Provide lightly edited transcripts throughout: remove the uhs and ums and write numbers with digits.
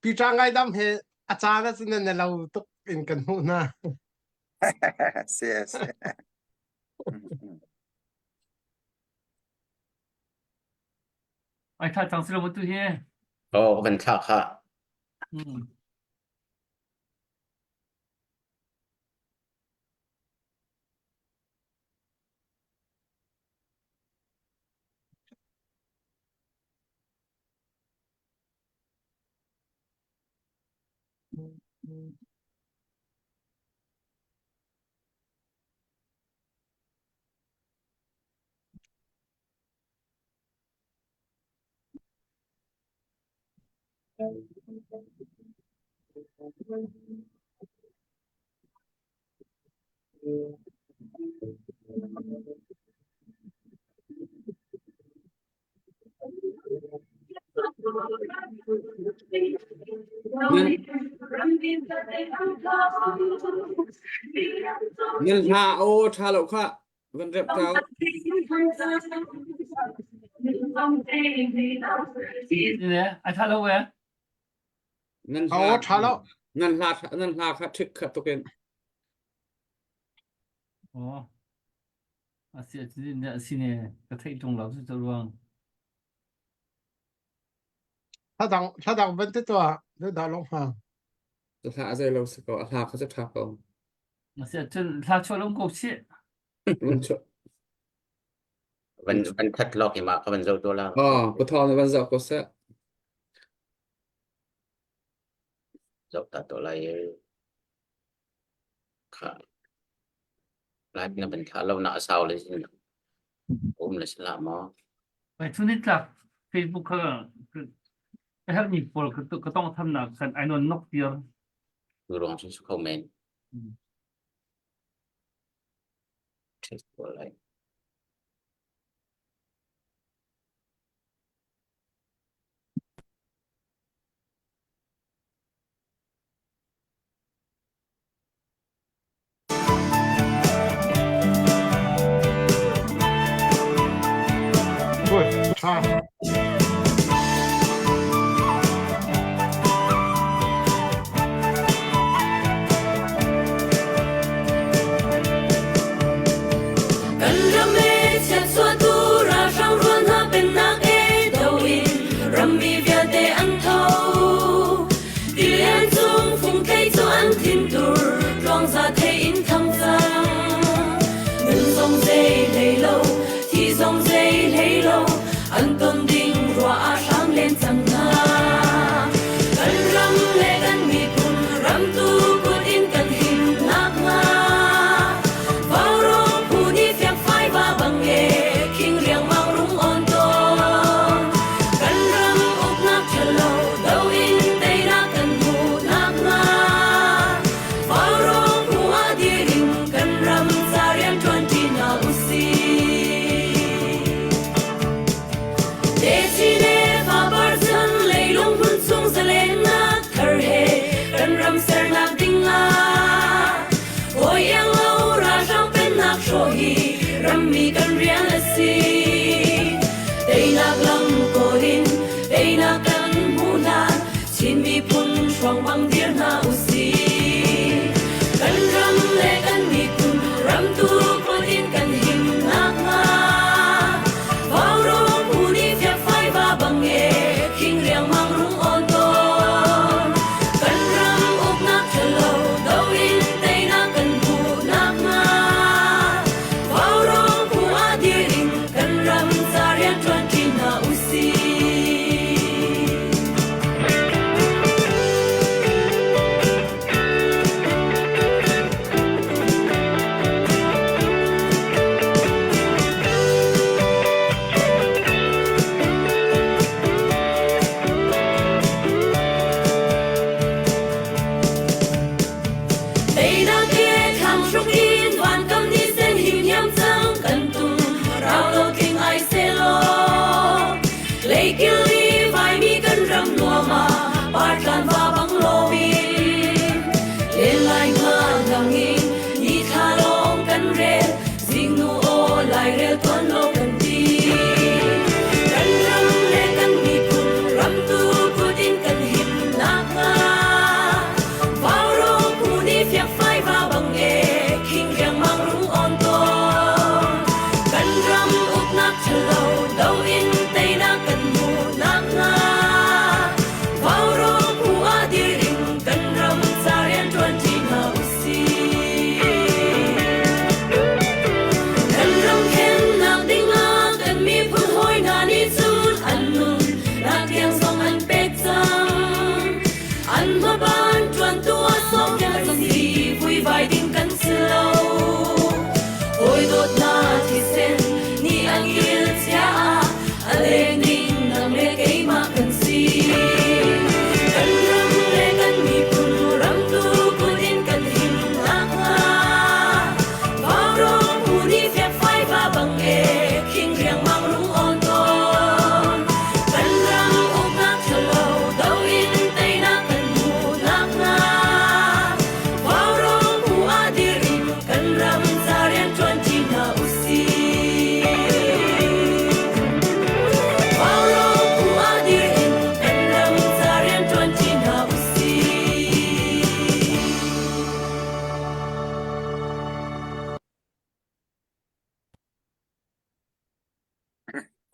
Peter Ngaidam he a caan ah cun nan lo tuk in kan hmuh hna. Si si. Ai tha cang si lo tu hi. Oh, kan thlah kha. Hmm. Nan hla aw ṭha lo khah. Van rep kau. Ai tha lo e. Nan Aw hla ṭha lo. nan hla nan hla kha ṭhik kha tukin. Oh. A si a si ne ka theih ṭung lo cu ruang. Thla dang thla dang van ti tuah dah long hna. Hla a zei lo si ko a hla kha cu ṭha ko. A si cun hla chuah lo ko si. Van chuah. Van van that lawk i mah ka van zoh to la. Oh, pathawng nih van zoh ko seh. Zoh ta to lai. Kha. Lai na ban thla lo na asau le sin. Um le sila maw. Mai chun ni tlak Facebook kha ka herhmi pawl ka tong thamnak khan ai non nok tir. Tu ruang cu su kho men. Test ko lai. Good. Ṭha. Kan ram e chiatchuahtu ralhrang rual hna pennak e do in rammi vialte an tho. Tilian cung fungthei cu an thintur tluangza thei in thang cang. Nun zong zei hlei lo, thi zong zei hlei lo, an ton ding ruah ah hram len cang hna. Kan ram le kan miphun ramtu kut in kan him nakhnga. Vaurawng phu nih fiangfai va bang e, khing riangmang rung on tawn. Kan ram uknak ṭhalo do in teinak kan hmuh nakhnga. Vaurawng phu ah dir in kan ram ca rian ṭuanṭi hna usih. Techi le fapar chan leilung hmun chung zalennak thar he kan ram sernak ding ah Hawi iang lo ralhrang pennak hrawh hi rammi kan rian a si. Teinak lam kawl in teinak kan hmuh hlan Chin miphun hruang bang dir hna usih. Kan ram le kan miphun ramtu kut in kan him nakhnga Vaurawng phu nih fiakfai va bang e khing riangmang rung awn tawn. Kan ram uknak ṭhalo do in teinak kan hmuh nakhnga Vaurawng phu ah dir in kan ram ca rian ṭuanṭi hna usih.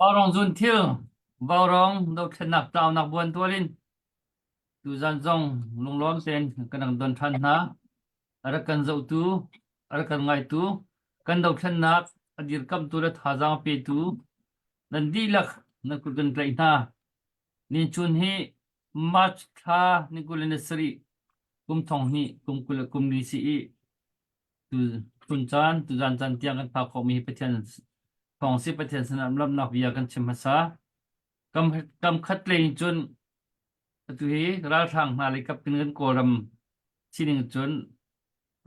Vaurawng zun thil, vaurawng dothlennak tlaunak buan tual in tuzan zong lunglawm tein kan rak don ṭhan hna. A rak kan zohtu, a rak kan ngaitu, kan dothlennak a dirkamhtu le thazaang petu nan dihlak nan kut kan tlaih hna. Nichun hi March thla ni 27 kum thong hnih kum 20 le kum li si i tu chun caan tuzan caan tiang kan phak khawhmi hi Pathian thawng si Pathian sinah lamnak bia kan chim hmasa. Kam kam khat lei in cun atu hi ralhrang hna lei kap in kan Kawlram sining cun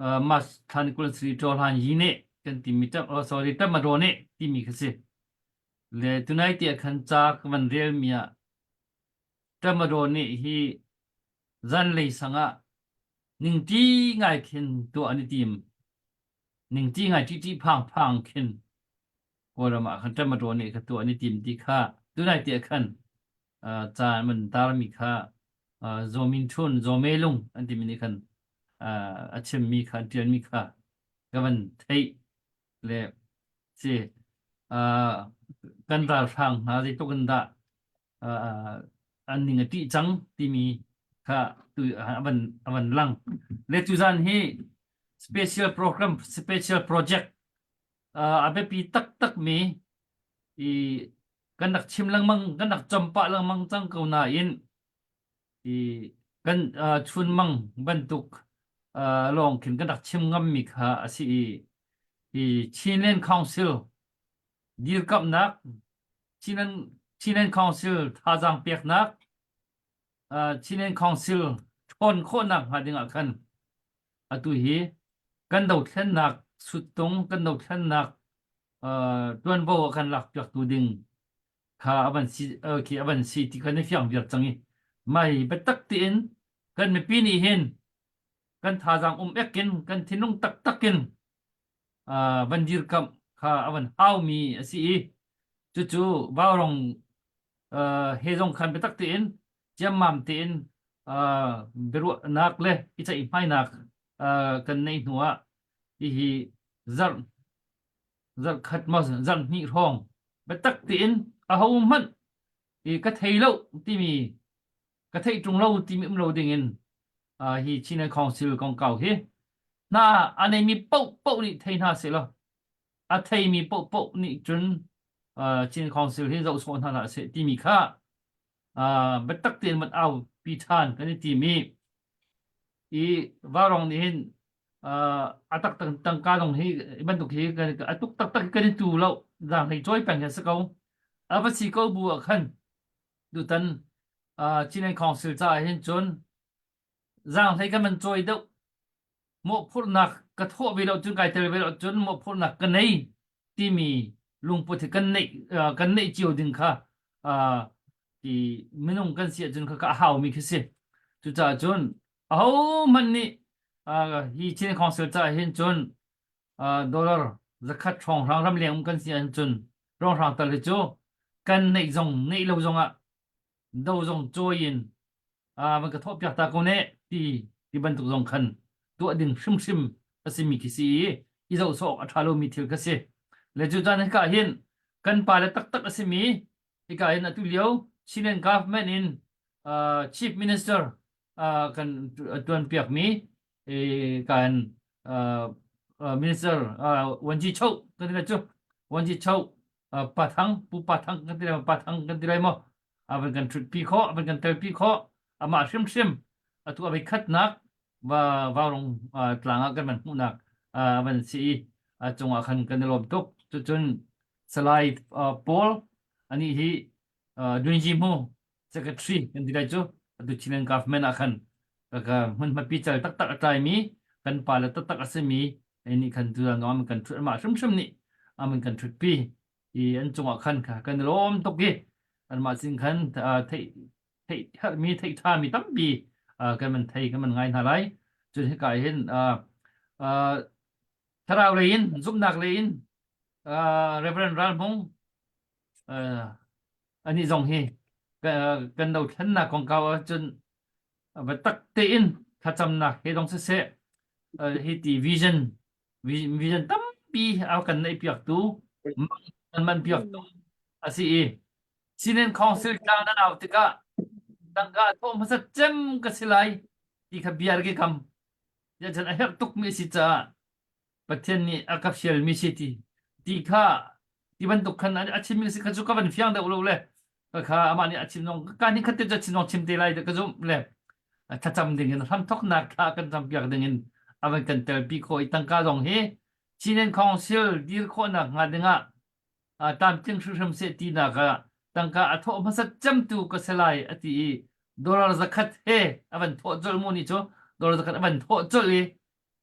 uh, mas thlan kul sri ṭawhlan yi ne kan timi tam oh sorry tamado ne timi kha si. Le tunai tiah khan ca ka van rel mi ah tamado ne hi zanlei sang ah ningṭi ngai khin tuah an i tim. Ningṭi ngai ṭihṭih phangphang khin Kawlram ah khan ṭamaṭaw nih kha tuah an i tim ti kha tunai tiah khan uh, ca an tarmi kha uh, Zaw Min Htun, Zaw Me Lung an timi nih khan uh, a chimmi kha an ṭialmi kha ka van theih le si uh, kan ralhrang hna zeitluk in dah uh, an ning a ṭih cang timi kha tu a van a van lang. Le tuzan hi special program special project uh, a biapi taktak mi i kan rak chim lengmang kan rak campah lengmang cang ko nain i kan uh, chunmang bantuk uh, lawng khin kan rak chim ngammi kha a si i i Chinland Council dirkamhnak Chinland Chinland Council thazaang peknak uh, Chinland Council ṭhawn khawhnak hnga ding ah khan atu hi kan dothlennak suttung kan dothlennak uh, ṭuanvo a kan lakpiaktu ding kha a van si uh, khi a van si ti kha na fiang viar cang i mai biatak tein kan mipi nih hin kan thazaang um ek in kan thinlung taktak in uh, van dirkamh kha a van haumi a si i cucu vaurong uh, he zong khan biatak tein ciammam tein uh, biaruahnak le i ceihmainak uh, kan neih hnu ah hihi zarh zarh khat maw zarh hnih hrawng biatak tein ahohmanh i ka thei lo timi ka theih ṭung lo timi um lo ding in uh, hi Chin Council kongkau hi hna a neimi paohpaoh nih thei hna seh law a theimi paohpaoh nih cun uh, Chin Council hi zoh sawh hna hlah seh timi kha uh, biatak tein van au pi ṭhan kan i tim i i Vaurawng nih hin uh, a taktak tangka dong hi bantuk hi a tuk taktak kan i tu lo zaang hlei cawi peng hi a si ko a va si ko bu ah khan tutan uh, Chin Council caah hin cun zaanghlei kan man cawi deuh mawhphurhnak ka thawh ve lo cun kai tel ve lo cun mawhphurhnak ka nei timi lungput hi kan neih uh, kan neih cio ding kha uh, ti minung kan si ahcun kha ka haumi khi si cucaah cun ahohmanh nih uh, hi Chin Council caah hin cun uh, dollar zakhat hrawnghrang ramleng um kan si ahcun hrawnghrang tal hi cu kan neih zong neih lo zong ah do zong cawi in uh, van ka thawh piak ta ko ne ti ti bantuk zong khan tuah ding hrimhrim a simi khi si i i zoh sawk a ṭha lomi thil kha si le cu caan hika hin kan pa le taktak a simi hika hin atu lio Chinland government in uh, chief minister uh, kan tuan piakmi kan uh, minister uh, Wanji Chau kan ti cu Wanji Chau uh, Pathang Pu Pathang kan ti lai Pathang kan ti lai maw a van kan ṭhutpi khawh a van kan telpi khawh amah hrimhrim atu a khatnak va vaurong tlang ah kan van hmuhnak a van si i a cungah khan kan i lawm tuk cucun Salai Paul ani hi Dunji Mu secretary kan ti lai cu atu Chinland government ah khan ka hmunhma pical taktak a tlaimi kan pa le taktak a simi nih khan tu an kan ṭhut amah hrimhrim nih aman kan ṭhutpi i an cungah khan kan i lawm tuk i anmah sin khan theih theih herhmi theih ṭhami tampi kan man thei kan man ngai hna lai cun hika hin thlarau lei in zumhnak lei in Reverend Ral Hmung anih zong hi kan dothlennak kongkau ahcun biatak tein thlacamnak he dong siseh hi ti vision vision tampi a kan neih piaktu man man piaktu. A si i Chinland Council tlang nan au tikah tangka a thawh hmasat cem ka si lai ti kha bia rak i kam. Ziahcun a herh tukmi a si caah Pathian nih a ka fialmi si ti ti kha ti bantuk khan a chimmi si kha cu ka van fiang deuh lo le ka kha amah nih a chim zong ka nih khat te cu a chim zong chim te lai ka zumh le thlacam ding in hramthoknak thla kan campiak ding in a van kan telpi khawh i tangka zong hi Chinland Council dir khawhnak hnga dingah tlamtling hrimhrim seh tinak ah tangka a thawh hmasat cemtu ka si lai a ti i dollar zakhat he a van thawh colh mu ni cu dollar zakhat a van thawh colh i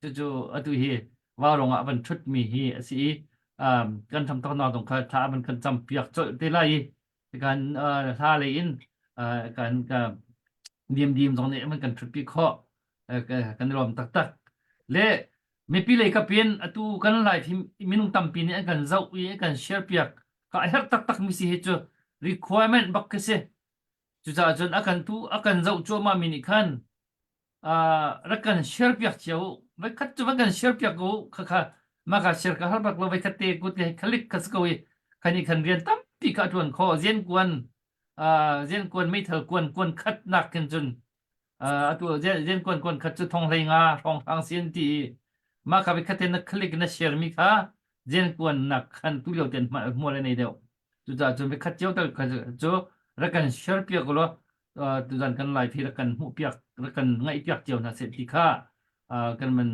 cucu atu hi vaurong ah a van ṭhutmi hi a si i um, kan hramthoknak zong kha thla a van kan campiak colh te lai i kan uh, hla lei in uh, kan ka dimdim zong nih an kan ṭhutpi khawh kan i lawm taktak le mipi lei kapin atu kan live hi minung tampi nih an kan zoh i an kan share piak ka a herh taktak mi si hi cu requirement bak khi si cucaah cun a kan tu a kan zoh cuahmah mi nih khan rak kan share piak cio voi khat cu van kan share piak ko kha kha mah ka share ka har bak lo voi khat te kut le khalik kha si ko i khani khan rian tampi ka tuan kho zian kuan zian kuan meithal kuan kuan khat nak khin cun atu zian kuan kuan khat cu thong hlei nga hrawng hrang sin ti i mah kha voi khat te na click na share mi kha zian kuan nak khan tu lio ten hmual nei deuh cucaah cun voi khat cio tal kha cu rak kan share piak law tuzan kan live hi rak kan hmuh piak rak kan ngaih piak cio hna seh ti kha kan man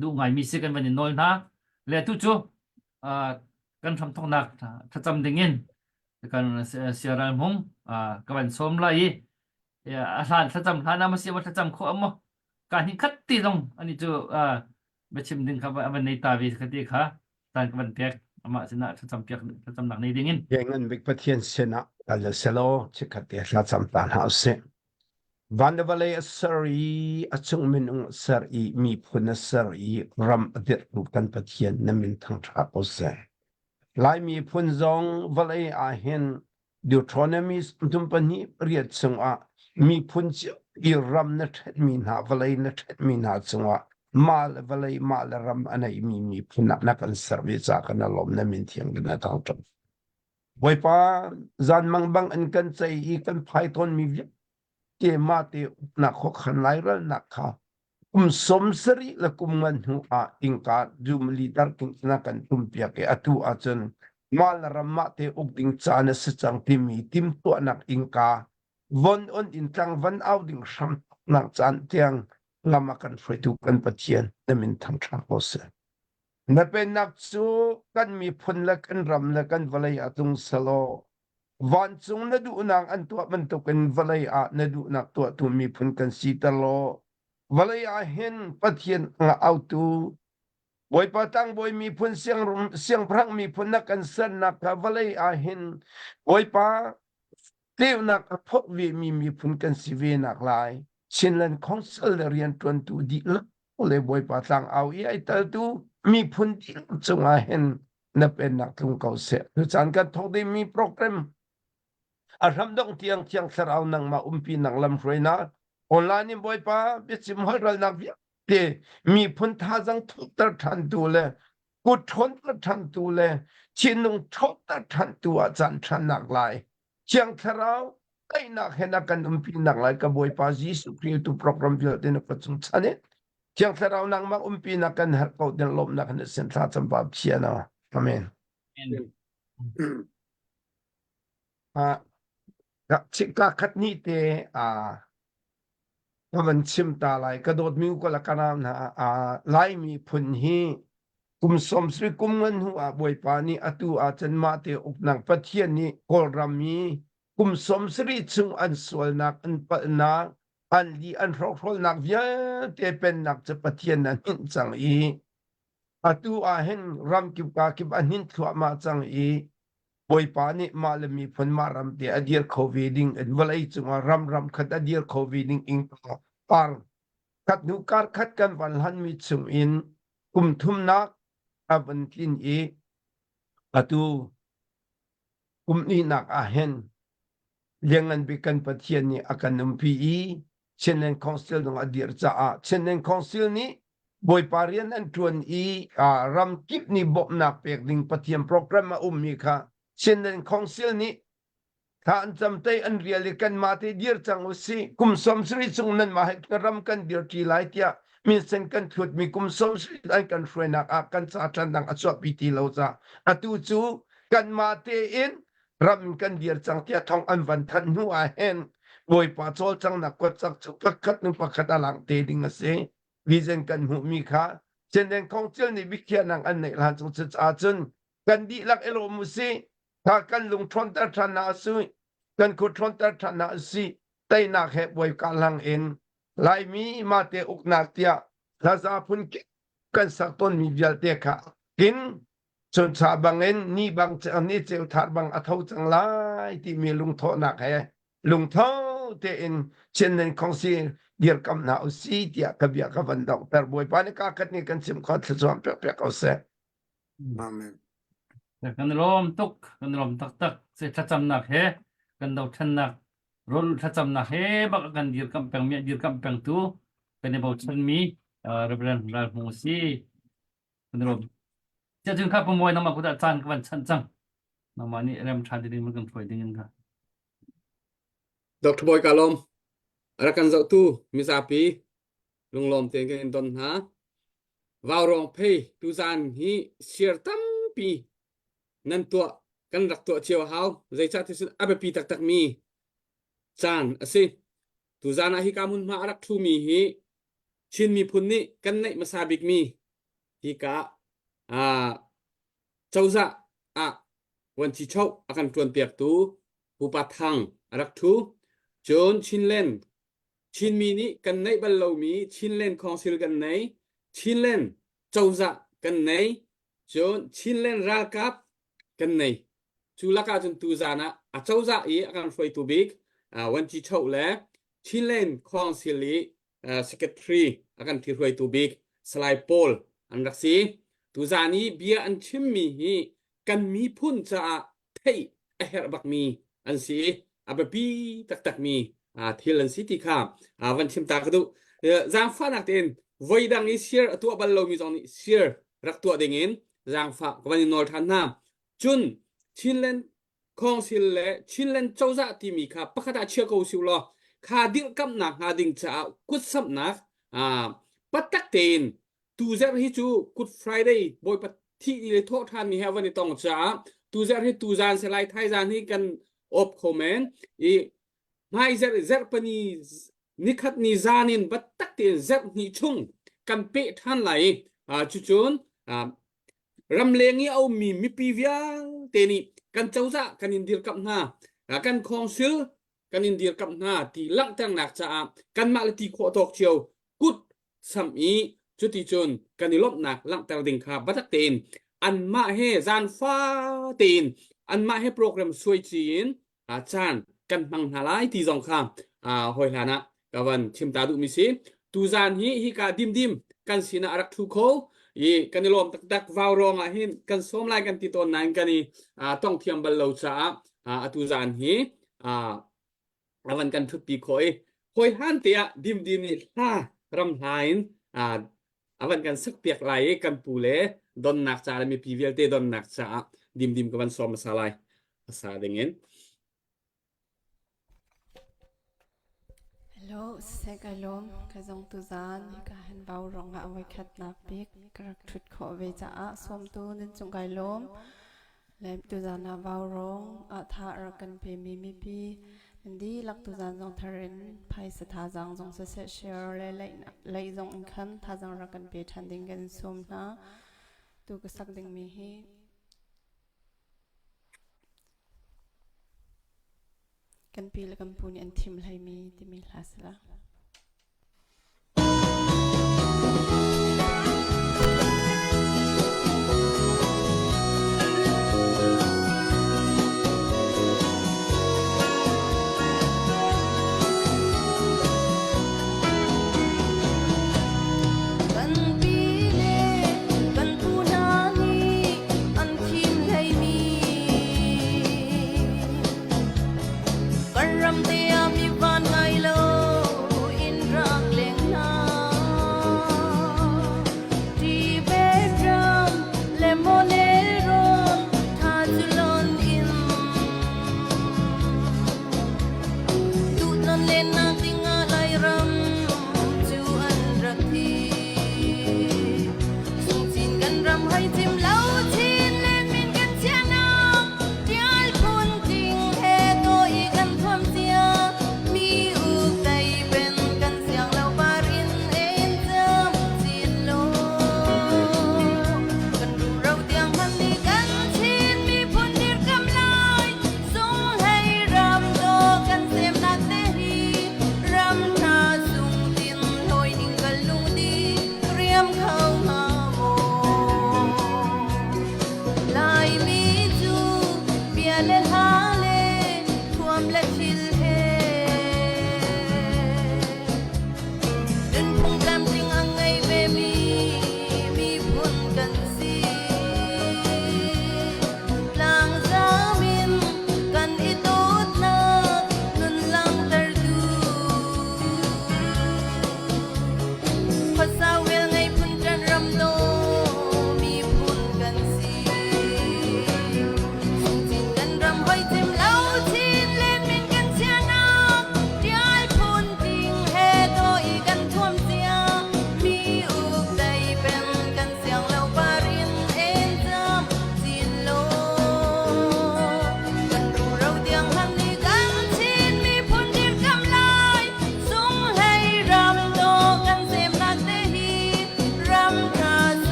duh ngaimi si kan van in nawl hna le tu cu kan hramthoknak thlacam ding in kan siaral hmung ka van sawm lai i a hlan thlacam hlan ah ma si thlacam khawh maw ka hnih khat ti zong ani cu biachim ding kha a van nei ta ve ka ti kha caan ka van pek amah sinah thlacam piak thlacamnak nei ding in Ngan bik Pathian sinah kal selaw chikkhat te thlacam ta hna usih. Van le vawlei a ser i a chung minung a ser i miphun a ser i ram a dirhtu kan Pathian na min thangṭha ko seh. Lai miphun zong vawlei ah hin Deuteronomy 28 chungah miphun cio i ram na ṭhenmi hna vawlei na ṭhenmi hna cungah mah le vawlei mah le ram a neimi miphun ah na kan ser ve ca kan lawm na min thiang na thangṭhat. Bawipa zanmang bang in kan cei i kan phai tawnmi vialte mah te uknak khuakhan lairalnak kha kum 70 le kum ngan hnu ah innka Jumali darking na kan tumpiak i atu ahcun mah le ram mah te uk ding caan a si cang timi timhtuahnak innka von on in tlang van au ding hram nak caan tiang lam a kan hruaitu kan Pathian na min thangṭha ko seh. Na pennak cu kan miphun le kan ram le kan vawlei ah tlung selaw vancung na duhnak an tuah bantukin vawlei ah na duhnak tuahtu miphun kan siter law vawlei ah hin Pathian nga autu Bawipa tlangbawi miphun siangpahrang miphun na kan sernak kha vawlei ah hin Bawipa tleunak a phorh vemi miphun kan si ve nak lai Chinland Council le rianṭuantu dihlak le Bawipa tlang au i ai teltu miphun dihlak cungah hin na pennak tlung ko seh. Tucaan kan thawk dingmi program a hramdongh tiang Thiang Thlarau nangmah umpinak lamhruainak online in Bawipa biachim holhralnak vialte miphun thazaang thukter ṭhantu le kut ṭhawnter ṭhantu le thinlung ṭhawnter ṭhantu ah caan ṭhannak lai Thiang Thlarau teinak he na kan umpinak lai ka Bawipa Jesuh Khrih tu program vialte na ka cung chan in Thiang Thlarau nangmah umpinak kan herh ko din lawmnak in sin thla cam pa Pathian Amen. Ah ka khat ni te a ka van chim ta lai ka dawtmi ko la kana hna a Laimi phun hi kum sawmsarih kum ngan hnu ah Bawipa nih atu ah cun mah te uknak Pathian nih Kawlram i kum 70 chung an sualnak an palhnak an li an hrokhrawlnak vialte pennak cu Pathian a hninh cang i atu ah hin ramkip ka kip a hninh thluahmah cang i Bawipa nih mah le miphun mah ram te a dir kho ve ding in vawlei cungah ram ram khat a dir kho ve ding in par khat hnu kar khat kan van hlanmi chung in kum thumnak a van tlin i atu kum hnihnak ah hin Lianngan bik kan Pathian nih a kan umpi i Chinland Council zong a dir caah Chinland Council nih Bawipa rian an ṭuan i ram kip nih bawmhnak pek ding Pathian program a ummi kha. Chinland Council nih thla an cam tei an rial i kanmah te dir cang usih kum 70 chung nanmah he ram kan dirṭi lai tiah minsen kan thutmi kum 70 an kan hruainak ah kan ca ṭan dang a chuahpi ti lo ca atu cu kanmah tein ram kan dir cang tiah thong an van thanh hnu ah hin Bawipa cawlcanghnak kuatcak cu pakhat hnu pakhat a lang te ding a si. Vision kan hmuhmi kha Chinland Council nih biakhiahnak an neih hlan chung cucaah cun kan dihlak i lawm usih. Kha kan lung ṭhawnter ṭhan hna usih. Kan khua ṭhawnter ṭhan hna usih. Teinak he Bawipa hlang in Laimi mate uknak tiah hlaza phun kan sak tawnmi vialte kha kin chuncha bangin ni bang ni ceu thar bang a tho cang lai timi lungthawhnak he lungtho tein Chinland Council dirkamh hna usih tiah ka bia ka van donghter. Bawipa nih kaa khat nih kan chim kho thluachuah pek pek ko seh. Amen. Kan lawm tuk, kan lawm taktak. Se thlacamnak he kan dothlennak rawl thlacamnak he bak kan dirkamh peng mi dirkamh pengtu kan i bochanmi Reverend Ral Hmung si. Kan lawm. Sia cun kha pamuai nangmah kut ah caan ka van chanh cang. Nangmah nih rem ṭha ding in kan hruai ding in kha. Dr. Bawi ka lawm. Rak kan zohtu mizapi lunglawm tein kan in don hna. Vaurawng phei tuzaan hi share tampi nan tuah kan rak tuah cio a hau. Zeicah ti cun a biapi taktakmi caan a si. Tuzaan ah hika hmunhma a rak ṭhumi hi Chin miphun nih kan neih hmasa bikmi hika ah cozah ah vuanci-choh a kan ṭuanpiaktu Pupa Thang a rak ṭhu. Cun Chinland Chinmi nih kan neih bal lomi Chinland Council kan nei, Chinland cozah kan nei, cun Chinland ralkap kan nei. Cu lakah cun tuzaan ah a cozah i a kan hruaitu bik Wanci Choh le Chinland Council i secretary a kan thihruaitu bik Salai Paul an rak si. Tuzaan i bia an chimmi hi kan miphun caah theih a herh bakmi an si i a biapi taktakmi thil an si ti kha van chim ta ka duh. Zaangfahnak tein voi dang i share a tuah bal lomi zong nih share rak tuah ding in zaangfah ka van in nawl ṭhan hna. Cun Chinland Council le Chinland cozah timi kha pakhat ah chia ko usih law kha dirhkamhnak hnga ding caah kutsamhnak patak tein tuzerh hi cu Good Friday Bawipa thih ni le thawh ṭhan ni he van i tong caah tuzerh hi tuzan se lai thaizan hi kan op kho men i hmaizerh zerhpani nikhat ni zan in biatak tein zerh hnih chung kan peh ṭhan lai i cucun ramleng i a ummi mipi vialte nih kan cozah kan in dirkamh hna kan council kan in dirkamh hna ti langhternak caah kanmah le ti khawh tawk cio kut samh i cuticun kan i lawmhnak langhter ding kha biatak tein anmah he zaanfa tein anmah he program suai ci in caan kan hmang hna lai ti zong kha hawi hlan ah ka van chim ta duhmi si. Tuzaan hi hika dimdim kan sinah a rak ṭhu kho i kan i lawm taktak. Vaurawng ah hin kan sawm lai kan ti tawn nain kan i tong thiam bal lo caah atu zaan hi a van kan ṭhutpi khawh i hawi hlan te ah dimdim nih hla ram hla in a van kan sakpiak lai i kan pu le donnak ca le mipi vialte donnak caah dimdim ka van sawm hmasa lai hmasa ding in. Hello, siseh kai lawm. Ka zong tuzaan hika hin vau rong ah voikhatnak bik ka rak ṭhut khawh ve caah sawmtu nan cung kai lawm. Le tuzaan ah vau rong ah tha a rak kan pemi mipi nan dihlak tuzaan zong thar in phaisa thazaang zong siseh share le leih zong in khan thazaang rak kan pe ṭhan ding kan sawm hna. Tu ka sak dingmi hi Kan pi le kan pu nih an thim hleimi timi hla si la. Kan pi le kan pu hna nih an thim hleimi kan ram te ah mi van ngai lo.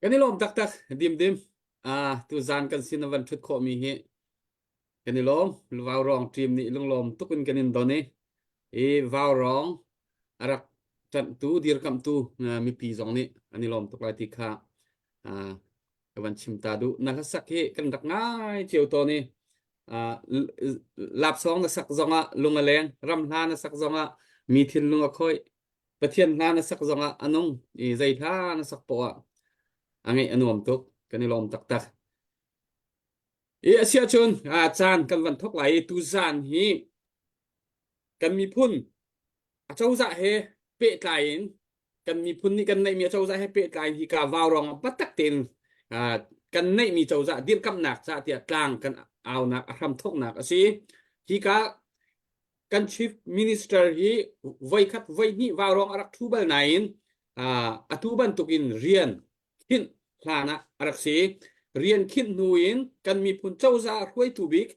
Kan i lawm taktak dim dim. Ah, tu zan kan sin na van ṭhut khawhmi hi kan i lawm. Vaurawng team nih lunglawm tuk in kan in don i i Vaurawng a rak ṭanhtu dirkamhtu mipi zong nih an i lawm tuk lai ti kha ah, ka van chim ta duh. Na hlasak hi kan rak ngai cio tawn i ah, lapsawng na sak zongah lung a leng, ram hla na sak zongah mi thinlung a khawih. Pathian hla na sak zongah a nung i zei hla na sak poah ah a ngeih a nuam tuk. Kan i lawm taktak. I a siah cun caan kan van thok lai i tuzaan hi kan miphun a cozah he pehtlai in kan miphun nih kan neihmi a cozah he pehtlai in hika vaurawng ah biatak tein kan neihmi cozah dirkamhnak ca tiah tlang kan aunak a hram thoknak a si. Hika kan chief minister hi voikhat voihnih vaurawng a rak ṭhu bal nain atu bantukin rian khinh hlan ah a rak si. Rian khinh hnu in kan miphun cozah hruaitu bik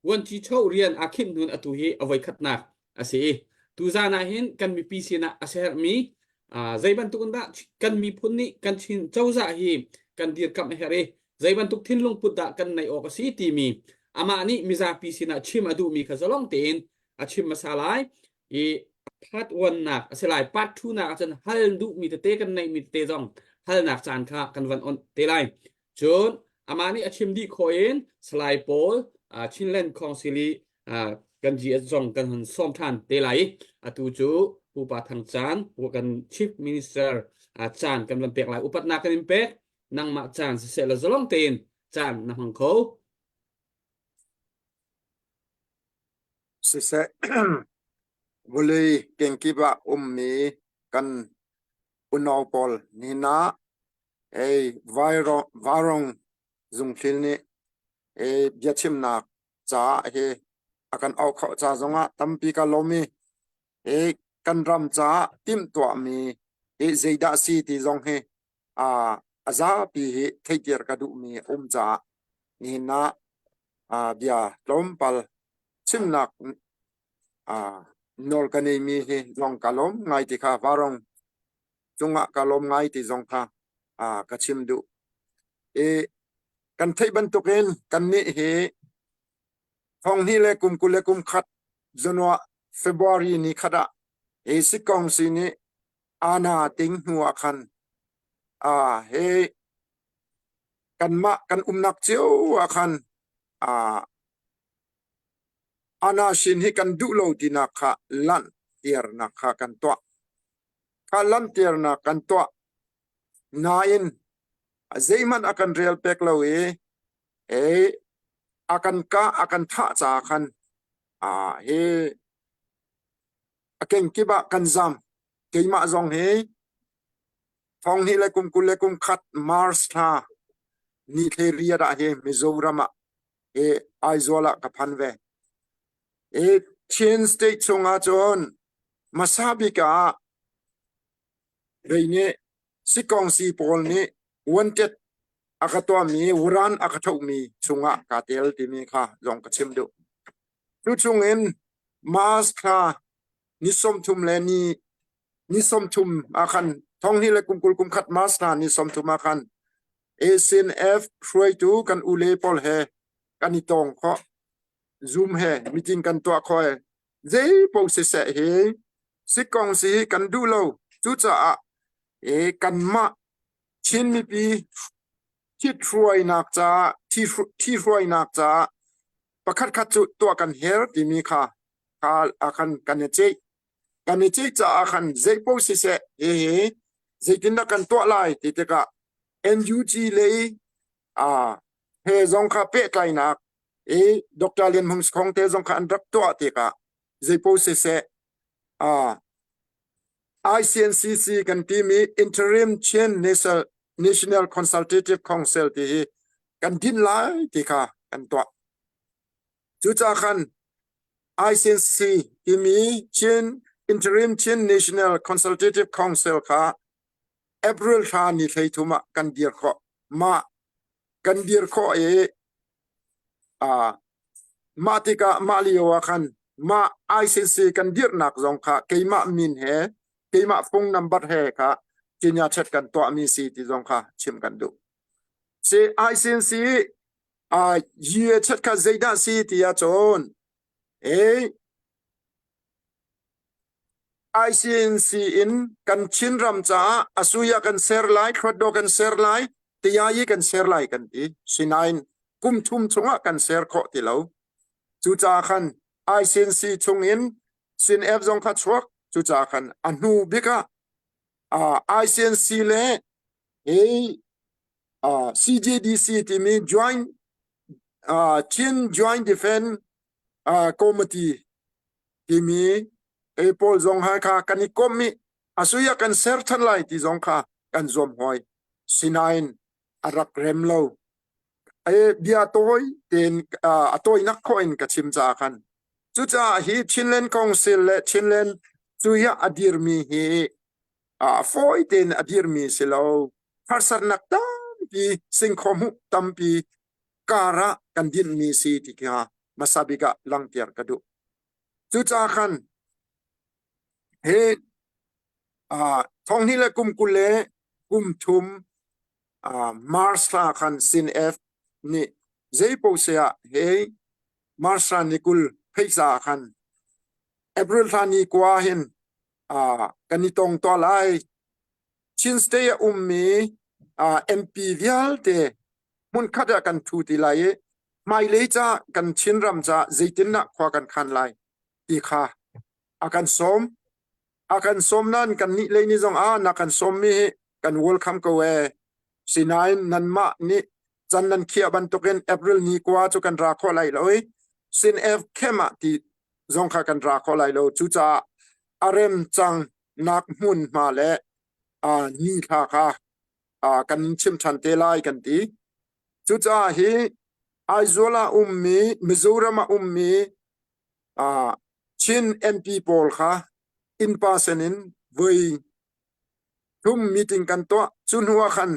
Vuanci Cho rian a khinh hnu in atu hi a voikhatnak a si. Tuzaan ah hin kan mipi sinah a siaherhmi zei bantuk in dah kan miphun nih kan Chin cozah hi kan dirkamh a herh i zei bantuk thinlung put dah kan neih awk a si timi amah nih mizapi sinah chim a duhmi kha zalong tein a chim hmasa lai i part one nak a si lai part two nak ahcun hal duhmi tete kan neihmi tete zong halnak caan kha kan van on te lai cun amah nih a chim dih khawh in Salai Paul Chinland Council i kan GS zong kan hun sawm ṭhan te lai atu cu Pupa Thang Caan kan Chief Minister caan kan van pek lai upatnak kan in pek nangmah caan siseh la zalong tein caan na hmang kho Siseh, vawlei kenkip ah ummi kan unau pawl nihin ah ei Vairong zungthil nih ei biachimnak caah hi a kan auh khawh ca zongah tampi ka lawm i hi kan ram caah timhtuahmi hi zeidah si ti zong hi a zapi hi theihter ka duhmi a um caah nihin ah bia tlawmpal chimnak nawl ka neimi hi zong ka lawm ngai ti kha varong cungah ka lawm ngai ti zong kha ka chim duh. I kan theih bantukin kannih hi thonghnih le kum 20 le kum khat January February ni khat ah hi Sikongsi nih Ana ting hnu ah khan ah hi kanmah kan umnak cio ah khan ah Ana sin hi kan duh lo tinak kha lanhternak kha kan tuah. Kha lanhternak kan tuah nain zeihmanh a kan rel pek lo i ei a kan kah a kan thah caah khan ah hi a kenkip ah kan zam. Keimah zong hi thonghnih le kum 20 le kum khat March thla ni thle riat ah hi Mizoram ah hi Aizawl ah ka phan ve. Hi Chin state chungah cun hmasa bik ah rei nih sikongsi pawl nih wanted a ka tuahmi wuran a ka thohmi chungah kaa tel timi kha zong ka chim duh. Cu chungin March thla ni 30 le ni ni 30 ah khan thonghnih le kum 20 kum khat March thla ni 30 ah khan ACNF hruaitu kan ule pawl he kan i tong khawh. Zoom he meeting kan tuah khawh i zei paoh siseh hi sikong si hi kan duh lo. Cucaah e kanmah Chin mipi ṭhithruainak caah ṭhihruainak caah pakhatkhat cu tuah kan her timi kha kha ah khan kan i ceih. Kan i ceih caah khan zeipaoh siseh hihi zeitindah kan tuah lai ti tikah NUG lei ah he zong kha pehtlainak i Dr. Lian Hmung Sakhong te zong kha an rak tuah tikah zeipaoh siseh ah ICNCC kan timi Interim Chin National, National Consultative Council ti hi kan din lai ti kha kan tuah. Cucaah khan ICNC timi Chin Interim Chin National Consultative Council kha April thla ni 13 ah kan dir khawh. Mah kan dir khawh i uh, mah tikah mah lio ah khan mah ICC kan dirhnak zong kha keimah min he keimah phone number he kha. Kenya chat kan tuahmi si ti zong kha chim kan duh. Si ICNC uh, ye chat kha zeidah si ti ahcun e ICNC in kan Chinram caah asuya kan ser lai, thluatdaw kan ser lai, tiayi kan ser lai kan ti. Sinain kum thum chungah kan ser khawh ti lo. Cucaah khan ICNC chungin Sin-F zong kha chuak. Cucaah khan a hnu bik ah uh, ICNC le hi uh, CJDC timi Joint uh, Chin Joint Defense uh, Committee timi e pawl zong ha kha kan i kom i asuya kan ser than lai ti zong kha kan zuam hoi sinain a rak rem lo e bia tawi ten a tawi nak kho in ka chim ca khan cucaah hi Chinland Council le Chinland cuya a dirmi hi a fawi tein a dirmi si lo harsatnak tampi singkhaw hmuh tampi kar ah kan dinhmi si ti kha hmasa bik ah langhter ka duh. Cucaah khan hi thonghnih le kum 20 le kum thum Mars thla khan Sin-F nih zeipaoh ah hei Mars thla ni 20 pheisa ah khan April thla ni kua hin kan i tong tuah lai. Chin State a ummi MP vialte hmunkhat ah kan ṭhu ti lai i hmailei ca kan Chinram ca zeitindah khua kan khan lai ti kha a kan sawm. A kan sawm nain kannih lei nih zong ah na kan sawmmi hi kan welcome ko ee. Sinain nanmah nih can nan khiah bantukin April ni kua cu kan ra khawh lai lo i Sin F camp ah ti zong kha kan ra khawh lai lo. Cucaah a rem cang nak hmunhma le ni thla kha kan in chim ṭhan te lai kan ti. Cucaah hi Aizawl ah ummi, Mizoram ah ummi Chin MP pawl kha in person in voi thum meeting kan tuah. Cu hnu ah khan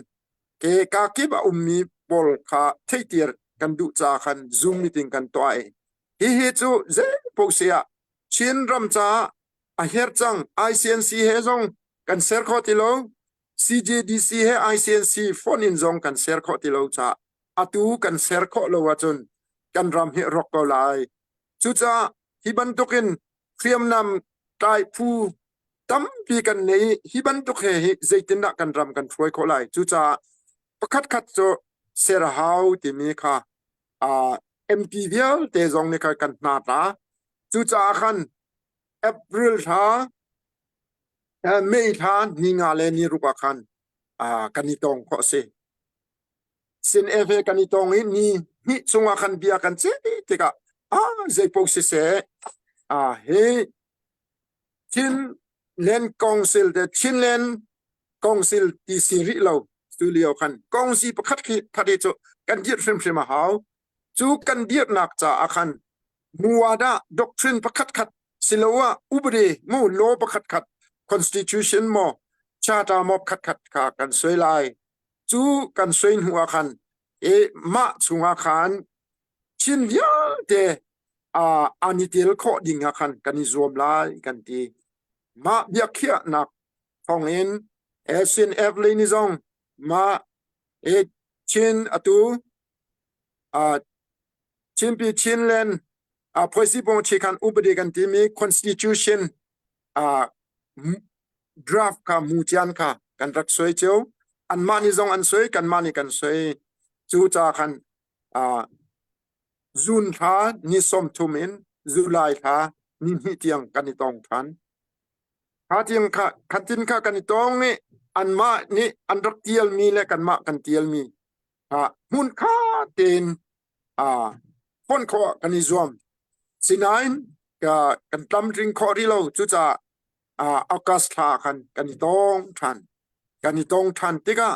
ke kakip a ummi pawl kha theihtir kan duh caah khan Zoom meeting kan tuah i hihi cu zeipaoh si ah Chin ram caah a herh cang. ICNC he zong kan ser kho ti lo. CJDC he ICNC phone in zong kan ser khawh ti lo caah atu kan ser khawh lo ahcun kan ram hi rawk ko lai. Cucaah hi bantukin hriamnam tlai phu tampi kan nei hi bantuk he hi zeitindah kan ram kan hruai khawh lai. Cucaah pakhatkhat cu ser a hau timi kha uh, MP vialte zong nih khan kan hna tla. Cucaah khan April thla May thla ni nga le ni ruk ah khan kan i tong khawh a si. Sin efe kan i tong i ni hnih chungah khan bia kan ceih tikah ah zeipaoh siseh ah hi Chinland Council te Chinland Council ti si rih lo tu lio khan kongsi pakhat khi khat hi cu kan dirh hrimhrim a hau. Cu kan dirhnak caah khan muwada doctrine pakhat khat siloah upadi mu law pakhat khat constitution maw charter maw khat khat kha kan suai lai cu kan suai hnu ah khan e mah chungah khan Chin vialte an i tel khawh ding ah khan kan i zuam lai kan ti mah biakhiahnak thawngin SNF lei ni zong mah e Chin atu Chinpi Chinland Phoisipong Chikhan upadi kan timi constitution draft kha mucian kha kan rak suai cio anmah nih zong an suai kanmah nih kan suai cu ca khan June thla ni 30 in July thla ni hnih tiang kan i tong than kha tiang kha khatin kha kan i tong i anmah nih an rak tialmi le kanmah kan tialmi hmun kha tein fonh khawh kan i zuam. Sinain kan tlamtling khawh rih lo. Cucaah August thla khan kan i tong ṭhan. Kan i tong ṭhan tikah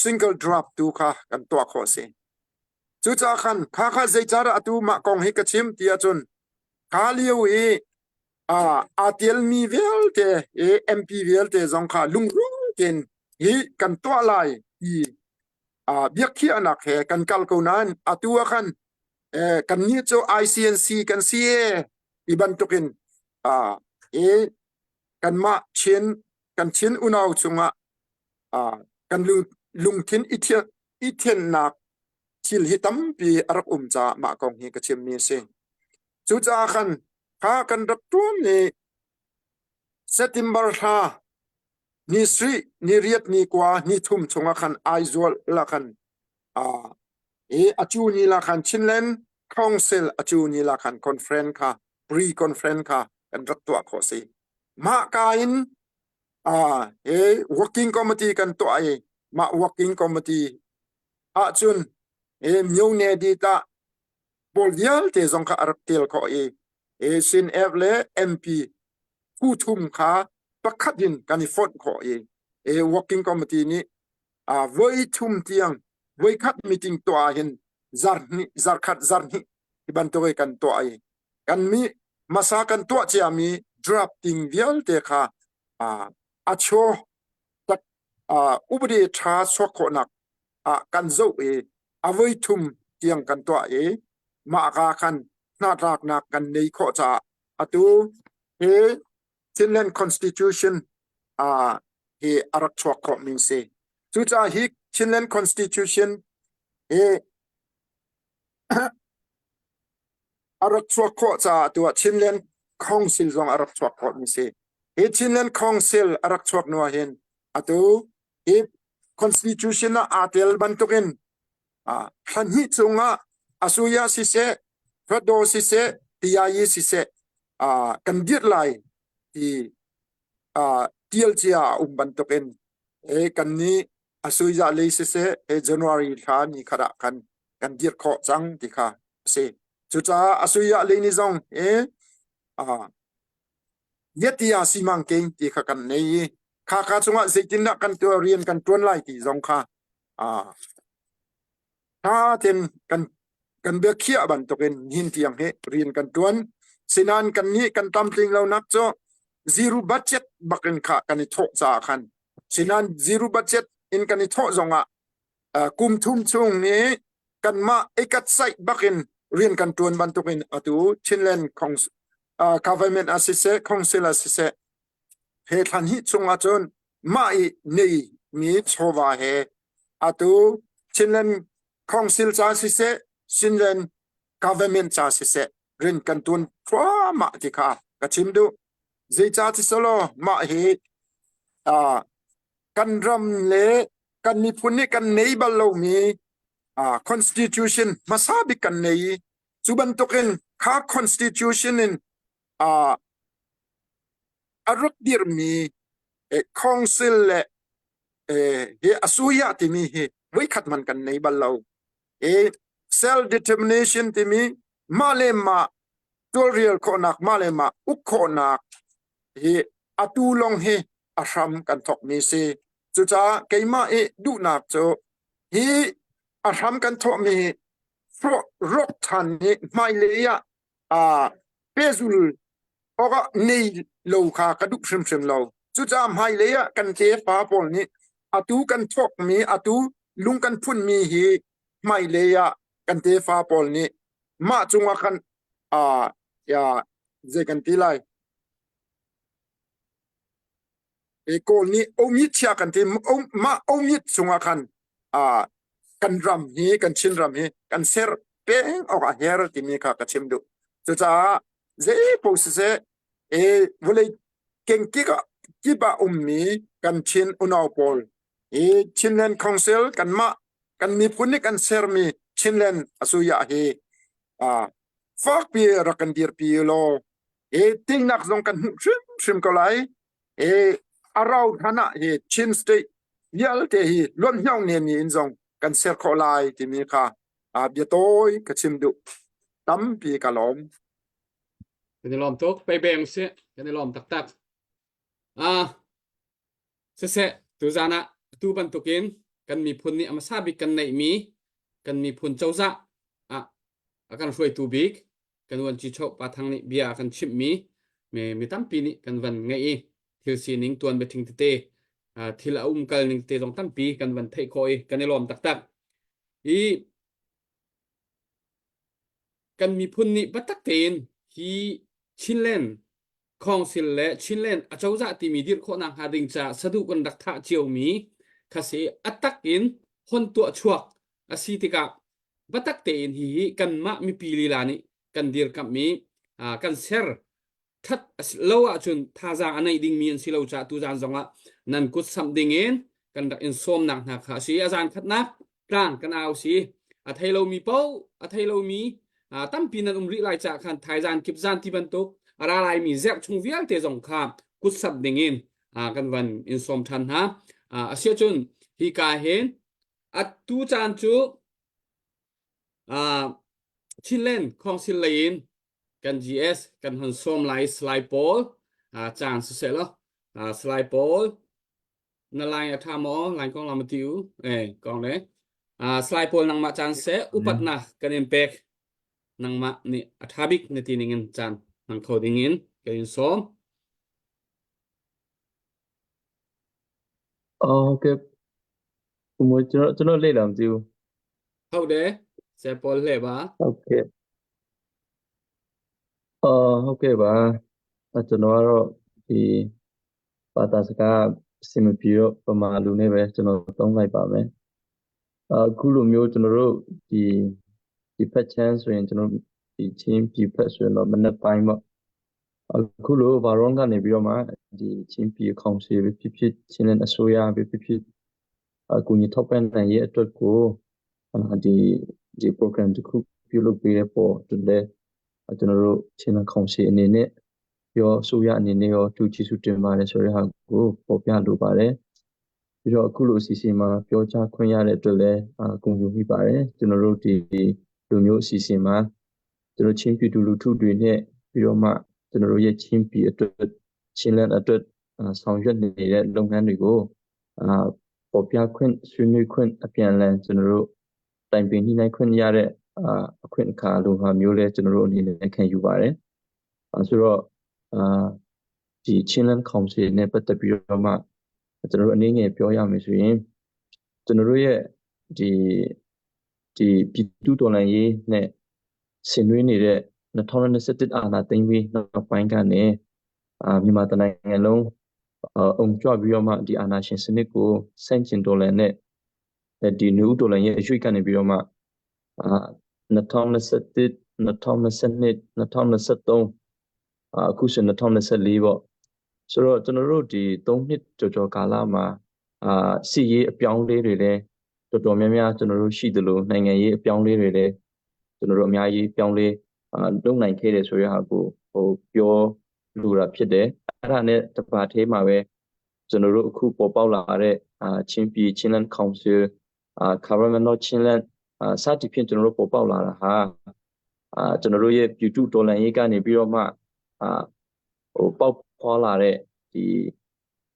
single draft tu kha kan tuah khawh a si. Cucaah khan kha kha zeicadah atu mah kong hi ka chim ti ahcun kha lio i aa tialmi vialte i MP vialte zong kha lungrual tein hi kan tuah lai ti biakhiahnak he kan kal ko nain atu ah khan kannih cu ICNC kan si e ti bantukin i kanmah Chin. kan Chin unau cungah uh, kan lungthin i thiannak thil hi tampi a rak um caah mah kong hi ka chimmi a si. Cucaah khan kha kan rak ṭuan ni September thla ni sri ni riat ni kua ni thum chungah khan Aizawl la khan uh, i acu ni la khan Chinland Council acu ni la khan conference kha pre-conference kha kan rak tuah khawh si. Mah ka in uh, he working committee kan tuah i mah working committee ahcun he myone di ta pawl vialte zong kha a rak tel khawh i he sin F le MP phu thum kha pakhat in kan i fonh khawh i he working committee nih uh, voi thum tiang voi khat meeting tuah hin zarhnih zarkhat zarhnih hi bantuk i kan tuah i kan mi hmasa kan tuah ciami drafting vialte kha uh, a chaw tak uh, upadi ṭha chuak khawhnak ah kan zoh i a voi thum tiang kan tuah i mah ka khan hnatlaknak kan nei khawh caah atu hi Chinland Constitution uh, hi a rak chuak khawh mi si. Cucaah hi Chinland Constitution hi a rak chuak khawh caah tu ah Chinland Council zong a rak chuak khawh mi si. Hi Chinland Council a rak chuak hnu ah hin atu hi Constitution ah aa tel bantukin thla hnih chungah asuya siseh, Hluttaw siseh, TIE siseh kan dirh lai ti tial cia a um bantukin kan nih asuya lei siseh January thla ni khat ah khan kan dirh khawh cang ti kha a si. Cucaah asuya lei ni zong hi Yatia simangking ti kha kan nei i kha kha chungah zeitindah kan tuah rian kan tuan lai ti zong kha ṭha tein kan kan biakhiah bantukin nihin tiang hi rian kan ṭuan. Sinain kannih kan tlamtling lonak cu zero budget bakin kha kan i thawh caah khan sinain zero budget in kan i thawh zongah kum thum chung i kanmah ikat saih bakin rian kan ṭuan bantukin atu Chinland government ah siseh council ah siseh he thlan hi chung ahcun mah i nei mi chawva he atu Chinland Council ca siseh Chinland government ca siseh rian kan tuan thluahmah ti kha ka chim duh. Zeicah ti selaw mah hi uh, kan ram le kan miphun nih kan nei bal lomi uh, constitution hmasa bik kan nei i cu bantukin kha constitution in uh, a rak dirmi council le hi asuya timi hi voikhat man kan nei bal lo. I self determination timi mah le mah tawlrel khawhnak mah le mah uk khawhnak hi atu long hi a hram kan thawk mi si. Cucaah keimah i duhnak cu hi a hram kan thawh mi hi rawk than hi hmailei ah pehzul awkah nei lo kha ka duh hrimhrim lo. Cucaah hmailei ah kan tefa pawl nih atu kan thawkmi, atu lung kan phunmi hi hmailei ah kan tefa pawl nih mah cungah khan uh, ya, zei kan ti lai e kawl nih omit chia kan ti mah omit chungah khan uh, kan ram hi kan Chin ram hi kan ser peng awk a her timi kha ka chim duh. Cucaah zei paoh siseh e vawlei kengkip ah kip ah ummi kan Chin unau pawl hi Chinland Council kanmah kan miphun nih kan sermi Chinland asuya hi uh, fakpi rak kan dirpi law e tingnak zong kan hmuh hrimhrim ko lai e arau than ah hi Chin state vialte hi luan hniang ne mi in zong kan ser khawh lai timi kha bia tawi ka chim duh tampi ka lawm Kan i lawm tuk. Pei beng si. Kan i lawm taktak. Ah, siseh, tuzan ah tu bantukin kan miphun nih a hmasa bik kan neihmi kan miphun cozah ah a kan hruaitu bik kan uanci Chok Pa Thang nih bia a kan chimhmi mi, mi tampi nih kan van ngeih i thil sining tuan biathing tete thil a umkal ning te zong tampi kan van theih khawh i kan i lawm taktak. I kan miphun nih biatak tein hi Chinland Council le Chinland acozah timi dirh khawhnak hnga ding caah saduh kan rak thah ciomi kha si a tak in hon tuah chuak a si tikah biatak tein hihi kanmah mipi lila nih kan dirkamh i kan ser that lo ahcun thazaang a neih dingmi an si lo caah tuzaan zongah nan kut samh dingin kan rak in sawmnak hna kha a si. A zaan khatnak tlang kan au si. A thei lomi paoh a thei lomi tampi nan um rih lai caah khan thaizaan kip zaan ti bantuk a ra laimi zerh chung vialte zong kha kut samh dingin kan van in sawm ṭhan hna. Asiahcun hika hin atu caan cu Chinland Council lei in kan GS kan hon sawm lai Salai Paul caan siseh law Salai Paul na line a tha maw line kong lam ti u eh kong le Salai Paul nangmah caan seh upatnak kan in pek nangmah nih a tha bik na ti ning in caan hmang kho ding in kan in sawm. Okay. ကျွန်တော်ကျွန်တော်လေ့လာမသိဘူး ဟုတ်တယ်ဆယ်ပေါ်လှည့်ပါ ဟုတ်ကဲ့အော်ဟုတ်ကဲ့ပါအဲကျွန်တော်ကတော့ဒီဘာသာစကားအဆင်မပြေတော့ပမာလူနဲ့ပဲကျွန်တော်သုံးလိုက်ပါမယ်အခုလိုမျိုးကျွန်တော်တို့ဒီဒီဖက်ချမ်းဆိုရင်ကျွန်တော်ဒီချင်းပြည်ဖက်ဆိုရင်တော့မနေ့ပိုင်းပေါ့အခုလိုဘာရောင်းကနေပြီးတော့မှဒီချင်းပြည်ကောင်စီပဲဖြစ်ဖြစ်ချင်းလည်းအစိုးရပဲဖြစ်ဖြစ်အကူအညီထောက်ပံ့နိုင်ရဲ့အတွက်ကိုဒီဒီ program တစ်ခုပြုလုပ်ပေးတဲ့ပေါ်တူလဲကျွန်တော်တို့ချင်းကောင်စီအနေနဲ့ရောအစိုးရအနေနဲ့ရောသူကျေးဇူးတင်ပါတယ်ဆိုတဲ့ဟာကိုပေါ်ပြလိုပါတယ်ပြီးတော့အခုလိုအစီအစဉ်မှာပြောကြားခွင့်ရတဲ့အတွက်လည်းအဂုဏ်ယူမိပါတယ်ကျွန်တော်တို့ဒီလူမျိုးအစီအစဉ်မှာကျွန်တော်ချင်းပြည်သူလူထုတွေနဲ့ပြီးတော့မှကျွန်တော်တို့ရဲ့ချင်းပြည်အတွက်ချင်းလန်းအတွက်ဆောင်ရွက်နေတဲ့လုပ်ငန်းတွေကိုအာပေါ်ပြခွင့်ဆွေးနွေးခွင့်အပြန်အလှန်ကျွန်တော်တို့တိုင်ပင်ညှိနှိုင်းခွင့်ရတဲ့အာအခွင့်အခါလိုဟာမျိုးလဲကျွန်တော်တို့အနေနဲ့ခံယူပါတယ်။ဆိုတော့အာဒီချင်းလန်းကောင်စီနဲ့ပတ်သက်ပြီးတော့မှကျွန်တော်တို့အနေငယ်ပြောရမယ်ဆိုရင်ကျွန်တော်တို့ရဲ့ဒီဒီပြည်သူတော်လှန်ရေးနဲ့ဆင်နွှဲနေတဲ့2021အာဏာသိမ်းပြီးနောက်ပိုင်းကနေအာမြန်မာတနိုင်ငံလုံးအုံကြွပြီးတော့မှဒီအာဏာရှင်စနစ်ကိုဆန့်ကျင်တော်လှန်တဲ့ဒီနယူးတော်လှန်ရေးအရွေ့ကနေပြီးတော့မှအာ2021 2022 2023အခုဆို2024ပေါ့ဆိုတော့ကျွန်တော်တို့ဒီ3နှစ်ကျော်ကျော်ကာလမှာအာစီရေးအပြောင်းလဲတွေလည်းတော်တော်များများကျွန်တော်တို့ရှိသလိုနိုင်ငံရေးအပြောင်းလဲတွေလည်းကျွန်တော်တို့အများကြီးပြောင်းလဲအာလုပ်နိုင်ခဲ့တယ်ဆိုရဟာကိုဟိုပြောလိုတာဖြစ်တယ်အဲ့ဒါနဲ့တပါသေးမှာပဲကျွန်တော်တို့အခုပေါ်ပေါက်လာတဲ့အာချင်းပြည်ချင်းလန် Council အာ Government ချင်းလန်အာစသဖြင့်ကျွန်တော်တို့ပေါ်ပေါက်လာတာဟာအာကျွန်တော်တို့ရဲ့ပြည်သူတော်လှန်ရေးကနေပြီးတော့မှအာဟိုပေါက်ဖွာလာတဲ့ဒီ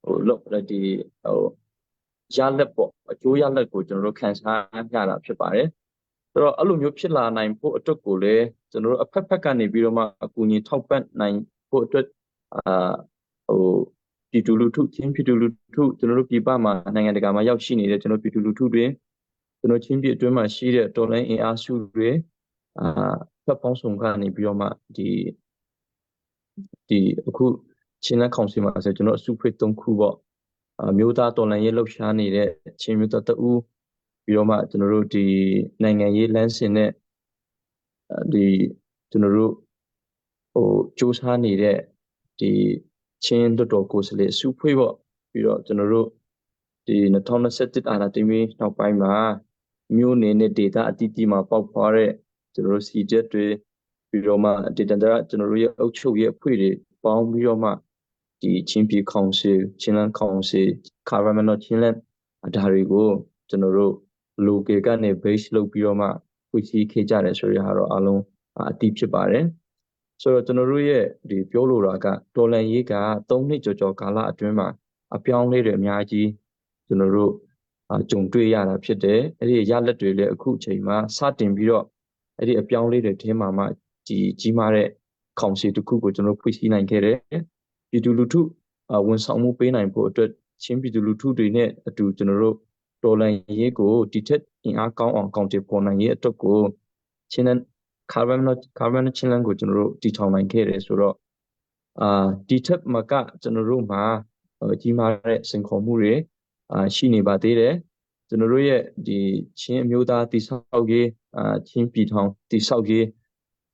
ဟိုလုဒီဟိုရလက်ပေါ့အကျိုးရလက်ကိုကျွန်တော်တို့ခံစားရတာဖြစ်ပါတယ်ဆိုတော့အဲ့လိုမျိုးဖြစ်လာနိုင်ဖို့အတွက်ကိုလည်းကျွန်တော်တို့အဖက်ဖက်ကနေပြီးတော့မှအကူအညီထောက်ပံ့နိုင်ဖို့အတွက်အာဟိုပြည်သူလူထုချင်းပြည်သူလူထုကျွန်တော်တို့ပြည်ပမှာနိုင်ငံတကာမှာရောက်ရှိနေတဲ့ကျွန်တော်ပြည်သူလူထုတွေကျွန်တော်ချင်းပြည်အတွင်းမှာရှိတဲ့တော်လိုင်းအင်အားစုတွေအာဖက်ပေါင်းစုံကနေပြီးတော့မှဒီဒီအခုချင်းလက်ကောင်စီမှာဆိုကျွန်တော်အစုဖွဲ့၃ခုပေါ့အမျိုးသားတော်လှန်ရေးလှုပ်ရှားနေတဲ့ချင်းမျိုးသားတအူးပြီးတော့မှကျွန်တော်တို့ဒီနိုင်ငံရေးလမ်းစဉ်နဲ့ဒီကျွန်တော်တို့ဟိုစူးစမ်းနေတဲ့ဒီချင်းတော်တော်ကိုယ်စားလှယ်အစုဖွဲ့ပေါ့ပြီးတော့ကျွန်တော်တို့ဒီ2021အာဏာသိမ်းပြီးနောက်ပိုင်းမှာမြို့နယ်နဲ့ဒေသအသီးသီးမှာပေါက်ဖွားတဲ့ကျွန်တော်တို့စီချက်တွေပြီးတော့မှဒေသန္တရကျွန်တော်တို့ရဲ့အုပ်ချုပ်ရေးအဖွဲ့တွေပေါင်းပြီးတော့မှဒီချင်းပြည်ကောင်စီချင်းလန်းကောင်စီကာရမနောချင်းလန်းဒါတွေကိုကျွန်တော်တို့ local ကနေ base လုပ်ပြီးတော့မှဖွဲ့စည်းခဲ့ကြတယ်ဆိုရတော့အားလုံးအတိဖြစ်ပါတယ်ဆိုတော့ကျွန်တော်တို့ရဲ့ဒီပြောလိုတာကတော်လန်ရေးက3နှစ်ကျော်ကျော်ကာလအတွင်းမှာအပြောင်းလဲတွေအများကြီးကျွန်တော်တို့ကြုံတွေ့ရတာဖြစ်တယ်အဲ့ဒီရလက်တွေလည်းအခုအချိန်မှာစတင်ပြီးတော့အဲ့ဒီအပြောင်းလဲတွေထဲမှာမှဒီကြီးမားတဲ့ကောင်စီတစ်ခုကိုကျွန်တော်ဖွဲ့စည်းနိုင်ခဲ့တယ်ပြည်သူလူထုဝန်ဆောင်မှုပေးနိုင်ဖို့အတွက်ချင်းပြည်သူလူထုတွေနဲ့အတူကျွန်တော်တို့တော်လန်ရေးကိုဒီထက်အင်အားကောင်းအောင်ကောင်တီပေါ်နိုင်ရေးအတွက်ကိုချင်းနဲ့ carbon carbon ချင်းလန်းကိုကျွန်တော်တို့တည်ထောင်နိုင်ခဲ့တယ်ဆိုတော့ အာဒီထက်မကကျွန်တော်တို့မှာကြီးမားတဲ့စိန်ခေါ်မှုတွေအာရှိနေပါသေးတယ်ကျွန်တော်တို့ရဲ့ဒီချင်းအမျိုးသားတိဆောက်ရေးအာချင်းပြည်ထောင်တိဆောက်ရေး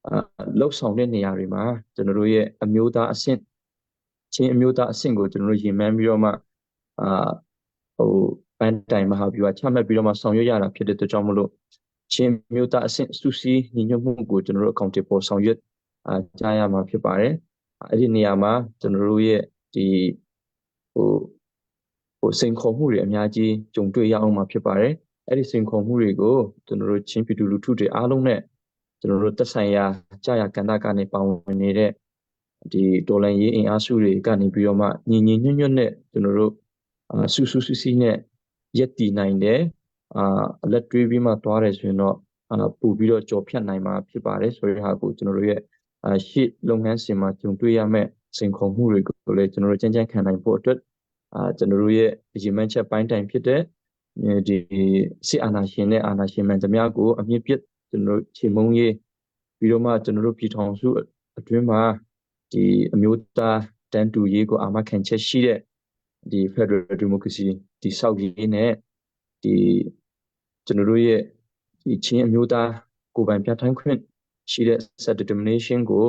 အာလှုပ်ဆောင်တဲ့နေရာတွေမှာကျွန်တော်တို့ရဲ့အမျိုးသားအဆင့်ချင်းအမျိုးသားအဆင့်ကိုကျွန်တော်တို့ရည်မှန်းပြီးတော့မှအာဟိုပန်းတိုင်မဟာဗျူဟာချမှတ်ပြီးတော့မှဆောင်ရွက်ရတာဖြစ်တဲ့အတွက်ကြောင့်မလို့ချင်းမျိုးသားအဆင့်စုစည်းညီညွတ်မှုကိုကျွန်တော်တို့ account ပေါ်ဆောင်ရွက်အာကြားရမှာဖြစ်ပါတယ်အဲ့ဒီနေရာမှာကျွန်တော်တို့ရဲ့ဒီဟိုဟိုစိန်ခေါ်မှုတွေအများကြီးကြုံတွေ့ရအောင်မှာဖြစ်ပါတယ်အဲ့ဒီစိန်ခေါ်မှုတွေကိုကျွန်တော်တို့ချင်းပြည်သူလူထုတွေအားလုံးနဲ့ကျွန်တော်တို့သက်ဆိုင်ရာကြာရကဏ္ဍကနေပါဝင်နေတဲ့ဒီဒေါ်လန်ရေးအင်အားစုတွေကနေပြီးတော့မှညီညီညွတ်ညွတ်နဲ့ကျွန်တော်တို့အာဆူဆူစီစီနဲ့ရက်တည်နိုင်တယ်အာလက်တွေးပြီးမှသွားတယ်ဆိုရင်တော့အာပို့ပြီးတော့ကြော်ဖြတ်နိုင်မှာဖြစ်ပါတယ်ဆိုတဲ့ဟာကိုကျွန်တော်တို့ရဲ့အာရှေ့လုပ်ငန်းစဉ်မှာကြုံတွေ့ရမယ့်စိန်ခေါ်မှုတွေကိုလည်းကျွန်တော်တို့ကြမ်းကြမ်းခံနိုင်ဖို့အတွက်အာကျွန်တော်တို့ရဲ့ရည်မှန်းချက်ပိုင်းတိုင်ဖြစ်တဲ့ဒီစစ်အာဏာရှင်နဲ့အာဏာရှင်မှန်သမျှကိုအမြင့်ပြတ်ကျွန်တော်တို့ခြေမုံရေးပြီးတော့မှကျွန်တော်တို့ပြည်ထောင်စုအတွင်းမှာဒီအမျိုးသားတန်တူရေးကိုအာမခံချက်ရှိတဲ့ဒီ Federal Democracy ဒီဆောက်ရေးနဲ့ဒီကျွန်တော်တို့ရဲ့ဒီချင်းအမျိုးသားကိုယ်ပိုင်ပြဋ္ဌာန်းခွင့်ရှိတဲ့ self determination ကို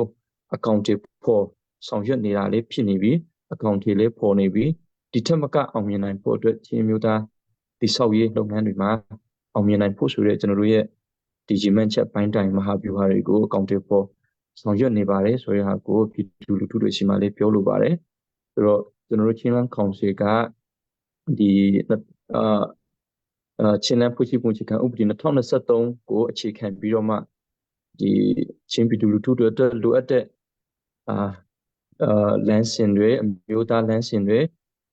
accountable ဖော်ဆောင်ရွက်နေတာလေးဖြစ်နေပြီ accountable လေးဖော်နေပြီဒီထက်မကအောင်မြင်နိုင်ဖို့အတွက်ချင်းအမျိုးသားတိဆောက်ရေးလုပ်ငန်းတွေမှာအောင်မြင်နိုင်ဖို့ဆိုတဲ့ကျွန်တော်တို့ရဲ့ဒီရည်မှန်းချက်ပိုင်းတိုင်မဟာဗျူဟာတွေကို accountable ဖော်ဆောင်ရွက်နေပါတယ်ဆိုတဲ့ဟာကိုပြည်သူလူထုတွေရှိမှလေးပြောလိုပါတယ်ဆိုတော့ကျွန်တော်တို့ချင်းလန်းကောင်စီကဒီအာအာချင်းလန်းဖွဲ့စည်းပုံအခြေခံဥပဒေ2023ကိုအခြေခံပြီးတော့မှဒီချင်းပြည်သူလူထုတွေအတွက်လိုအပ်တဲ့အာအာလမ်းစဉ်တွေအမျိုးသားလမ်းစဉ်တွေ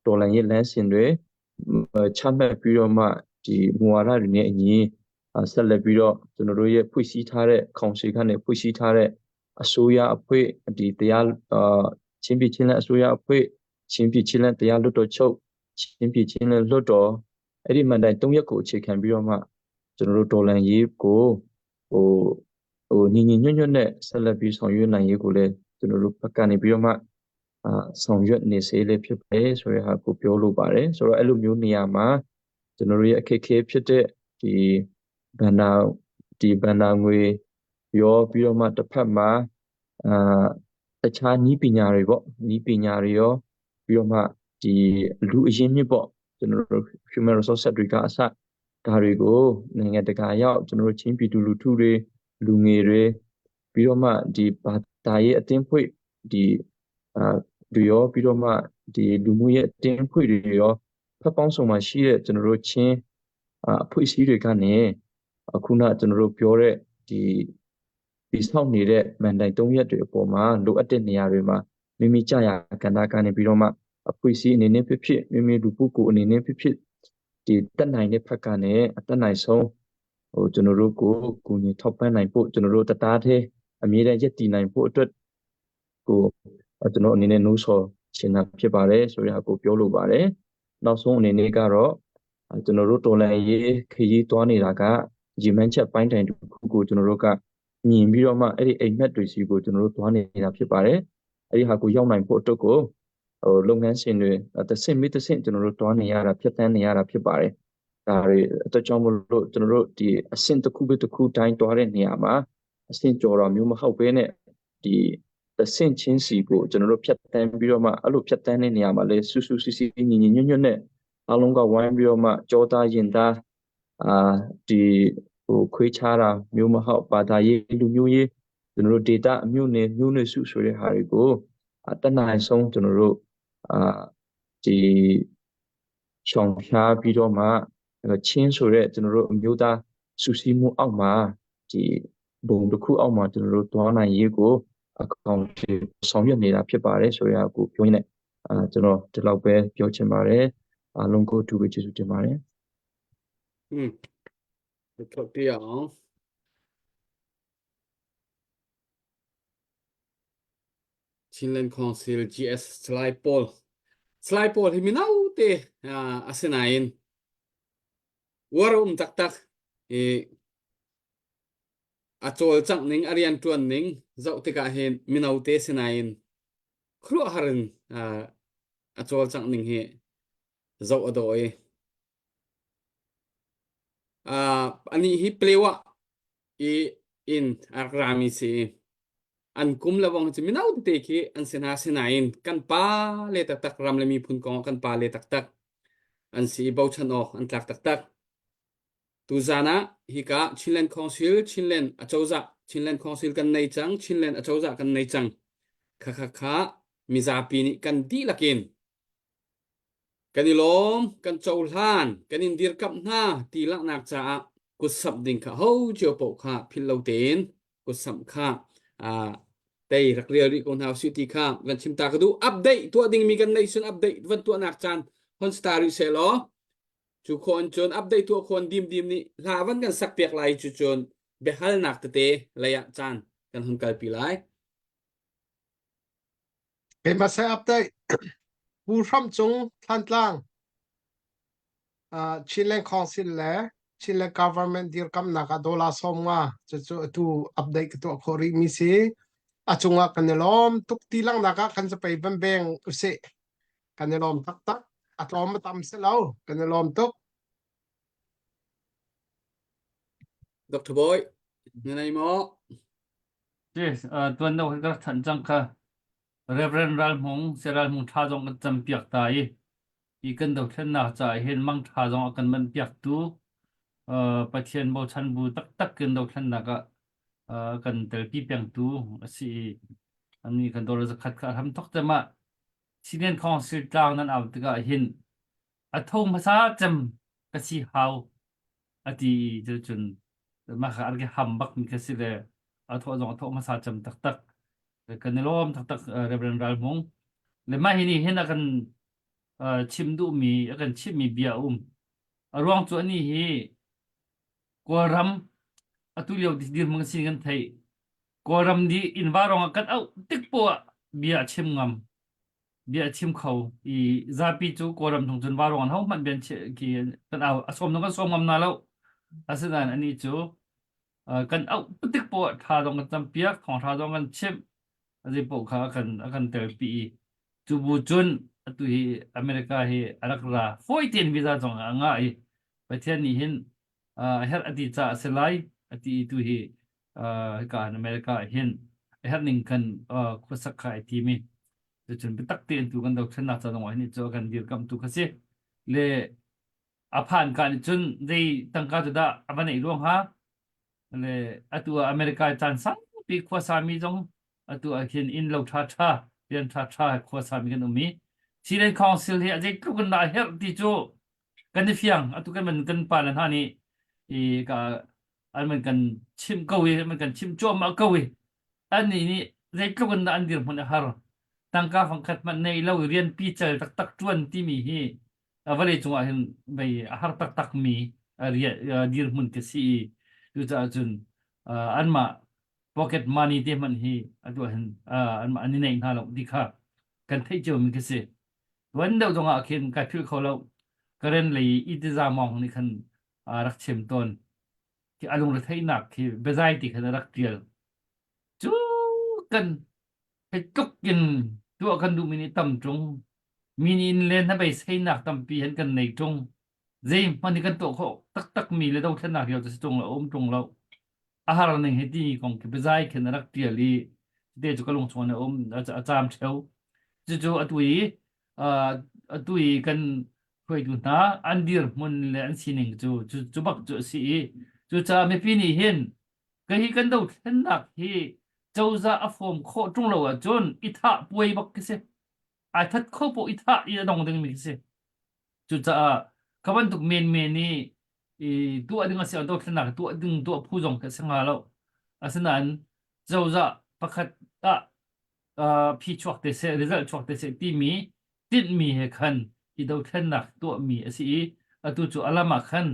တော်လှန်ရေးလမ်းစဉ်တွေချမှတ်ပြီးတော့မှဒီမူဝါဒတွေနဲ့အညီဆက်လက်ပြီးတော့ကျွန်တော်တို့ရဲ့ဖွဲ့စည်းထားတဲ့ကောင်စီကနေဖွဲ့စည်းထားတဲ့အစိုးရအဖွဲ့ဒီတရားအာချင်းပြည်ချင်းလက်အစိုးရအဖွဲ့ချင်းပြည်ချင်းလက်တရားလွတ်တော်ချုပ်ချင်းပြည်ချင်းလက်လွတ်တော်အဲ့ဒီမှန်တိုင်း၃ရက်ကိုအခြေခံပြီးတော့မှကျွန်တော်တို့တော်လန်ရေးကိုဟိုဟိုညီညီညွတ်ညွတ်နဲ့ဆက်လက်ပြီးဆောင်ရွက်နိုင်ရေးကိုလည်းကျွန်တော်တို့ဘက်ကနေပြီးတော့မှအာဆောင်ရွက်နေစေလေးဖြစ်ပဲဆိုတဲ့ဟာကိုပြောလိုပါတယ်ဆိုတော့အဲ့လိုမျိုးနေရာမှာကျွန်တော်တို့ရဲ့အခက်အခဲဖြစ်တဲ့ဒီဘန္နာဒီဘန္နာငွေရောပြီးတော့မှတစ်ဖက်မှာအာတခြားနီးပညာတွေပေါ့နီးပညာတွေရောပြီးတော့မှဒီလူအရင်းမြစ်ပေါ့ကျွန်တော်တို့ human resource တွေကအစဒါတွေကိုနိုင်ငံတကာရောက်ကျွန်တော်တို့ချင်းပြည်သူလူထုတွေလူငယ်တွေပြီးတော့မှဒီဘာသာရေးအတင်းဖွဲ့ဒီအာတွေရောပြီးတော့မှဒီလူမှုရေးအတင်းဖွဲ့တွေရောဖက်ပေါင်းစုံမှာရှိတဲ့ကျွန်တော်တို့ချင်းအဖွဲ့အစည်းတွေကနေအခုနကျွန်တော်တို့ပြောတဲ့ဒီဒီဆောက်နေတဲ့မန်တိုင်၃ရက်တွေအပေါ်မှာလိုအပ်တဲ့နေရာတွေမှာမိမိကြာရာကဏ္ဍကနေပြီးတော့မှအဖွဲ့အစည်းအနေနဲ့ဖြစ်ဖြစ်မိမိလူပုဂ္ဂိုလ်အနေနဲ့ဖြစ်ဖြစ်ဒီတက်နိုင်တဲ့ဖက်ကနေအတက်နိုင်ဆုံးဟိုကျွန်တော်တို့ကိုကူညီထောက်ပံ့နိုင်ဖို့ကျွန်တော်တို့တသားသေးအမြဲတမ်းရက်တည်နိုင်ဖို့အတွက်ကိုကျွန်တော်အနေနဲ့နှိုးဆော်ချင်တာဖြစ်ပါတယ်ဆိုတဲ့ဟာကိုပြောလိုပါတယ်နောက်ဆုံးအနေနဲ့ကတော့ကျွန်တော်တို့တော်လန်ရေးခရီးသွားနေတာကရည်မှန်းချက်ပိုင်းတိုင်တစ်ခုကိုကျွန်တော်တို့ကမြင်ပြီးတော့မှအဲ့ဒီအိမ်မက်တွေစီကိုကျွန်တော်တို့သွားနေတာဖြစ်ပါတယ်အဲ့ဒီဟာကိုရောက်နိုင်ဖို့အတွက်ကိုဟိုလုပ်ငန်းရှင်တွေတစ်ဆင့်မိတစ်ဆင့်ကျွန်တော်တို့တွားနေရတာဖြတ်သန်းနေရတာဖြစ်ပါတယ်ဒါတွေအတွက်ကြောင့်မလို့ကျွန်တော်တို့ဒီအဆင့်တစ်ခုပြီးတစ်ခုတိုင်းတွားတဲ့နေရာမှာအဆင့်ကျော်တော်မျိုးမဟုတ်ဘဲနဲ့ဒီတဆင့်ချင်းစီကိုကျွန်တော်တို့ဖြတ်တန်းပြီးတော့မှအဲ့လိုဖြတ်တန်းတဲ့နေရာမှာလဲဆူဆူစီစီညီညီညွတ်ညွတ်နဲ့အားလုံးကဝိုင်းပြီးတော့မှကြောသားရင်သားအာဒီဟိုခွေးချတာမျိုးမဟုတ်ဘာသာရေးလူမျိုးရေးကျွန်တော်တို့ data အမျိုးနယ်မျိုးနယ်စုဆိုတဲ့ဟာတွေကိုအတနိုင်ဆုံးကျွန်တော်တို့အာဒီရှောင်ရှားပြီးတော့မှချင်းဆိုတဲ့ကျွန်တော်တို့အမျိုးသားစုစည်းမှုအောက်မှာဒီဘုံတစ်ခုအောက်မှာကျွန်တော်တို့သွားနိုင်ရေးကိုအကောင့်တွေဆောင်ရွက်နေတာဖြစ်ပါတယ်ဆိုရကိုပြောရင်းနဲ့အာကျွန်တော်ဒီလောက်ပဲပြောချင်ပါတယ်အားလုံးကိုအထူးပဲကျေးဇူးတင်ပါတယ် อืมထုတ်ပြအောင် Chinland Council GS Slide Paul Slide Paul hi minau te asinain war um taktak i a cawlcangh ning a rianṭuan ning zoh tikah hin mino te sinain. khuaruahhar in a cawlcangh ning hi zoh a dawh i anih hi Palewa i in a rak rami si i an kum le vong cu mino tete khi an si hna sinain kan pa le taktak ram le miphun kong ah kan pa le taktak an si i bochan awk an tlak taktak. Tuzaan ah hika Chinland Council, Chinland acozah, Chinland Council kan nei cang, Chinland acozah kan nei cang. Kha kha kha mizapi nih kan dihlak in kan i lawm, kan cohlan, kan in dirkamh hna ti langhnak caah kutsamh ding kha ho cio paoh kha philh lo tein kutsamh kha uh, tei rak rial rih ko hna usih ti kha van chim ta ka duh. Update tuah dingmi kan neih sun update van tuahnak caan hon star rih seh law Cu khon cun update tuah khon dimdim nih hla van kan sak piak lai cu cun biahalnak tete lei ah caan kan hun kalpi lai. Keimah se update Pu Hram Cung Thlantlang uh, Chinland Council le Chinland Government dirkamnak ah dollar 50 cucu atu update ka tuah khawh rih mi si a cungah kan i lawm tuk ti langnak ah kan zapei ban beng usih Kan i lawm taktak. A tlawm a tam si lo. Kan i lawm tuk. Dr. Boy, na nei maw? Yes, uh, tuan deuh ka rak thanh cang kha. Reverend Ral Hmung, Saya Ral Hmung tha zong kan cam piak ta i i kan dothlennak caah hin mang tha zong a kan manh piak tu uh, Pathian bochan bu taktak kan dothlennak ah uh, kan telpi pengtu a si i ani kan dollar zakhat kha ham thok te ma Chinland Council tlang nan au tikah hin a tho hmasa cem ka si hau a ti i cun mah kha an ham bak mi kha si le a thawh zong a thawh hmasa cem taktak kan i lawm taktak Reverend Ral Hmung le mah hi nih hin a kan chim duhmi a kan chimmi bia a um a ruang cu ani hi Kawlram atu lio dirhmun sin kan theih Kawlram nih innva ruangah kan auh tik poah bia a chim ngam. Bia a chim kho i zapi cu Kawlram chung cun va ruang hohmanh bia ki kan au a sawm kan sawm ngam na lo. Asinain anih cu kan auh tik poah tha dong kan campiak, thawngtha dong kan chimh, a zei poah kha a kan a kan telpi i cu bu cun atu hi America hi a rak ra fawi tein visa zong a ngah i Pathian nih hin a herh a ti caah a si lai a ti i tu hi hika in America ah hin a herh ning kan khuasak kha ai tim i cucun biatak tein tu kan dothlennak ca zong ah hin cu a kan dirkamhtu kha si le a phan ka nih cun zei tangka cu dah a va neih ruang ha le atu ah America caan saupi khuasa mi zong atu ah hin inn lo ṭha ṭha rian ṭha ṭha khuasa mi kan um i Chinland Council hi a zeitluk in dah a herh ti cu kan i fiang atu kan kan pa le hna nih i ka an man kan chimh ko i man kan chimh cuahmah ko i annih nih zeitluk in dah an dirhmun a har tangka fangkhat hmanh nei lo i rian pical taktak ṭuan timi hi vawlei cungah hin vei a har taktak mi dirhmun ka si i cucaah cun anmah pocket money te hmanh hi atu hin anmah an i neih hna lo ti kha kan theih cio mi ka si tuan deuh zongah khin kai philh kho lo Karen lei i tiza mawng nih khan a rak chim tawn khi a lungretheihnak khi biazai ti khan a rak tial cu kan hei tluk in tuah kan duhmi nih tam ṭung mi nih in len na beiseinak tampi han kan nei ṭung zeihmanh hi kan tuah khawh taktak mi le dothlennak lio cu si ṭung lo um ṭung lo a har ning hi ti kong khi biazai khin a rak tial i te cu ka lung chung a um a caam ṭheo cucu atu i atu i kan hruaitu hna an dirhmun le an sining cu cu bak cu a si i cucaah mipi nih hin ka hi kan dothlennak hi cozah a form khawh ṭung lo ahcun i thah puai bak khi si ai that kho poh i thah i a dong dingmi khi si cucaah kha bantuk menmen i i tuah ding a si dothlennak tuah ding tuah phu zong khi a si hnga lo asinain cozah pakhat ah phi chuak te seh result chuak te seh timi tinhmi he khan i dothlennak tuahmi a si i atu cu a lam ah khan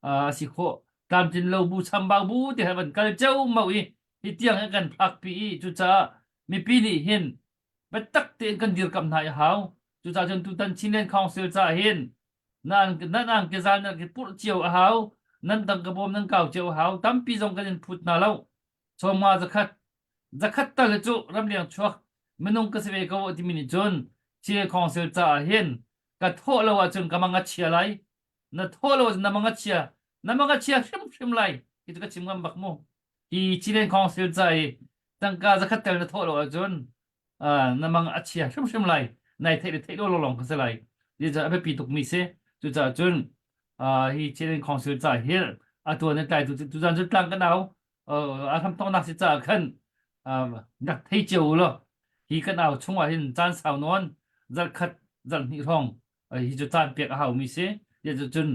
a si khawh tlamtlin lo bu chambau bu te he van kal ceumau i hi tiang hi kan phakpi i cucaah mipi nih hin biatak tein kan dirkamh hna i hau cucaah cun tutan Chinland Council caah hin nan nan angkezal nan purh cio a hau nan tangka bawm nan kau cio a hau tampi zong kan in phut hna lo sawma zakhat zakhat tal cu ramleng chuak. Minung ka si ve ko timi nih cun Chin Council caah hin ka thawh lo ahcun ka mang a chia lai. Na thawh lo ahcun na mang a chia. Na mang a chia hrimhrim lai. Hi cu ka chim ngam bak mu. Hi Chin Council ca i tangka zakhat tel na thawh lo ahcun na mang a chia hrimhrim lai nai theih le theih lo lawng ka si lai ti a biapi tukmi si cucaah cun hi Chin Council ca hi atu an tlai tu tuzan cu tlang kan au a hram thawknak si caah khan rak thei cio u law hi kan au chungah hin caan sau nawn zarh khat zarh hnih hrawng hi cu caan pek a haumi si ti cun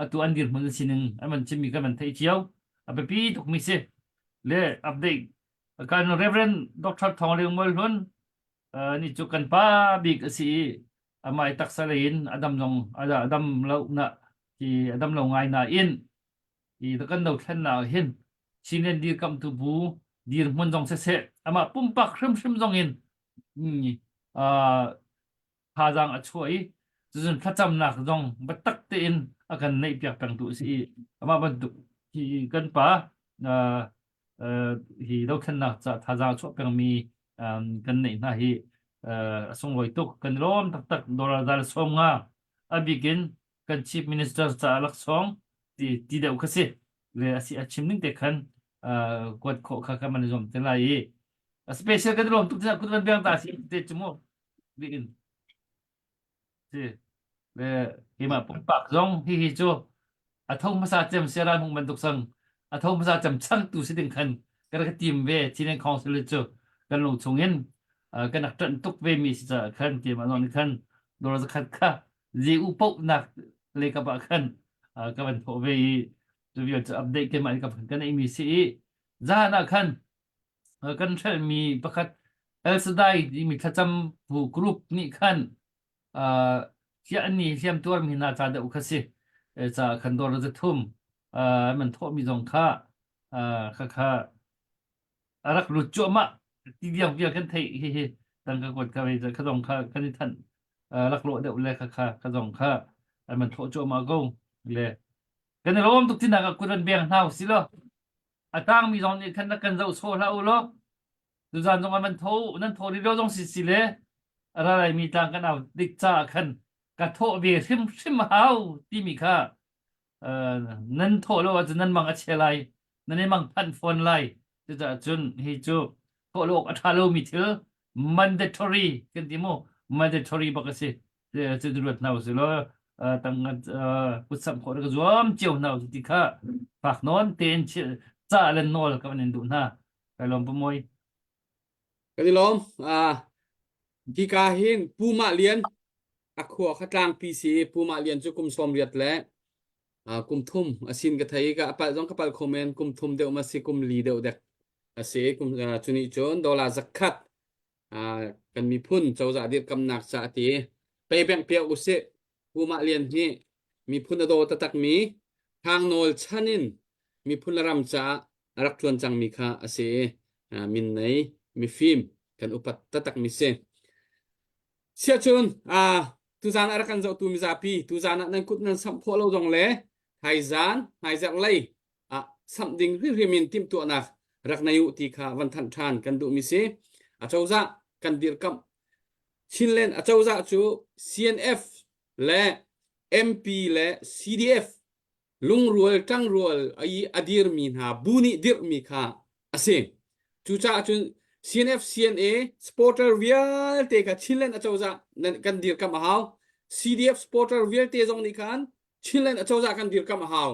atu an dirhmun an sining an van chimmi kan van theih cio a biapi tukmi si le update Kan Reverend Dr. Thawng Leng Mual Hlun ni cu kan pa bik a si i amah i taksa lei in a dam zong a dam lo na hi a dam lo ngai nain i kan dothlennak hin Chinland dirkamhtu bu dirhmun zong siseh amah pumpak hrimhrim zong in thazaang a chuah i cucun thlacamnak zong biatak tein a kan neihpiak pengtu a si i amah bantuk hi kan pa hi dothlennak ca thazaang a chuah pengmi kan neih hna hi a sunglawi tuk kan lawm taktak dollar zal sawm nga a bik in kan chief minister caah laksawng ti ti deuh kha si le a si a chim ning te khan kuat khawh kha kan man zuam te lai i special kan lawm tuk kut van biang ta si te chu mu bik in si le keimah pumpak zong hi hi cu a tho hmasa cem siaran hung bantuk sang a tho hmasa cem changtu si ding khan kan rak tim ve Chinland Council cu kan lung chung in kan rak ṭanh tuk ve mi si caah khan keimah zong nih khan dawr zakhat kha zi u poh nak le kap ah khan ka van thawh ve i cu vial cu update keimah nih ka kan ei mi si i zahan ah khan kan hrelhmi pakhat El Shaddai timi thlacam phu group nih khan hliah an ni hliam tuarmi hna ca deuh kha si ca khan dawr za thum an man thawhmi zong kha kha kha a rak lut cuahmah ti viang vial kan theih hi hi tangka kuat ka vei kha zong kha kan i thanh laklawh deuh le kha kha kha zong kha an man thawh cuahmah ko le kan i lawm tuk tinak ah kut an beng hna si lo A tangmi zong nih khan rak kan zoh sawh hlah u law tuzan zong ah nan tho nan tho rih lo zong si si le a ra laimi tlang kan au dik caah khan ka thawh ve hrimhrim hau timi kha uh, nan thawh lo ahcun nan mang a chia lai nan i mang phanh fawn lai cucaah cun hi cu thawh lo awk a ṭha lomi thil mandatory kan ti mu mandatory bak a si cu ruat hna usih law tang kutsamh khawh ka zuam cio hna usih ti kha fak nawn tein ca le nawl ka van in duh hna kai lawm pamoy kan i lawm hika hin Pu Mah Lian a khua kha tlangpi si Pu Mah Lian cu kum 80 le kum thum asin ka thei ka apal zong ka pal kho men kum thum deuh ma si kum li deuh dek asi kum chuni cun dollar zakhat kan miphun cozah dirkamnak ca ti pei beng piak usih Pu Mah Lian hi miphun a daw taktakmi Thangnawl chan in miphun le ram caah a rak ṭuan cangmi kha a si i min nei mifim kan upat taktakmi si. Siahcun tuzaan a rak kan zohtu mizapi tuzaan ah nan kut nan samh khawh lo zong le thaizaan hmaizarh lei ah samh ding hrimhrim in timhtuahnak rak nei u ti kha van thanh ṭhan kan duhmi si. Acozah kan dirkamh Chinland acozah cu CNF le MP le CDF lungrual ṭangrual i a dirmi hna bu nih dirhmi kha a si. Cucaah cun CNF CNA supporter vialte kha Chinland acozah kan dirkamh a hau. CDF supporter vialte zong nih khan Chinland acozah kan dirkamh a hau.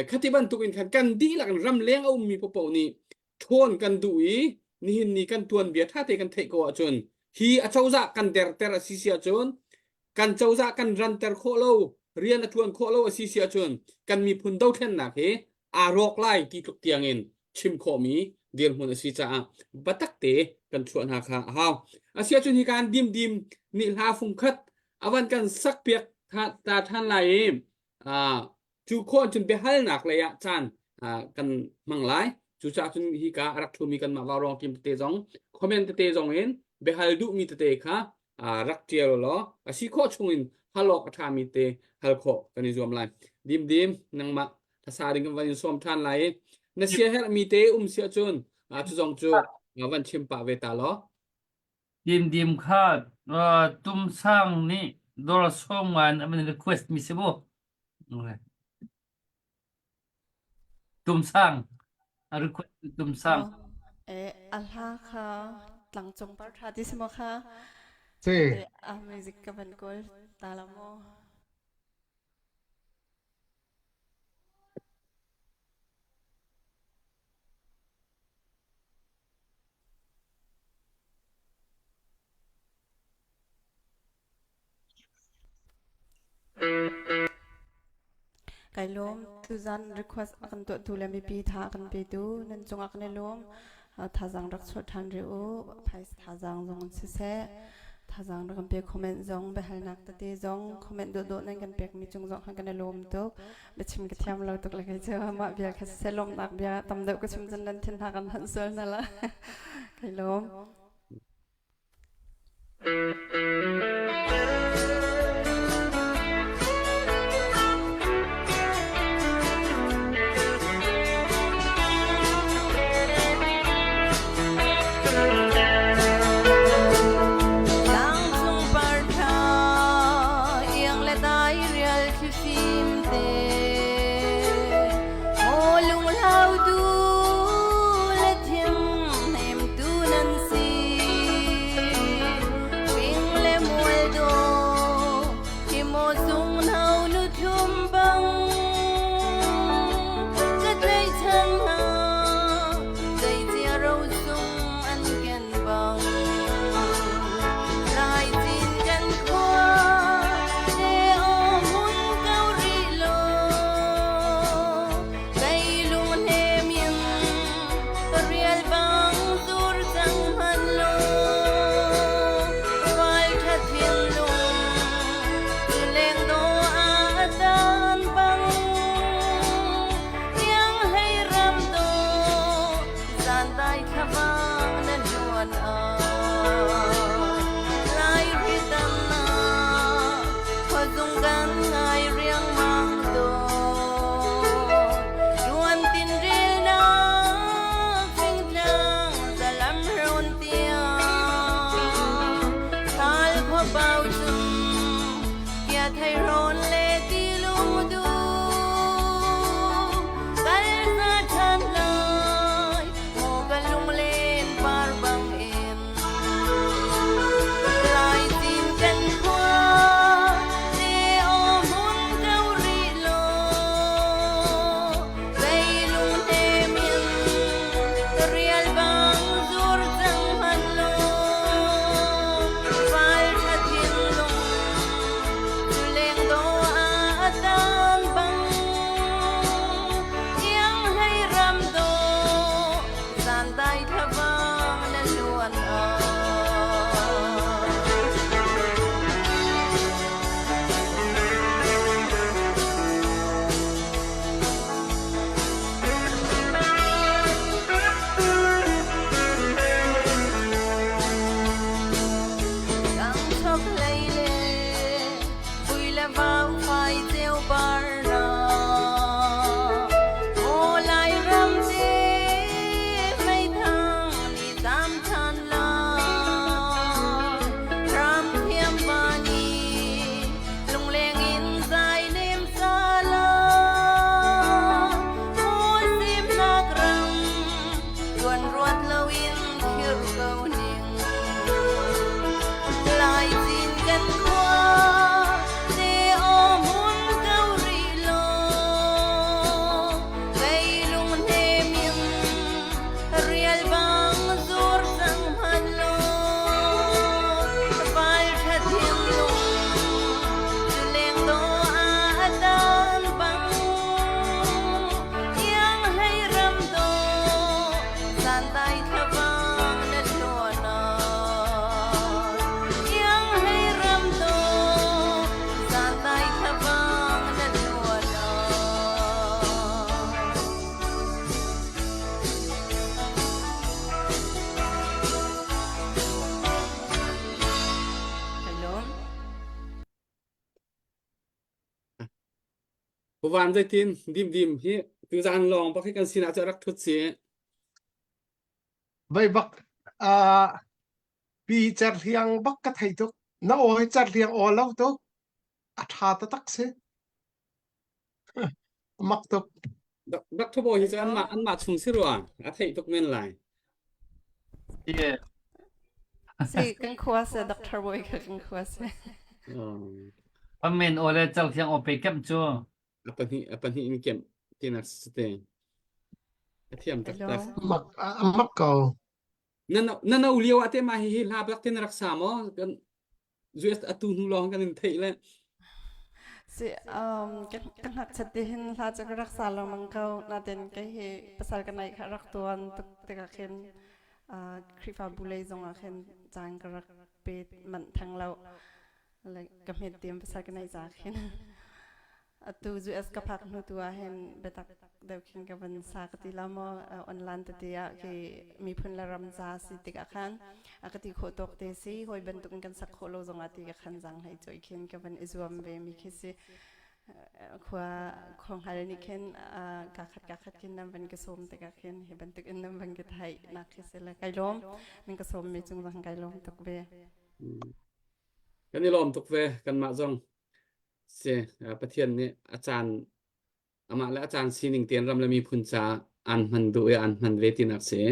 Khati bantuk in khan kan dihlak in ramleng a ummi paohpaoh nih ṭhawn kan duh i nihin ni kan tuanbia ṭhate kan theih ko ahcun hi acozah kan derter a si si ahcun kan cozah kan ranter khawh lo rian a ṭuan khawh lo a si si ahcun kan miphun dothlennak hi aa rawk lai ti tluk tiang in chim khawhmi dirhmun a si caah biatak te kan chuah hna kha a hau. Asiahcun hi kan dimdim nih hla fungkhat a van kan sakpiak ta ṭhan lai i cu khawh cun biahalnak lei ah caan kan hmang lai. Cucaah cun hika a rak ṭhumi kanmah vaurawng team tete zong comment tete zong in biahal duhmi tete kha rak ṭial law a si khawh chung in hal awk a ṭhami te hal khawh kan i zuam lai. Dimdim nangmah hlasa ding kan van in sawm ṭhan lai i na siaherhmi te um si ahcun cu zong cu van chim pah ve ta law. Dimdim kha Tum Sang nih dawr sawm ngai in a van request mi si bu. Tum Sang a request Tum Sang. Eh, a hla kha tlangcung par tha ti si maw kha? Si. A music ka van kawl ta la maw? Kai lawm. Tuzan request a kan tuahtu le mipi tha a kan petu nan cungah kan i lawm. Thazaang rak chuah ṭhan rih u. Phaisa thazaang zong in siseh, thazaang rak kan pe comment zong biahalnak tete zong comment dawhdawh nan kan pekmi cung zong khan kan i lawm tuk. Biachim ka thiam lo tuk le kei cu mah bia kha siseh lawmhnak bia tam deuh ka chim cun nan thin hna kan hanh sual hna la. Kai lawm. Tlangcung par ṭha iang le dai rial thlifim te Maw lunghlau tu le thim hnemtu nan si Fing le mual do hi maw sung hno nu thlum bang Ka tlaihchan hna zeicia ro sung an ken bang Lai cin kan khua te aw hmun ko rih law Kei lung hnem in rial bang zur cang hmanh law Val ṭha thinlung cu leng dawh ah a tan bang Iang hlei ram dawh zan dai thlavang na hluan ah Lai ritam na khuazung kan ngai riangmang dawt Tuan tin ril na fingtlang zalam rawn tiang Thal khua pau chung kia thei rawn le ti lung du Kal za ṭhan lai maw ka lunglen par bang in Lai cin kan khua te aw hmun ko rih law Kei lung hnem in rial bang zur cang hmanh law Val ṭha thinlung cu leng dawh ah a tan bang Iang hlei ram dawh zan dai thlavang na luan ah. Kang chok lei le vui le vau fai ceu par na Aw lai ram te mei thang ni tam than la Ram thiam va ni lungleng in zai nem sa la Maw sim nak ram tuan ruat lo in khir ko ning Lai cin kan khua te aw mun ko rih law Kei lung hnem in rial bang zur cang hmanh law Val ṭha thinlung cu leng dawh ah a tan bang Iang hlei ram dawh zan dai thlavang na hluan ah Iang hlei ram dawh zan dai thlavang na hluan ah Hello. Van zeitin dim dim hi tuzan lawng bak hi kan sinah cu rak thut si. Vai bak uh, Pi Cerhliang bak ka thei tuk. Na aw hi Cerhliang aw lo tuk. A ṭha taktak si. Mak tuk. Dr. Bawi hi cu anmah anmah chung si rua a theih tuk men lai. Yeah. Si kan khua se Dr. Bawi kha kan khua se. Amen aw le Cerhliang aw pe kem cu. A pahnih a pahnih in kem tinak si te. A thiam taktak. Mak a mak ko. Na na no lio ah te ma hi hi hla bak te na rak sa maw? Kan US atu hnu lawng kan in theih le. Si um ka ka ngakchat te hin hla cu ka rak sa lengmang ko natin kei hi pasal ka neih kha rak tuan tuk tikah khin uh, Khrihfabu lei zongah khin caan ka rak pe manh theng lo. Like ka hmet tiam pasal ka neih ca khin Atu US ka phak hnu tu ah hin biatak deuh khin ka van sa ka ti la maw online tete ah khi miphun le ram ca si tikah khan a ka ti khawh tawk te si hawi bantuk in kan sak khawh lo zongah ti ka khan zang hlei choi khin ka van i zuam ve mi khi si khua khua hngal nih khin ka khat ka khat khin nan van ka sawm tikah khin hi bantuk in nan van ka theih nak khi si le kai lawm nan ka sawm mi cung zong kai lawm tuk ve Kan i lawm tuk ve kanmah zong Si, Pathian nih a caan amah le a caan sining tein ram le miphun caah aan hman duh i aan hman ve tinak si.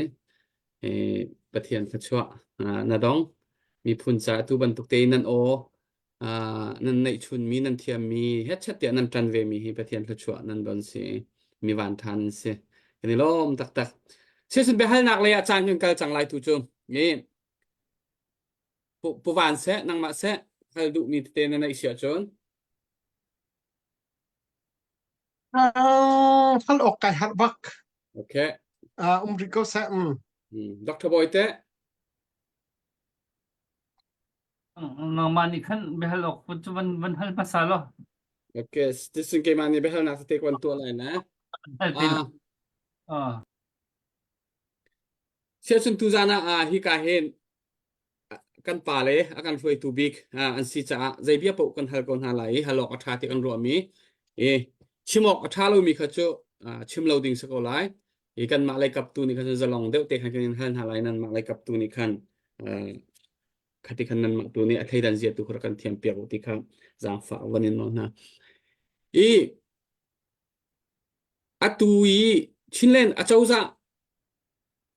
E, Pathian thluachuah na dong. Miphun caah tu bantuk tein nan aw nan neihchunmi, nan thiammi, hetchet tiah nan ṭan vemi hi Pathian thluachuah nan don si. Mi van ṭha nan si. Kan i lawm taktak. Siasun biahalnak lei ah caan kan kal cang lai tu cu. I Pu Van seh, nangmah seh, hal duhmi tete na neih si ahcun. Uh, hal awk kai harh bak. Okay. Uh, um rih ko seh. Mm. Mm. Dr. Bawi te. Nangmah nih khan biahal awk cu van van hal hmasa law. Okay, tisun keimah nih biahalnak tete kan tuah lai na. Hal te. Ah. Siacun tuzan ah hika hin kan pa le a kan hruaitu bik an si caah zei bia paoh kan hal ko hna lai i hal awk a ṭha ti kan ruahmi i chim awk a ṭha lomi kha cu chim lo ding si ko lai i kanmah lei kaptu nih khan zalong deuh te khan kan in hal hna lai nanmah lei kaptu nih khan khati khan nanmah tu nih a thleidan zia tu kha kan thiam piak u ti kha zaangfah van in nawl hna i atu i Chinland acozah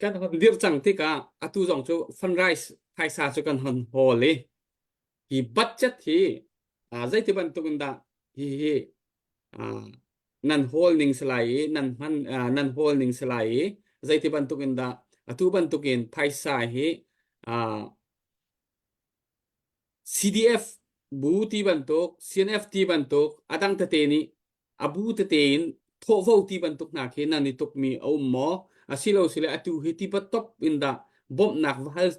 kan hon dirh cang tikah atu zong cu fundraise phaisa cu kan hon hawl i hi budget hi zeiti bantuk in dah hi hi nan hawl ning si lai i nan hman nan hawl ning si lai i zeiti bantuk in dah atu bantuk in phaisa hi CDF bu ti bantuk CNF ti bantuk adang tete nih a bu tete in thawhvo ti bantuk hna khi nan i tukmi a um maw? Asilo sile atu hi ti top in dah bawmhnak va hal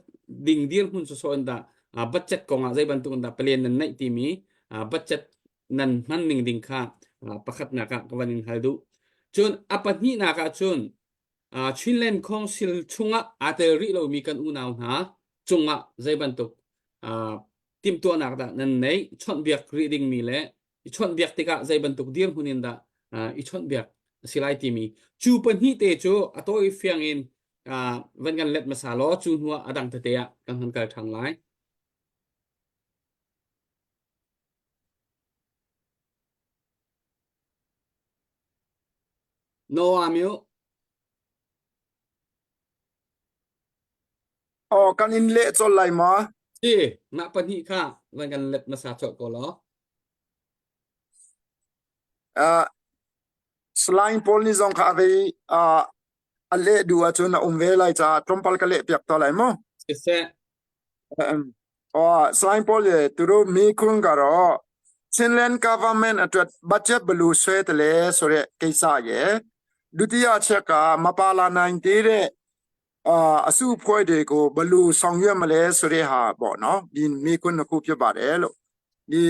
ding dirhmun sawsawh in dah budget kong ah zei bantuk in dah plan nan neih timi budget nan hman ning ding kha pakhatnak ah ka van in hal duh. Cun a pahnihnak ah cun Chinland Council chungah aa tel rih lomi kan unau hna cungah zei bantuk timhtuahnak dah nan neih chawnhbiak rih dingmi le i chawnhbiak tikah zei bantuk dirhmun in dah i chawnhbiak a si lai timi cu pahnih te cu a tawi fiang in van kan let hmasa law cu hnuah a dang tete ah kan hun kal ṭhan lai. Noah miu. Oh, kan in leh colh lai ma? Si, mah pahnih kha van kan let hmasa colh ko law. Uh, Salai pawl nih zong kha a vei uh, a leh duh ahcun a um ve lai caah tlawmpal ka leh piak to lai mu. Siseh. Oh, Salai pawl ye turu mi khung ka ro Chinland government atwat budget balu swe tele sore keisa ye dutiya cheka mapala 90 တဲ့ အာအစုဖွဲ့တွေကိုဘလူဆောင်ရွက်မလဲဆိုတဲ့ဟာပေါ့နော်ဒီမိခွန်းတစ်ခုဖြစ်ပါတယ်လို့ဒီ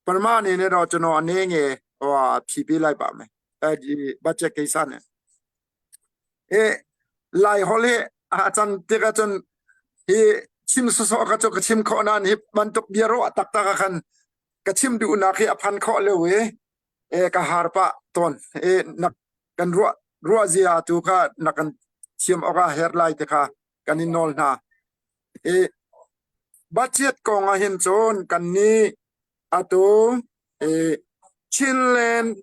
ပထမအနေနဲ့တော့ကျွန်တော်အနေငယ်ဟိုဟာဖြည့်ပေးလိုက်ပါမယ်အဲဒီ budget ကိစ္စနဲ့အဲလိုက်ဟောလေอาจารย์ที่ก็จนที่ชิมสสก็จะกชิมข้อนั้นฮิมันตกเบียร์ตักตะกันกชิมดูนักฮิอพันข้อเลยเว้เอกหาร์ปะตอนเอนัก Kan ruah ruah zia tu kha na kan thiam awk ah her lai ti kha kan in nawl hna. I budget kong ah hin cun kan nih atu i Chinland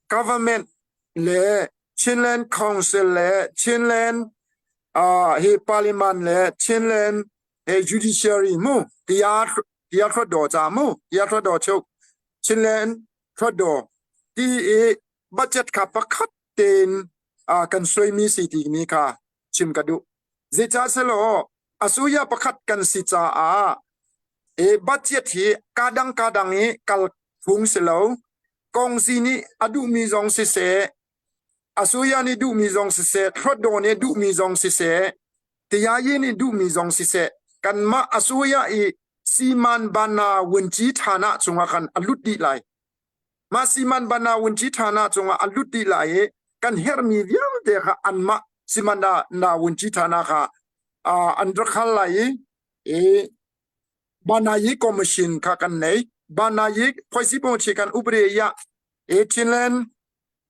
government le Chinland Council le Chinland uh, hi parliament le Chinland he judiciary mu tiah tiah hruat ca mu tiah hruat chuk Chinland hruat ti i budget kha pakhat tein uh, kan suaimi si ti mi kha chim ka duh. Zeicah selaw asuya pakhat kan si caah e budget hi kadang kadang i kal phung si lo. Kongsi nih a duhmi zong siseh, asuya nih duhmi zong siseh, Hluatdaw nih duhmi zong siseh, Tiyayi nih duhmi zong siseh, kanmah asuya i siman bana wunci thana chungah khan a lut dih lai. Mah siman bana wunci thana cungah a lut dih lai i kan herhmi vialte kha anmah siman na wunci thana kha an rak hal lai i i Banayi Commission kha kan nei. Banayi Phoisibongchi kan upre ya e Chinland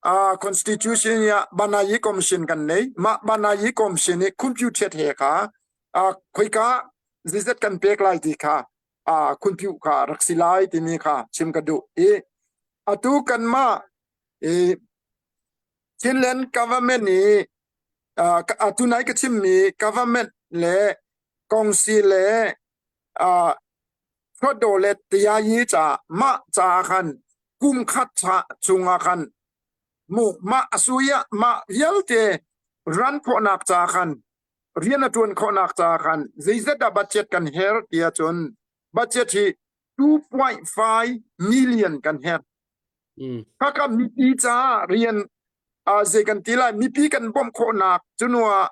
uh, Constitution ya Banayi Commission kan nei. Mah Banayi Commission i computer he kha uh, khoika zizat kan pek lai ti kha uh, khunpiu kha rak si lai timi kha chim ka duh i atu kanmah i Chinland government i uh, atu nai ka chimmi government le kongsi le uh, Hluatdaw le Tiayi ca mah ca khan kum khat cha chungah khan mu mah asuya mah vialte ran khawhnak ca khan rian a ṭuan khawhnak ca khan zeizat dah budget kan her ti ahcun budget hi 2.5 million kan her. Mm. Khaka mipi caah rian uh, zei kan ti lai mipi kan bawmh khawhnak cunuah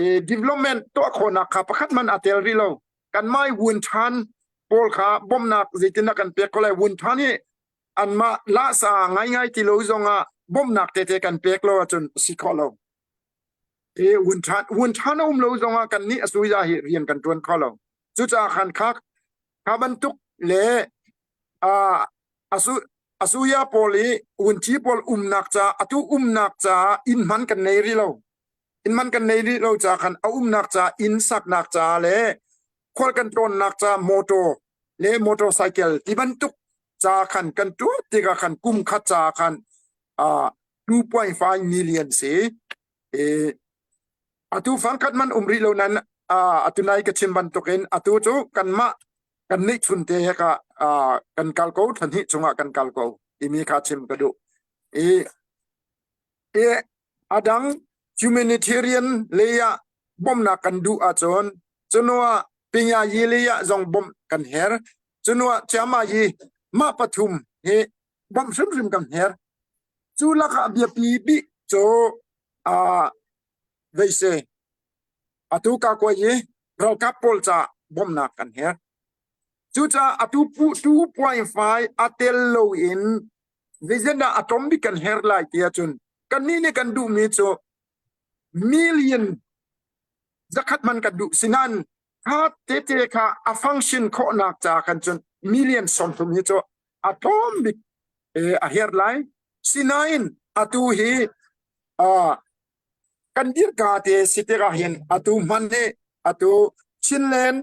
eh, development tuah khawhnak kha pakhat man a tel rih lo. Kan mai wun than pawl kha bawmhnak zeitindah kan pek ko lai wun than hi anmah lasa ngaingai ti lo zongah bawmhnak tete kan pek lo ahcun si kho lo. E wun ṭhan wun ṭhan a um lo zongah kan nih a suya hi rian kan ṭuan kho lo. Cucaah khan kha kha bantuk le a asu asuya pawl i wunci pawl umnak ca atu umnak ca inn hman kan nei rih lo. Inn man kan nei rih lo ca khan a umnak ca inn saknak ca le khual kan tlawnnak ca motor le motorcycle ti bantuk ca khan kan tuah tikah khan kum khat ca khan uh, 2.5 million si e atu fangkhat man um rih lo nan atu nai ka chim bantukin atu cu kanmah kan nih chun te he ka kan kal ko thlan hi chungah kan kal ko timi kha chim ka duh i e adang humanitarian lei ah bawmhnak kan duh ahcun cunuah pinya yi lei ah zong bawmh kan her cunuah chiama yi mah pathum hi bawmh hrimhrim kan her cu lakah biapi bik cu uh, veise atu ka kuai i ralkap pawl ca bawmhnak kan her cucaah atu 2.5 a tel lo in zeizindah a tlawm bik kan her lai ti ahcun kannih nih kan duhmi cu million zakhat man kan duh sinan kha tete kha a function khawhnak ca kan cun million 30 hi cu a tlawm bik a her lai sinain atu hi kan dirka te si tikah hin atu hman nih atu Chinland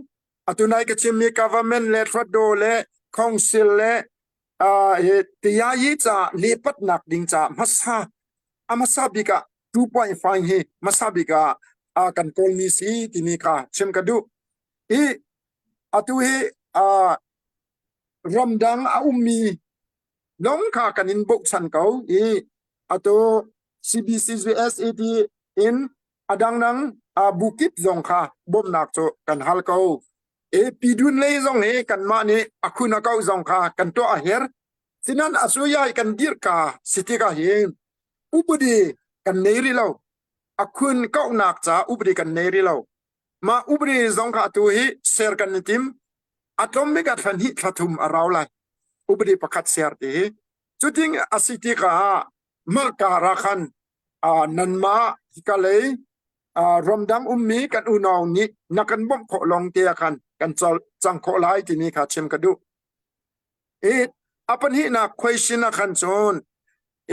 atu nai ka chimmi government le Hluatdaw le council le hi tiyayi ca lepatnak ding ca hmasa a hmasa bik ah 2.5 hi hmasa bik ah kan kawlmi si timi kha chim ka duh i atu hi ramdang a ummi lawng kha kan in bochan ko i atu CBCUSA ti in a dangdang bukip zong kha bawmhnak cu kan hal ko. E pidun lei zong hi kanmah nih a khun a kau zong kha kan tuah a her. Sinan a suyai kan dirka si tikah hin upadi kan nei rih lo. A khun kauhnak ca upadi kan nei rih lo. Mah upadi zong kha atu hi ser kan i tim. A tlawm bik ah thla hnih thla thum a rau lai. Upadi pakhat ser ti hi. Cuting a si tikah mah kar ah khan nanmah hika lei ramdang ummi kan unau nih na kan bawmh khawh lawng te ah khan kan cang khawh lai timi kha chim ka duh. I a pahnihnak question ah khan cun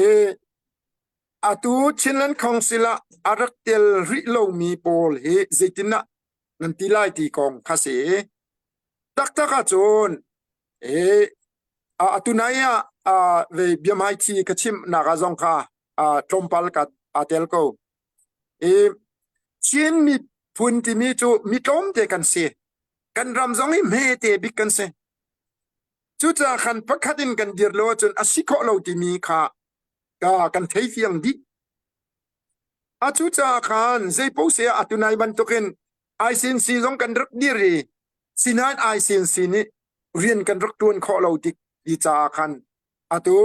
i atu Chinland Council ah a rak tel rih lomi pawl hi zeitindah? Nan ti lai ti kong kha si. Taktak ahcun e atu nai ah ve biahmaithi ka chim nak ah zong kha tlawmpal ka aa tel ko. I Chin miphun timi cu mi tlawmte kan si. Kan ram zong hi hmete bik kan si. Cucaah khan pakhat in kan dir lo ahcun a si khawh lo timi kha kan thei fiang dih. A cucaah khan zeipaoh se ah atu nai bantukin ICNC zong kan rak dir i sinain ICNC nih rian kan rak ṭuan khawh lo tik ti caah khan atu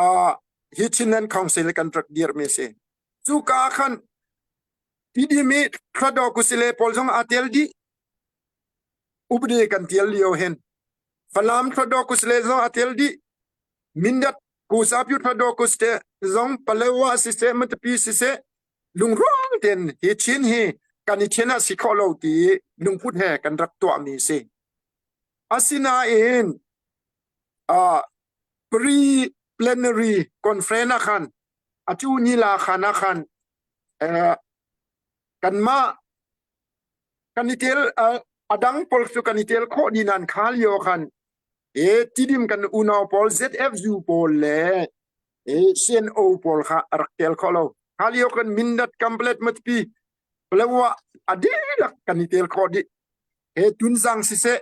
uh, hi Chinland Council kan rak dirmi si. Cuka ah khan TDM i Hluttaw kusile pawl zong aa tel dih. Upadi kan tial lio hin. Falam Hluttaw kusile zong aa tel dih. Mindat Kusapyu Hluttaw kuste zong Palewa siseh Matapi siseh lungrual tein hi Chin hi kan i then ah si khawh lo ti lungput he kan rak tuahmi si. Asinain uh, pre plenary conference ah khan atu ni la khan ah khan uh, kanmah kan i tel uh, adang pawl cu kan i tel khawh ni nan kha lio khan e tidim kan unau pawl ZFU pawl le e CNO pawl kha rak tel kho lo kha lio kan mindat complete matpi palawa adilak kan i tel khawh dih he tunzang siseh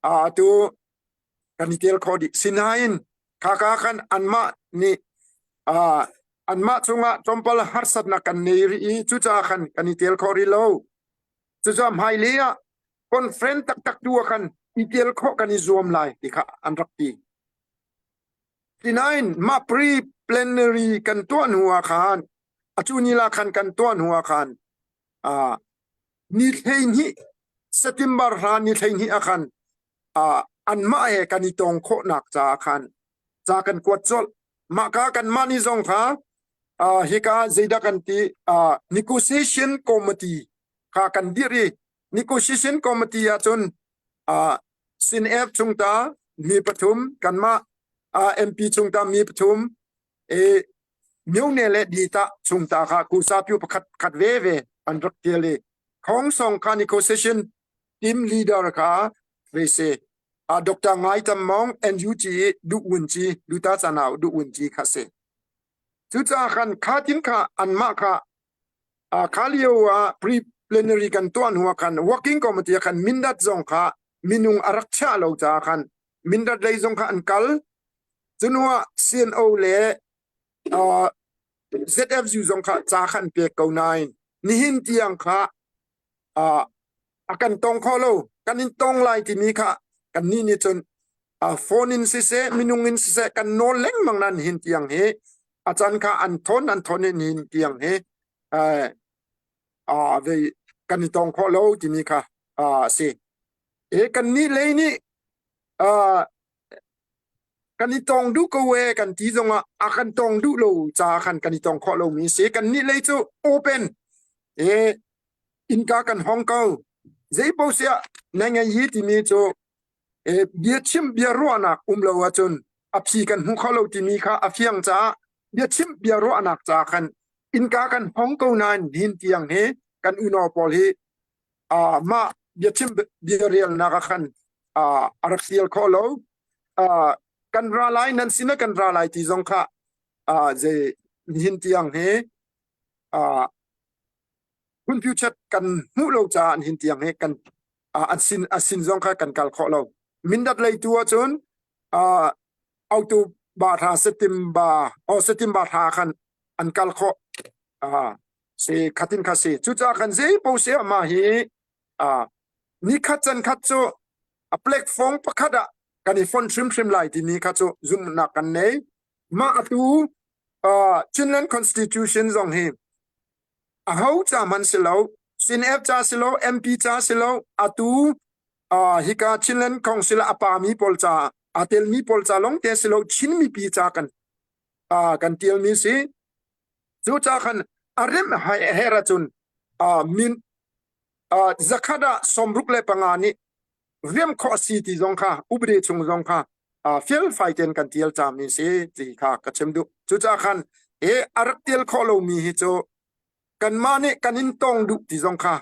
a tu kan i tel kho dih. Sinain khaka khan anmah nih uh, anmah cungah tlawmpal harsatnak kan nei rih i cucaah khan kan i tel kho rih lo. Cucaah hmailei ah conference taktak tu ah khan i tel khawh kan i zuam lai ti kha an rak ti. Sinain mah pre plenary kan tuah hnu ah khan acu ni la khan kan tuah hnu ah khan uh, ni 12 September hla ni 12 ah khan uh, anmah he kan i tong khawhnak caah khan ca kan kuat colh. Mahka kanmah nih zong kha uh, hika zeidah kan ti uh, negotiation committee kha kan dirh i negotiation committee ahcun uh, SINF chungta mi pathum kanmah uh, MP chungta mi pathum e myone le dita chungta kha kusapyu pakhat khat ve ve an rak tial i khong song kha negotiation team leader kha ve se a Dr. Ngai Tam Mong NUG du wun chi duta chanau du wun chi kha se cucaah khan kha tin kha anmah kha a kha lio ah pre plenary kan tuah hnu ah khan working committee ah khan mindat zong kha minung a rak chiah lo caah khan mindat lei zong kha an kal cuhnu ah CNO le uh, ZFU zong kha ca kha an pek ko nain nihin tiang kha uh, a kan tong kho lo kan in tong lai timi kha kan nih nih cun uh, phone in siseh minung in siseh kan nawl lengmang nan hin tiang hi a can kha an thon an thon in hin tiang hi uh, uh, ve kan i tong kho lo timi kha uh, si e kan nih lei nih uh, kan i tong duh ko e kan ti zongah a kan tong duh lo ca khan kan i tong khawh lomi si kan nih lei cu open e innka kan hong ko zeipaoh siah na ngei hi timi cu e bia chim bia ruahnak um lo ahcun a phi kan hmu kho lo timi kha a fiang caah bia chim bia ruahnak ca khan innka kan hong ko nain hin tiang hi kan unau pawl hi uh, mah biachim biarelnak ah khan uh, a rak fial khawh lo uh, kan ra lai nan sinah kan ra lai ti zong kha uh, zei nihin tiang hi uh, hun future kan hmuh lo caah nihin tiang hi kan uh, an sin a sin zong kha kan kal khawh lo mindat lei tu ahcun uh, autu ba tha setim ba o setim ba tha khan an kal khawh uh, si khatin kha si cucaah khan zei paoh si mah hi uh, ni khat can khat cu a platform pakhat ah kan i fon hrimhrim lai timi kha cu zumhnak kan nei mah atu uh, Chinland Constitution zong hi a ho ca man si lo CNF ca si lo MP ca si lo atu uh, hika Chinland Council a pa mi pawl ca a tel mi pawl ca long te si lo Chin mipi ca kan uh, kan tial mi si Cucaah khan a remh her ahcun min zakhat ah 65 nih riam khawh a si ti zong kha upadi chung zong kha felfai tein kan tial cami si ti kha ka chim duh. Cucaah khan he a rak tial khawh lomi hi cu kanmah nih kan in tong duh ti zong kha.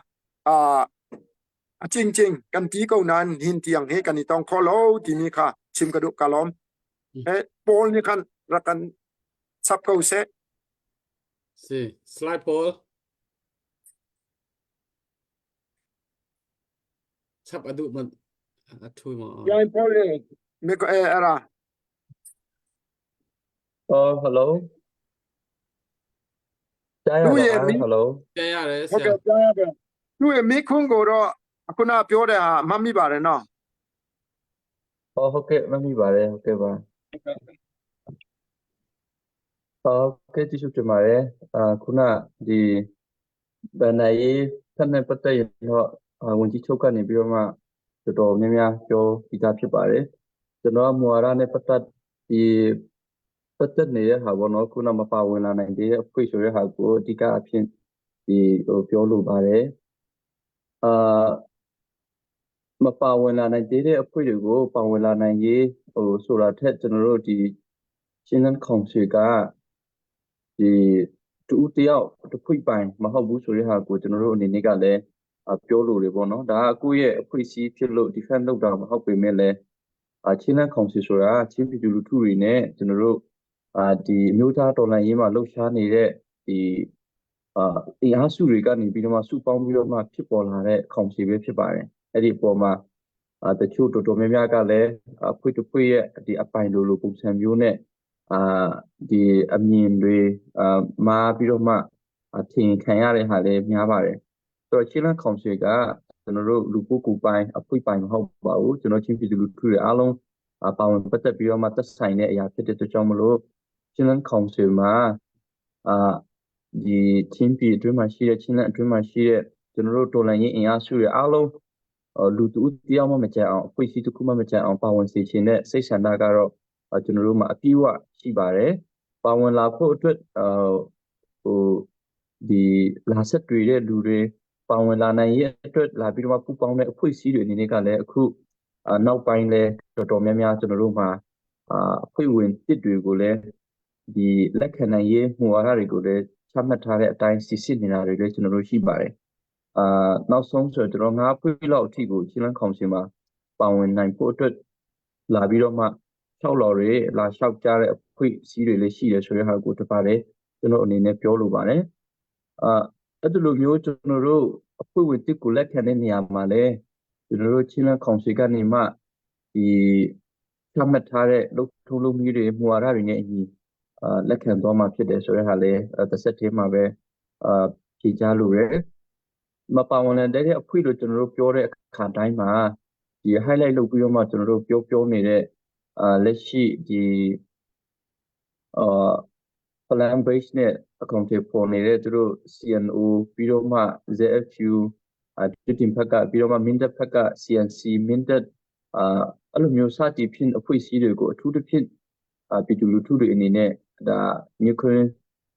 A cingcing kan ti ko nain hin tiang hi kan i tong kho lo timi kha chim ka duh ka lawm. Eh, Paul nih khan rak kan chap ko seh. Si, slide Paul. Chap a duh man a thu ma. Yan Paul le me ko eh ara. Oh, hello. ကြားရ သူ့ ပါ ရဲ့မိ hello ကြားရတယ်ဆ ဟုတ် ရာ ကဲ့ကြားရတယ်သူ့ရဲ့မိခွန်းကိုတော့ခုနပြောတဲ့ဟာမှတ်မိပါတယ်နော် ဟောဟုတ်ကဲ့မမိပါတယ်ဟုတ်ကဲ့ပါဟုတ်ကဲ့ကျေးဇူးတင်ပါတယ်အာခုနဒီဗန်နာရေးဖက်နဲ့ပတ်သက်ရင်တော့ဝန်ကြီးချုပ်ကနေပြီးတော့မှတော်တော်များများပြောပြီးသားဖြစ်ပါတယ်ကျွန်တော်ကမူဝါဒနဲ့ပတ်သက်ဒီပတ်သက်နေတဲ့ဟာပေါ့နော်ခုနမပါဝင်လာနိုင်သေးတဲ့အဖွဲ့ဆိုတဲ့ဟာကိုအဓိကအဖြစ်ဒီဟိုပြောလိုပါတယ်အာမပါဝင်လာနိုင်သေးတဲ့အဖွဲ့တွေကိုပါဝင်လာနိုင်ရေးဟိုဆိုတာထက်ကျွန်တော်တို့ဒီရှင်းလင်းကောင်စီကဒီတူတယောက်တစ်ဖွဲ့ပိုင်မဟုတ်ဘူးဆိုတဲ့ဟာကိုကျွန်တော်တို့အနေနဲ့ကလည်းပြောလို့တွေပေါ့နော်ဒါကကိုယ့်ရဲ့အဖွဲ့အစည်းဖြစ်လို့ defend လုပ်တာမဟုတ်ပေမဲ့လည်းအာချင်းလန်းကောင်စီဆိုတာချင်းပြည်သူလူထုတွေနဲ့ကျွန်တော်တို့အာဒီအမျိုးသားတော်လှန်ရေးမှာလှုပ်ရှားနေတဲ့ဒီအာအင်အားစုတွေကနေပြီးတော့မှစုပေါင်းပြီးတော့မှဖြစ်ပေါ်လာတဲ့ကောင်စီပဲဖြစ်ပါတယ်အဲ့ဒီအပေါ်မှာအာတချို့တော်တော်များများကလည်းအဖွဲ့တစ်ဖွဲ့ရဲ့ဒီအပိုင်လိုလိုပုံစံမျိုးနဲ့အာဒီအမြင်တွေအာမာပြီးတော့မှအထင်ခံရတဲ့ဟာလည်းများပါတယ်ဆိုတော့ချင်းလန်းကောင်စီကကျွန်တော်တို့လူပုဂ္ဂိုလ်ပိုင်းအဖွဲ့ပိုင်းမဟုတ်ပါဘူးကျွန်တော်ချင်းပြည်သူလူထုတွေအားလုံးပါဝင်ပတ်သက်ပြီးတော့မှသက်ဆိုင်တဲ့အရာဖြစ်တဲ့အတွက်ကြောင့်မလို့ချင်းလန်းကောင်စီမှာအာဒီချင်းပြည်အတွင်းမှာရှိတဲ့ချင်းလန်းအတွင်းမှာရှိတဲ့ကျွန်တော်တို့တော်လှန်ရေးအင်အားစုတွေအားလုံးလူတူတယောက်မှမကြံအောင်အဖွဲ့အစည်းတစ်ခုမှမကြံအောင်ပါဝင်စေချင်တဲ့စိတ်ဆန္ဒကတော့ကျွန်တော်တို့မှာအပြည့်အဝရှိပါတယ်ပါဝင်လာဖို့အတွက်ဟိုဒီလာဆက်တွေ့တဲ့လူတွေပါဝင်လာနိုင်ရဲ့အတွက်လာပြီးတော့ပူပေါင်းတဲ့အဖွဲ့အစည်းတွေအနေနဲ့ကလည်းအခုနောက်ပိုင်းလဲတော်တော်များများကျွန်တော်တို့မှာအဖွဲ့ဝင်တစ်တွေကိုလည်းဒီလက်ခံနိုင်ရေးမူဝါဒတွေကိုလည်းချမှတ်ထားတဲ့အတိုင်းစီစစ်နေတာတွေလည်းကျွန်တော်တို့ရှိပါတယ်အာနောက်ဆုံးဆိုတော့ကျွန်တော်ငါးဖွဲ့လောက်အထိကိုချင်းလန်းကောင်စီမှာပါဝင်နိုင်ဖို့အတွက်လာပြီးတော့မှလျှောက်လော်တွေလာလျှောက်ကြတဲ့အဖွဲ့အစည်းတွေလည်းရှိတယ်ဆိုတဲ့ဟာကိုတပါတယ်ကျွန်တော်အနေနဲ့ပြောလိုပါတယ်အာအဲ့ဒီလိုမျိုးကျွန်တော်တို့အဖွဲ့ဝင်တစ်ကိုလက်ခံတဲ့နေရာမှာလည်းကျွန်တော်တို့ချင်းလန်းကောင်စီကနေမှဒီချမှတ်ထားတဲ့လုပ်ထုံးလုပ်နည်းတွေမူဝါဒတွေနဲ့အညီအာလက်ခံသွားမှာဖြစ်တယ်ဆိုတဲ့ဟာလည်းတစ်ဆက်တည်းမှာပဲအာဖြေကြားလိုတယ်မပါဝင်တဲ့အဖွဲ့လို့ကျွန်တော်တို့ပြောတဲ့အခါတိုင်းမှာဒီ highlight လုပ်ပြီးတော့မှကျွန်တော်တို့ပြောပြောနေတဲ့အာလက်ရှိဒီအာ plan base နဲ့ account တွေပေါ်နေတဲ့သူတို့ CNO ပြီးတော့မှ ZFU အာတင်ဖက်ကပြီးတော့မှ Mindet ဖက်က CNC Mindet အာအဲ့လိုမျိုးစသည်ဖြင့်အဖွဲ့အစည်းတွေကိုအထူးသဖြင့်အာပြည်သူလူထုတွေအနေနဲ့ဒါညခွင်း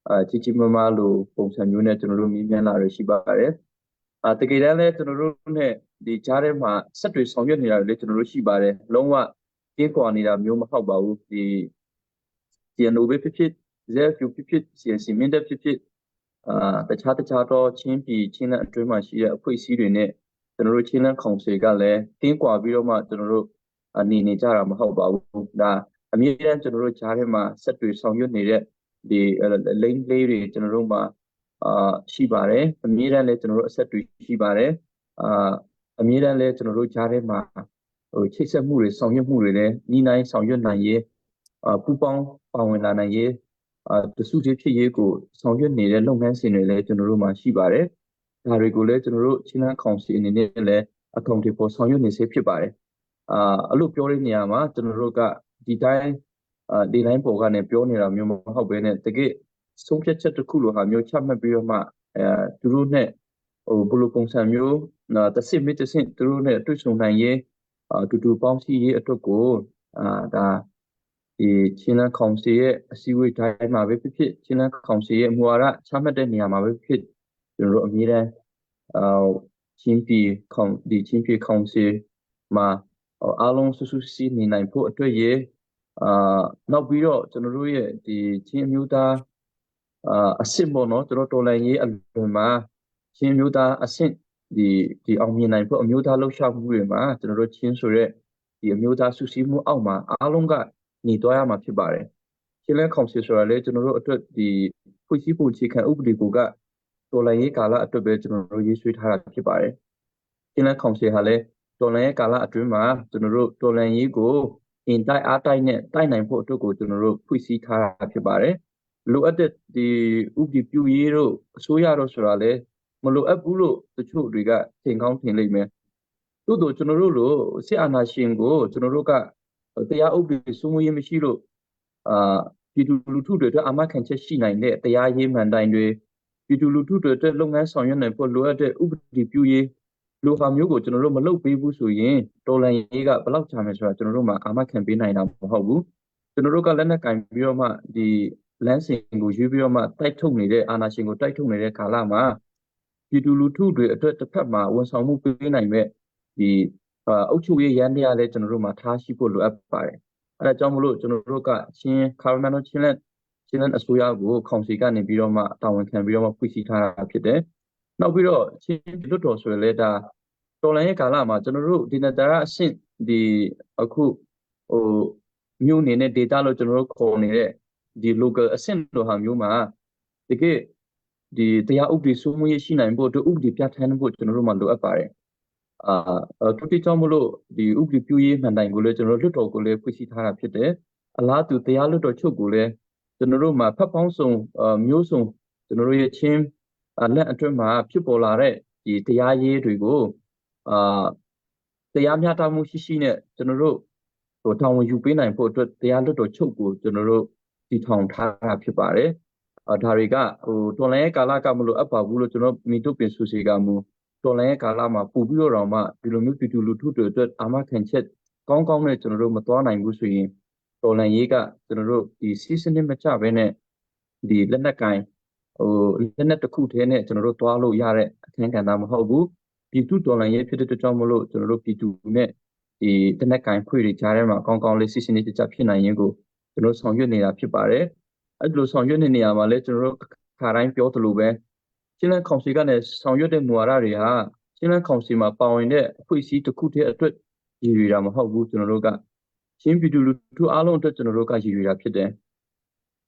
အာကြီးကြီးမားမားလိုပုံစံမျိုးနဲ့ကျွန်တော်တို့မြင်မြန်လာရရှိပါတယ်အာတကယ်တမ်းလဲကျွန်တော်တို့ ਨੇ ဒီကြားထဲမှာဆက်တွေဆောင်ရွက်နေတာတွေလည်းကျွန်တော်တို့ရှိပါတယ်လုံးဝကင်းကွာနေတာမျိုးမဟုတ်ပါဘူးဒီ CNO ပဲဖြစ်ဖြစ် ZFU ဖြစ်ဖြစ် CNC မင်းတပ်ဖြစ်ဖြစ်အာတခြားတခြားသောချင်းပြည်ချင်းလန်းအတွင်းမှာရှိတဲ့အဖွဲ့အစည်းတွေနဲ့ကျွန်တော်တို့ချင်းလန်းကောင်စီကလည်းတင်းကွာပြီးတော့မှကျွန်တော်တို့အနေနေကြတာမဟုတ်ပါဘူးဒါအမြဲတမ်းကျွန်တော်တို့ကြားထဲမှာဆက်တွေဆောင်ရွက်နေတဲ့ဒီ link လေးတွေကျွန်တော်တို့မှာအာရှိပါတယ်အမြဲတမ်းလည်းကျွန်တော်တို့အဆက်တွေရှိပါတယ်အာအမြဲတမ်းလည်းကျွန်တော်တို့ကြားထဲမှာဟိုချိတ်ဆက်မှုတွေဆောင်ရွက်မှုတွေလည်းညီနိုင်ဆောင်ရွက်နိုင်ရေးအာပူပေါင်းပါဝင်လာနိုင်ရေးအာတစုတည်းဖြစ်ရေးကိုဆောင်ရွက်နေတဲ့လုပ်ငန်းစဉ်တွေလည်းကျွန်တော်တို့မှာရှိပါတယ်ဒါတွေကိုလည်းကျွန်တော်တို့ချင်းလန်းကောင်စီအနေနဲ့လည်းအကောင့်တွေပေါ်ဆောင်ရွက်နေစေဖြစ်ပါတယ်အာအဲ့လိုပြောတဲ့နေရာမှာကျွန်တော်တို့ကဒီတိုင်းအာဒီလိုင်းပေါ်ကနေပြောနေတာမျိုးမဟုတ်ဘဲနဲ့တကယ်ဆုံးဖြတ်ချက်တစ်ခုလိုဟာမျိုးချမှတ်ပြီးတော့မှအဲသူတို့နဲ့ဟိုဘယ်လိုပုံစံမျိုးတစ်စစ်မတစ်စစ်သူတို့နဲ့တွေ့ဆုံနိုင်ရေးအတူတူပေါင်းစည်းရေးအတွက်ကိုအာဒါဒီချင်းလန်းကောင်စီရဲ့အစည်းအဝေးတိုင်းမှာပဲဖြစ်ဖြစ်ချင်းလန်းကောင်စီရဲ့မူဝါဒချမှတ်တဲ့နေရာမှာပဲဖြစ်ကျွန်တော်တို့အမြဲတမ်းအာချင်းပြည်ကောင်ဒီချင်းပြည်ကောင်စီမှာအားလုံးစုစုစည်းနေနိုင်ဖို့အတွက်ရေအာနောက်ပြီးတော့ကျွန်တော်တို့ရဲ့ဒီချင်းအမျိုးသားအာအဆင့်ပေါ့နော်ကျွန်တော်တော်လန်ရေးအလွန်မှာချင်းမျိုးသားအဆင့် ဒီဒီအောင်မြင်နိုင်ဖို့အမျိုးသားလှုပ်ရှားမှုတွေမှာကျွန်တော်တို့ချင်းဆိုတဲ့ဒီအမျိုးသားစုစည်းမှုအောက်မှာအားလုံးကနေသွားရမှာဖြစ်ပါတယ်ချင်းလဲကောင်စီဆိုတာလေကျွန်တော်တို့အတွက်ဒီဖွဲ့စည်းပုံအခြေခံဥပဒေကိုကတော်လှန်ရေးကာလအတွက်ပဲကျွန်တော်တို့ရေးဆွဲထားတာဖြစ်ပါတယ်ချင်းလဲကောင်စီဟာလည်းတော်လှန်ရေးကာလအတွင်းမှာကျွန်တော်တို့တော်လှန်ရေးကိုအင်တိုက်အားတိုက်နဲ့တိုက်နိုင်ဖို့အတွက်ကိုကျွန်တော်တို့ဖွဲ့စည်းထားတာဖြစ်ပါတယ်လိုအပ်တဲ့ဒီဥပဒေပြုရေးတို့အစိုးရတို့ဆိုတာလေမလိုအပ်ဘူးလို့တချို့တွေကထင်ကောင်းထင်လိမ့်မယ်သို့တော့ကျွန်တော်တို့လိုစစ်အာဏာရှင်ကိုကျွန်တော်တို့ကတရားဥပဒေစိုးမိုးရေးမရှိလို့အာပြည်သူလူထုတွေအတွက်အာမခံချက်ရှိနိုင်တဲ့တရားရေးမှန်တိုင်တွေပြည်သူလူထုတွေအတွက်လုပ်ငန်းဆောင်ရွက်နိုင်ဖို့လိုအပ်တဲ့ဥပဒေပြုရေးလိုဟာမျိုးကိုကျွန်တော်တို့မလုပ်ပေးဘူးဆိုရင်တော်လှန်ရေးကဘယ်လောက်ကြာမယ်ဆိုတာကျွန်တော်တို့မှအာမခံပေးနိုင်တာမဟုတ်ဘူးကျွန်တော်တို့ကလက်နက်ကင်ပြီးတော့မှဒီလမ်းစဉ်ကိုရွေးပြီးတော့မှတိုက်ထုတ်နေတဲ့အာဏာရှင်ကိုတိုက်ထုတ်နေတဲ့ကာလမှာပြည်သူလူထုတွေအတွက်တစ်ဖက်မှာဝန်ဆောင်မှုပေးနိုင်မဲ့ဒီအုပ်ချုပ်ရေးရန်တရားလည်းကျွန်တော်တို့မှာထားရှိဖို့လိုအပ်ပါတယ်အဲဒါကြောင့်မလို့ကျွန်တော်တို့ကချင်းခါရမန်တို့ချင်းလက်ချင်းလက်အစိုးရကိုကောင်စီကနေပြီးတော့မှတာဝန်ခံပြီးတော့မှဖွဲ့စည်းထားတာဖြစ်တယ်နောက်ပြီးတော့ချင်းလွတ်တော်ဆိုရင်လည်းဒါတော်လန်ရဲ့ကာလမှာကျွန်တော်တို့ဒီနတာရအဆင့်ဒီအခုဟိုမြို့နယ်နဲ့ data လို့ကျွန်တော်တို့ခေါ်နေတဲ့ဒီ local အဆင့်လိုဟာမျိုးမှာတကယ်ဒီတရားဥပဒေစိုးမိုးရေးရှိနိုင်ဖို့တို့ဥပဒေပြဋ္ဌာန်းဖို့ကျွန်တော်တို့မှာလိုအပ်ပါတယ်အာတူတိကြောင့်မလို့ဒီဥပဒေပြုရေးမှန်တိုင်ကိုလည်းကျွန်တော်တို့လွတ်တော်ကိုလည်းဖွဲ့စည်းထားတာဖြစ်တယ်အလားတူတရားလွတ်တော်ချုပ်ကိုလည်းကျွန်တော်တို့မှာဖတ်ပေါင်းစုံမျိုးစုံကျွန်တော်တို့ရဲ့ချင်းလက်အတွင်းမှာဖြစ်ပေါ်လာတဲ့ဒီတရားရေးတွေကိုအာတရားမျှတမှုရှိရှိနဲ့ကျွန်တော်တို့ဟိုတာဝန်ယူပေးနိုင်ဖို့အတွက်တရားလွတ်တော်ချုပ်ကိုကျွန်တော်တို့တည်ထောင်ထားတာဖြစ်ပါတယ်။ဒါတွေကဟိုတော်လန်ရဲ့ကာလကမလို့အပ်ပါဘူးလို့ကျွန်တော်မိတို့ပင်ဆူစီကမူတော်လန်ရဲ့ကာလမှာပို့ပြီးတော့တော့မှဒီလိုမျိုးပြည်သူလူထုတွေအတွက်အာမခံချက်ကောင်းကောင်းနဲ့ကျွန်တော်တို့မသွားနိုင်ဘူးဆိုရင်တော်လန်ရေးကကျွန်တော်တို့ဒီစီစနစ်မကျဘဲနဲ့ဒီလက်နက်ကင်ဟိုလက်နက်တစ်ခုတည်းနဲ့ကျွန်တော်တို့သွားလို့ရတဲ့အခန်းကဏ္ဍမဟုတ်ဘူးပြည်သူတော်လှန်ရေးဖြစ်တဲ့အတွက်ကြောင့်မလို့ကျွန်တော်တို့ပြည်သူနဲ့ဒီတနက်ကင်ခွေတွေကြားထဲမှာကောင်းကောင်းလေးစီစနစ်တကျဖြစ်နိုင်ရင်ကိုကျွန်တော်ဆောင်ရွက်နေတာဖြစ်ပါတယ်အဲ့လိုဆောင်ရွက်နေနေရမှာလဲကျွန်တော်တို့ခါတိုင်းပြောသလိုပဲချင်းလန်းကောင်စီကနေဆောင်ရွက်တဲ့မူဝါဒတွေဟာချင်းလန်းကောင်စီမှာပါဝင်တဲ့အဖွဲ့အစည်းတစ်ခုတည်းအတွက်ရည်ရွယ်တာမဟုတ်ဘူးကျွန်တော်တို့ကချင်းပြည်သူလူထုအားလုံးအတွက်ကျွန်တော်တို့ကရည်ရွယ်တာဖြစ်တယ်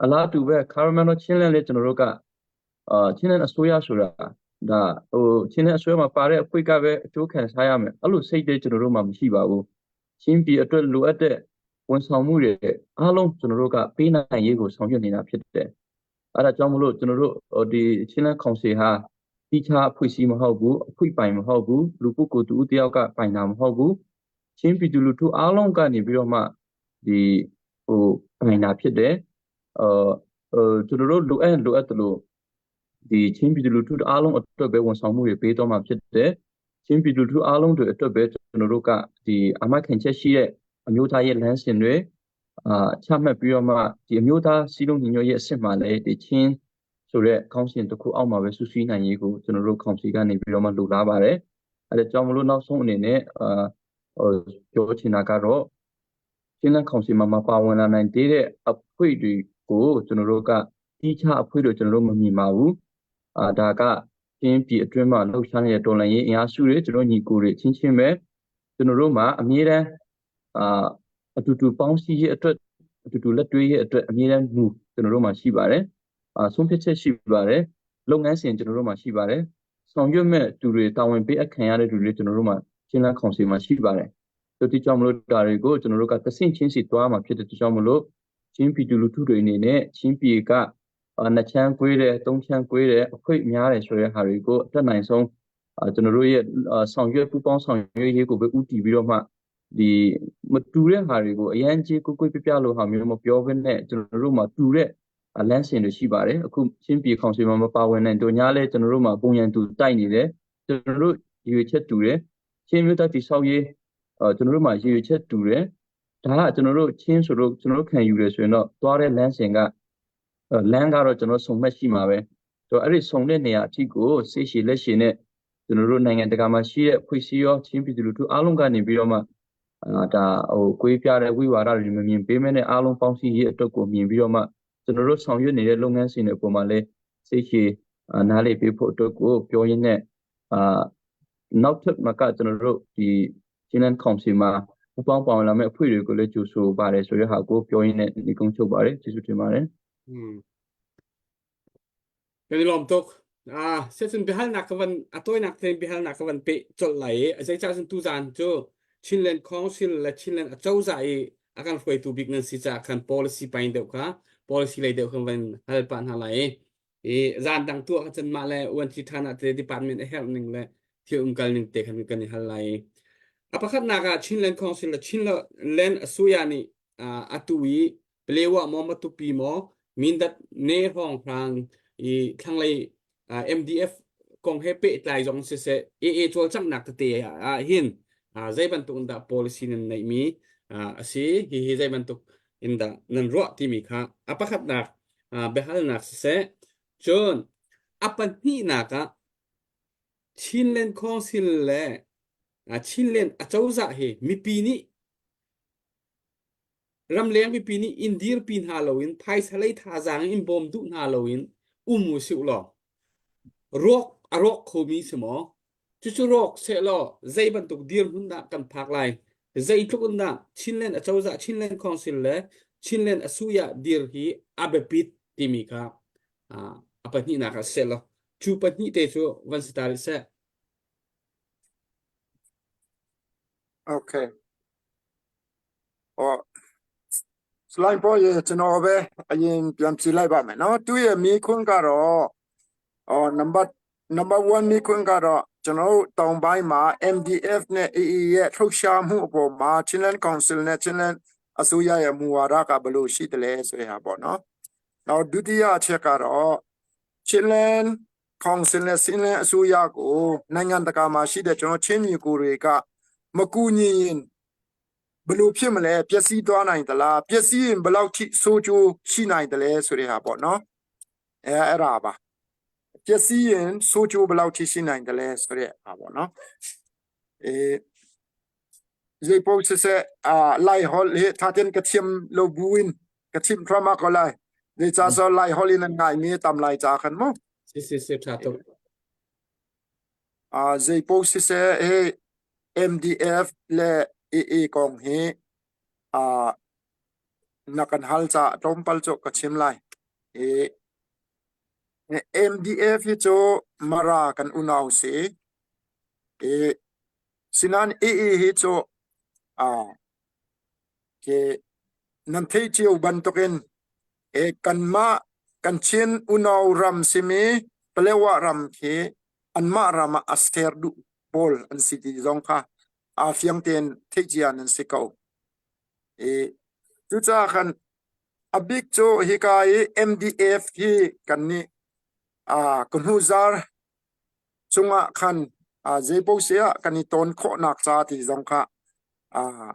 အလားတူပဲခါရမန်တို့ချင်းလန်းလည်းကျွန်တော်တို့ကအာချင်းလန်းအစိုးရဆိုတာဒါဟိုချင်းလန်းအစိုးရမှာပါတဲ့အဖွဲ့ကပဲအကျိုးခံစားရမယ်အဲ့လိုစိတ်တွေကျွန်တော်တို့မှာမရှိပါဘူးချင်းပြည်အတွက်လိုအပ်တဲ့ဝန်ဆောင်မှုတွေအားလုံးကျွန်တော်တို့ကပေးနိုင်ရေးကိုဆောင်ရွက်နေတာဖြစ်တယ်အဲ့ဒါကြောင့်မလို့ကျွန်တော်တို့ဒီချင်းလန်းကောင်စီဟာတိကျအဖွဲ့အစည်းမဟုတ်ဘူးအဖွဲ့ပိုင်မဟုတ်ဘူးလူပုဂ္ဂိုလ်တူတယောက်ကပိုင်တာမဟုတ်ဘူးချင်းပြည်သူလူထုအားလုံးကနေပြီးတော့မှဒီဟိုပိုင်တာဖြစ်တယ်အော်ဟိုကျွန်တော်တို့လိုအပ်လိုအပ်တယ်လို့ဒီချင်းပြည်သူလူထုအားလုံးအတွက်ပဲဝန်ဆောင်မှုတွေပေးတော့မှာဖြစ်တယ်ချင်းပြည်သူလူထုအားလုံးတွေအတွက်ပဲကျွန်တော်တို့ကဒီအမခံချက်ရှိတဲ့အမျိုးသားရဲ့လမ်းစဉ်တွေအာချမှတ်ပြီးတော့မှဒီအမျိုးသားစီလုံးညီညွတ်ရေးအဆင့်မှာလည်းဒီချင်းဆိုတဲ့ခေါင်းစဉ်တစ်ခုအောက်မှာပဲဆွဆွေးနိုင်ရေးကိုကျွန်တော်တို့ကောင်စီကနေပြီးတော့မှလိုလားပါတယ်အဲဒါကြောင့်မလို့နောက်ဆုံးအနေနဲ့အာဟိုပြောချင်တာကတော့ချင်းလန်းကောင်စီမှာမပါဝင်လာနိုင်သေးတဲ့အဖွဲ့တွေကိုကျွန်တော်တို့ကတိကျအဖွဲ့တွေကျွန်တော်တို့မမြင်ပါဘူးအာဒါကချင်းပြည်အတွင်းမှာလှုပ်ရှားနေတဲ့တော်လှန်ရေးအင်အားစုတွေကျွန်တော်ညီကိုတွေချင်းချင်းပဲကျွန်တော်တို့မှာအမြဲတမ်းအာအတူတူပေါင်းစည်းရေးအတွက်အတူတူလက်တွဲရေးအတွက်အမြဲတမ်းမူကျွန်တော်တို့မှာရှိပါတယ်အာဆုံးဖြတ်ချက်ရှိပါတယ်လုပ်ငန်းစဉ်ကျွန်တော်တို့မှာရှိပါတယ်ဆောင်ရွက်မဲ့သူတွေတာဝန်ပေးအပ်ခံရတဲ့သူတွေကျွန်တော်တို့မှာချင်းလန်းကောင်စီမှာရှိပါတယ်တို့ဒီကြောင့်မလို့ဒါတွေကိုကျွန်တော်တို့ကတဆင့်ချင်းစီသွားမှာဖြစ်တဲ့ကြောင့်မလို့ချင်းပြည်သူလူထုတွေအနေနဲ့ချင်းပြည်ကနှစ်ချမ်းကွေးတယ်သုံးချမ်းကွေးတယ်အခွင့်များတယ်ဆိုတဲ့ဟာတွေကိုအတက်နိုင်ဆုံးကျွန်တော်တို့ရဲ့ဆောင်ရွက်ပူးပေါင်းဆောင်ရွက်ရေးကိုပဲဥတည်ပြီးတော့မှဒီမတူတဲ့ဟာတွေကိုအရန်ကြီးကိုကိုပြပြလို့ဟာမျိုးမပြောဘဲနဲ့ကျွန်တော်တို့မှာတူတဲ့လမ်းစဉ်တွေရှိပါတယ်အခုချင်းပြည်ကောင်စီမှာမပါဝင်တဲ့တို့ညာလဲကျွန်တော်တို့မှာပုံရန်တူတိုက်နေတယ်ကျွန်တော်တို့ရည်ရွယ်ချက်တူတယ်ချင်းမျိုးသားတိဆောက်ရေးအဲကျွန်တော်တို့မှာရည်ရွယ်ချက်တူတယ်ဒါကကျွန်တော်တို့ချင်းဆိုတော့ကျွန်တော်တို့ခံယူတယ်ဆိုရင်တော့သွားတဲ့လမ်းစဉ်ကလမ်းကတော့ကျွန်တော်ဆုံမှတ်ရှိမှာပဲဆိုတော့အဲ့ဒီဆုံတဲ့နေရာအထိကိုစိတ်ရှည်လက်ရှည်နဲ့ကျွန်တော်တို့နိုင်ငံတကာမှာရှိတဲ့ဖွဲ့စည်းရောချင်းပြည်သူလူထုအားလုံးကနေပြီးတော့မှအာဒါဟိုကိုွေးပြတဲ့ဝိဝါဒတွေမမြင်ပေးမဲနဲ့အားလုံးပေါင်းစည်းရေးအတွက်ကိုမြင်ပြီးတော့မှကျွန်တော်တို့ဆောင်ရွက်နေတဲ့လုပ်ငန်းစဉ်တွေအပေါ်မှာလည်းစိတ်ရှည်နားလည်ပေးဖို့အတွက်ကိုပြောရင်းနဲ့အာ နောက်ထပ်မှာကကျွန်တော်တို့ဒီ Chinland Council မှာပူးပေါင်းပါဝင်လာမယ့်အဖွဲ့တွေကိုလည်းကြိုဆိုပါတယ်ဆိုတဲ့ဟာကိုပြောရင်းနဲ့နိဂုံးချုပ်ပါတယ်ကျေးဇူးတင်ပါတယ် อืม Kan i lawm tuk. Ah, session biahalnak ka van a tawinak tein biahalnak ka van peh colh lai i zeicah cun tuzaan cu Chinland Council le Chinland acozah i a kan hruaitu bik nan si caah khan policy pain deuh kha policy lei deuh kan van hal pah hna lai i i zaan dang tuah kha cun mah le uanci ṭhan ah te department a herh ning le thil umkal ning te khan kan i hal lai i a pakhatnak ah Chinland Council le Chinland Asuya nih atu i Palewa maw Matupi maw Mindat ne hrawnghrang i thlanglei MDF kong he pehtlai zong siseh AA cawlcanghnak tete ah hin zei bantuk in dah policy nan neihmi a si hihi zei bantuk in dah nan ruah timi kha a pakhatnak biahalnak siseh cun a pahnihnak ah Chinland Council le Chinland acozah hi mipi nih Ramleng mipi nih inn dirpi hna loin phaisa lei thazaang in bawm duh hna loin um u sih law rawk a rawk khomi si maw? Cucu rawk sehlaw zei bantuk dirhmun dah kan phak lai? Zeitluk in dah Chinland acozah Chinland Council le Chinland asuya dir hi a biapit timi kha a pahnihnak ah sehlaw cu pahnih te cu van si ta rih seh. Okay. ဟော slide ပေါ်ရေကျွန်တော်ပဲအရင်ပြန်ဖြေလိုက်ပါမယ်နော်သူ့ရဲ့မိခွန်းကတော့အော်နံပါတ် number 1မိခွန်းကတော့ကျွန်တော်တို့တောင်ပိုင်းမှာ MDF နဲ့ AA ရဲ့လှုပ်ရှားမှုအပေါ်မှာ Chinland Council နဲ့ Chinland အစိုးရရဲ့မူဝါဒကဘယ်လိုရှိတယ်လဲဆိုတဲ့ဟာပေါ့နော်။နောက်ဒုတိယအချက်ကတော့ Chinland Council နဲ့ Chinland အစိုးရကိုနိုင်ငံတကာမှာရှိတဲ့ကျွန်တော်ချင်းညီကိုတွေကမကူညီရင်ဘလို့ဖြစ်မလဲပျက်စီးသွားနိုင်သလားပျက်စီးရင်ဘယ်လောက်ထိဆိုးကျိုးရှိနိုင်တယ်လဲဆိုတဲ့ဟာပေါ့နော်အဲအဲ့ဒါပါပျက်စီးရင်ဆိုးကျိုးဘယ်လောက်ထိရှိနိုင်တယ်လဲဆိုတဲ့ဟာပေါ့နော်အဲဇေပိုစဆက်အာလိုက်ဟောလေသာတင်ကချင်လိုဘူင်ကချင်ထရမကလိုက်ဒီချာဆောလိုက်ဟောလင်းငိုင်မီတမ်လိုက်ချာခန်မော စစ်စစ်စစ်ထားတော့ အာဇေပိုစဆက်ဟေ MDF และ AA กองเฮอ่านักกันฮัลจะตอมปัลจกกชิมไลเอ MDF hi chu mara kan unau si e sinan AA hi chu a ke nan thei chiu bantukin e kanma kan Chin unau ram simi Palewa ram khi anmah ram ah a ser duh pawl an si ti zong kha aa fiang tein theih cia nan si ko. I cucaah khan a bik cu hika i MDF hi kan nih aa ka hnuzar cungah khan aa zeipaoh si ah kan i tawn khawhnak ca ti zong kha aa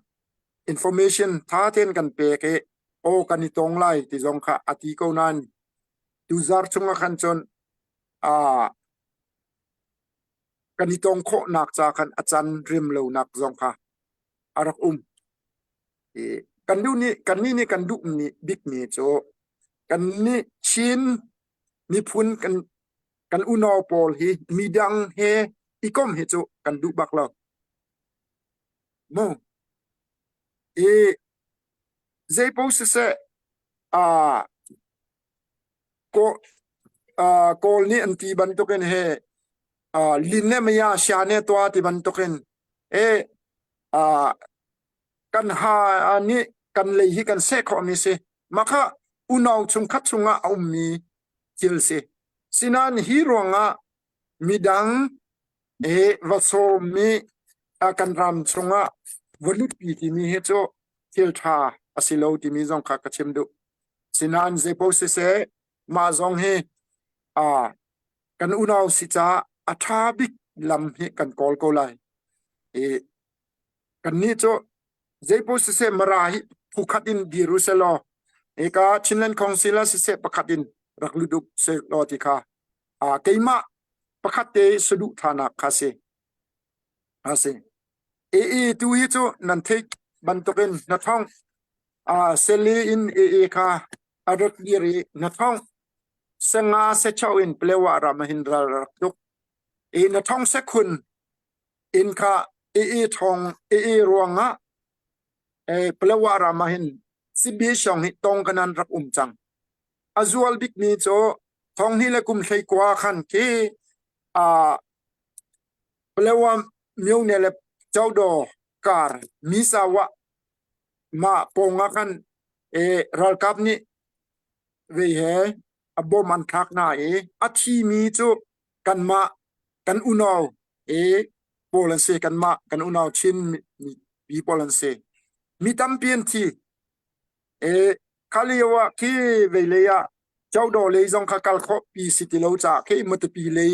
information tha tein kan pek i aw kan i tong lai ti zong kha a ti ko nain tuzar chungah khan cun aa kan i tong khawhnak ca khan a can rim lonak zong kha a rak um. I kan duh nih kannih nih kan duh mi bikmi cu kannih Chin miphun kan kan unau pawl hi midang he i kom hi cu kan duh bak lo. Mu. I zeipaoh siseh aa Kawl nih an ti bantukin he lin ne maya sha ne tua ti bantukin e kan ha nih kan lei hi kan seh khawhmi si makha unau chungkhat chungah a ummi thil si sinan hi ruangah midang he va sawmmi kan ram chungah va lutpi timi hi cu thil ṭha a si lo timi zong kha ka chim duh Sinain zeipaoh siseh mah zong hi aa kan unau si caah a ṭha bik lam hi kan kawl ko lai. I kannih cu zeipaoh siseh Mara hi phukhat in dir u seh law hika Chinland Council ah siseh pakhat in rak lut u seh law ti kha aa keimah pakhat te saduhthahnak kha si. A si. AA tu hi cu nan theih bantukin na thong uh, seli in AA kha a rak dir i na thong senga sechau in plewa ram hin ral rak tuk i na thong sekhun. In kha i thong i ruangah e Palawa ram ah hin Sibi Shong hi tong kanan rak um cang. A zual bikmi cu thong hnih le kum hlei kua khan khi a Palawa myone le Chowdaw kar Misawa mah pawng ah khan e ralkap nih vei he a bom an thlak hna i a thimi cu kanmah kan unau e pawl an si kanmah kan unau Chin mi pawl an si mi tampi an thi e kha lio ah khi vei lei ah Chowdaw lei zong kha kal khawh pi si ti lo caah khi Matupi lei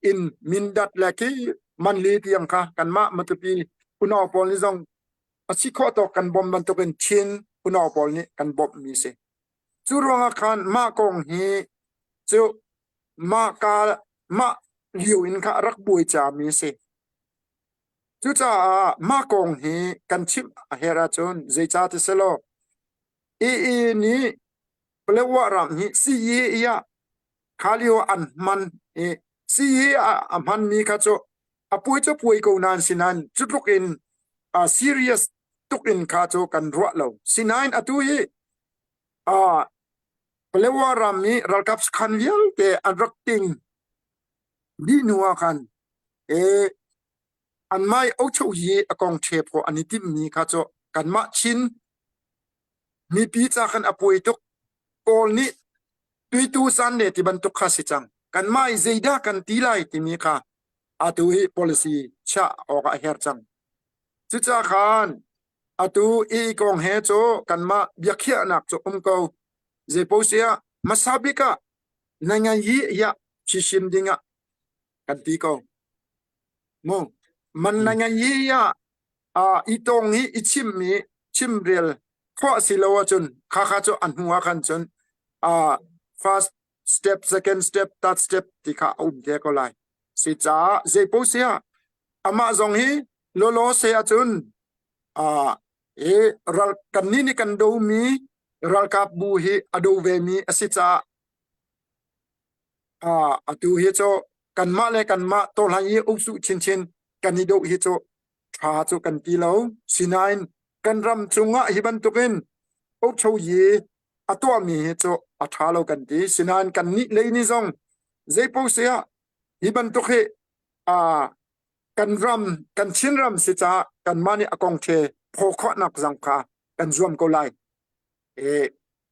in Mindat le khi Manli tiang kha kanmah Matupi unau pawl nih zong a si khawh tawk kan bawmh bantukin Chin unau pawl nih kan bawmh mi si. Cu ruangah khan mah kong hi cu mah ka mah lio in kha a rak buai cami a si. Cucaah mah kong hi kan chimh a herh ahcun zeicah ti selaw AA nih Paletwa ram hi CAA ah kha lio an hman i CAA ah a hmanmi kha cu a puai cu puai ko nain sinain cu tluk in uh, serious tuk in kha cu kan ruah lo. Sinain atu hi uh, Paletwa ram i ralkap sakhan vialte an rak ting dih hnu ah khan e anmah i ochohi a kong ṭhe phaw an i timhmi kha cu kanmah Chin mipi ca khan a puai tuk. Kawl nih tuitu san le ti bantuk kha si cang. Kanmah i zeidah kan ti lai timi kha atu hi policy chiah awk ah a herh cang. Cucaah khan atu i kong he cu kanmah biakhiahnak cu um ko. Zeipaoh siah hmasa bik ah na ngai hi ya phisin ding ah kan ti ko. Mu man na ngai hi ya i tong hi i chim i chimrel khawh si lo ahcun kha kha cu a hnu ah khan cun first step second step third step ti kha a um te ko lai si caah zeipaoh si ah amah zong hi lawlaw se ahcun hi ral kannih nih kan domi ralkap bu hi a do ve mi a si caah atu hi cu kanmah le kanmah tawhlan i uksuh chinchin kan i doh hi cu ṭha cu kan ti lo. Sinain kan ram cungah hi bantukin Ochoyi a tuahmi hi cu a ṭha lo kan ti. Sinain kannih lei nih zong zeipaoh si ah hi bantuk hi kan ram kan Chinram si caah kanmah nih a kong ṭhe phaw khawhnak zong kha kan zuam ko lai. E,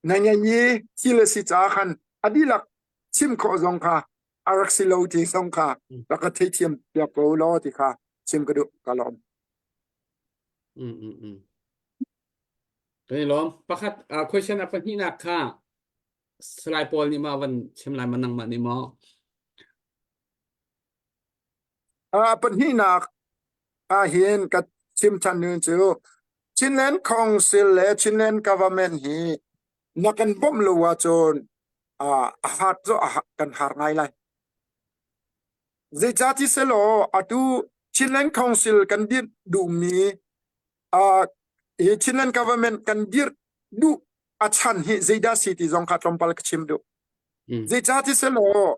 na ngai thil a si caah khan a dihlak chim khawh zong kha a rak si lo ti zong kha rak ka theithiam piak ko law ti kha chim ka duh ka lawm. Mm, mm, mm. Kan i lawm. Pakhat uh, question a pahnihnak kha Salai Paul nih ma van chim lai ma nangmah nih maw? A pahnihnak ah hin ka chim than nu cu Chinland Council le Chinland Government hi na kan bawmh lo ahcun a har cu kan har ngai lai. Zeicahti selaw atu Chinland Council kan dirh duhmi hi Chinland Government kan dirh duh a chan hi zeidah si ti zong kha tlawmpal ka chim duh. Zeicahti selaw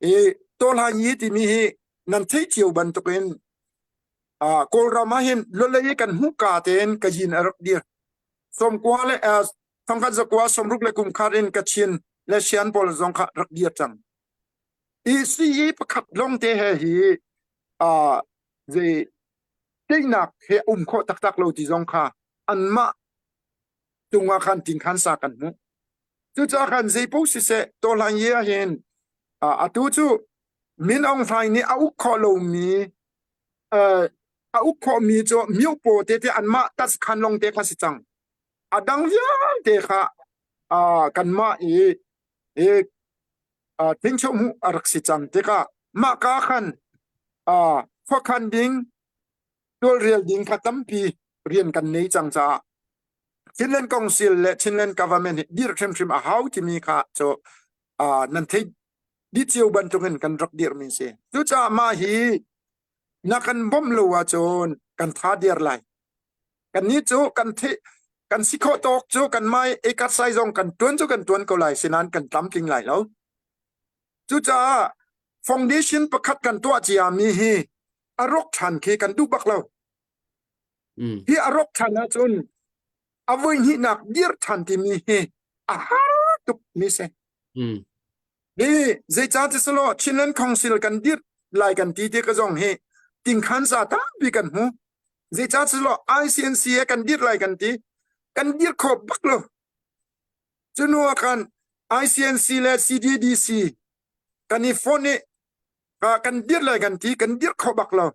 hi Tawhlanyi timi hi nan theih cio bantukin Kawlram ah hin lawlei kan hmuhka tein Kayin a rak dir. Sawmkua le thongkhat zakua sawmruk le kumkhat in Kachin le Shan pawl zong kha rak dir cang. I CE pakhat lawng te he hi zei teinak he um khawh taktak lo ti zong kha anmah cungah khan tingkhan sa kan hmuh. Cucaah khan zeipaoh siseh tawhlan ye ah hin atu cu Min Aung Hlaing nih a uk khawh lomi a uk khawhmi cu miopaw tete anmah taskhan lawng te kha si cang. A dang vialte kha kanmah i i thingcho hmuh a rak si cang tikah mah ka khan khuakhan ding tawlrel ding kha tampi rian kan nei cang caah Chinland Council le Chinland Government hi dir hrimhrim a hau timi kha cu nan theih dih cio bantukin kan rak dirmi si. Cucaah mah hi na kan bawmh lo ahcun kan tha dir lai. Kannih cu kan theih kan si khawh tawk cu kan mai ekat sai zong kan tuan cu kan tuan ko lai sinain kan tlamtling lai lo. Cucaah foundation pakhat kan tuah ciami hi. a rawk ṭhan khi kan duh bak lo. Hi a rawk ṭhan ahcun a voihnihnak dir ṭhan timi hi a har tuk mi si. Hi zeicah ti selaw Chinland Council kan dir lai kan ti ti ka zong hi tingkhan sa tampi kan hmu. Zeicah ti selaw ICNC he kan dir lai kan ti kan dir kho bak lo. Cu ah khan ICNC le CDDC kan i phone i kan dir lai kan ti kan dir kho bak lo.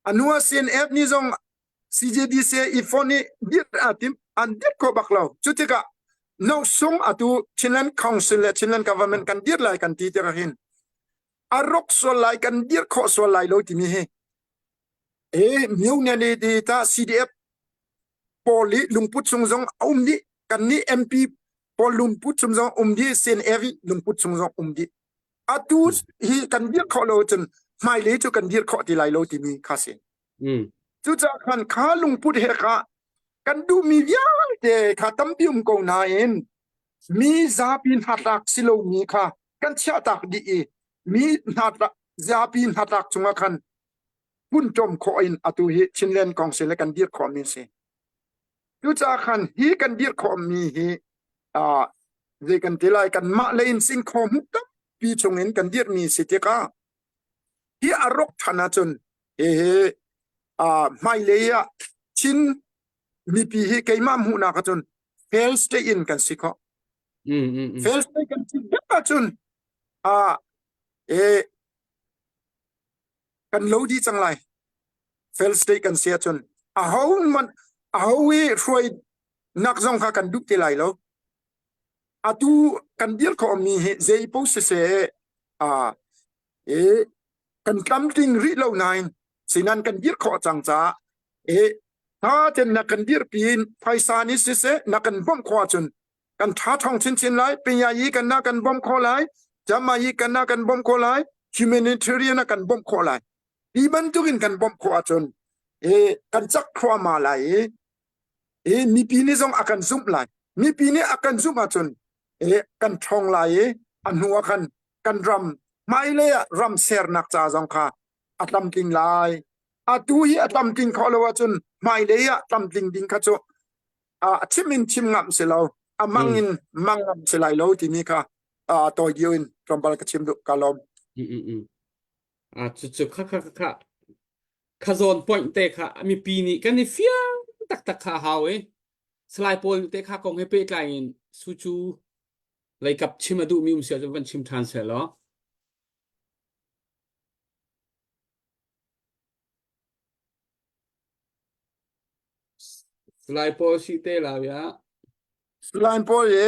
A hnu ah CNF nih zong CJDC i phone i dir aa tim an dir kho bak lo. Cu tikah no sung atu Chinland Council le Chinland Government kan dir lai kan ti tikah hin a rok sual lai kan dir khawh sual lai lo timi hi e myo ne ne ti ta CDF pawl i lungput chung zong a um dih kan nih MP pawl lungput chung zong um dih CNF lungput chung zong um dih atu hi kan dir khawh lo cun hmailei cu kan dir khawh ti lai lo timi kha si. Cucaah khan kha lungput he kha kan duhmi vialte kha tampi um ko nain mi zapi hnatlak si lomi kha kan chiahtak dih i mi hnatlak zapi hnatlak cungah khan punṭom khawh in atu hi Chinland Council le kan dir khawhmi a si. Cucaah khan hi kan dir khawhmi hi uh, zei kan ti lai kanmah lei in singkhaw hmuh tampi chungin kan dirhmi si tikah hi a rawk ṭhan ahcun hihi uh, hmailei ah Chin mipi hi keimah hmuhnak ahcun fail state in kan si khawh. Fail state kan si deuh ahcun uh, eh, kan lo dih cang lai. Fail state kan si ahcun aho man aho i hruai nak zong kha kan duh ti lai lo. Atu kan dir khawhmi hi zei paoh siseh uh, e kan tlamtling rih lo nain sinan kan dir khawh cang caah e tha ten na kan dir pin phaisa ni siseh na kan bawmh khawh ahcun kan tha thong chinchin lai pinya yi kan na kan bawmh khawh lai jama yi kan na kan bawmh khawh lai humanitarian na kan bawmh khawh lai hi bantukin kan bawmh khawh ahcun e kan cak thluahmah lai i e mipi nih zong a kan zumh lai mipi nih a kan zumh ahcun e kan ṭhawng lai i a hnu ah khan kan ram hmailei ah ram sernak ca zong kha a tlamtling lai atu hi a tlamtling khawh lo ahcun hmailei ah tlamtling ding kha cu a chim in chim ngam si lo a mang in mang ngam si lai lo timi kha tawi dio in tlawmpal ka chim duh ka lawm. A cu cu kha kha kha kha zawn point te kha mipi nih kan i fiang taktak kha hau i Salai pawl te kha kong he pehtlai in sucu leikap chim a duhmi um si ahcun van chim ṭhan seh law. Salai Paul si te la ya. Salai Paul ye.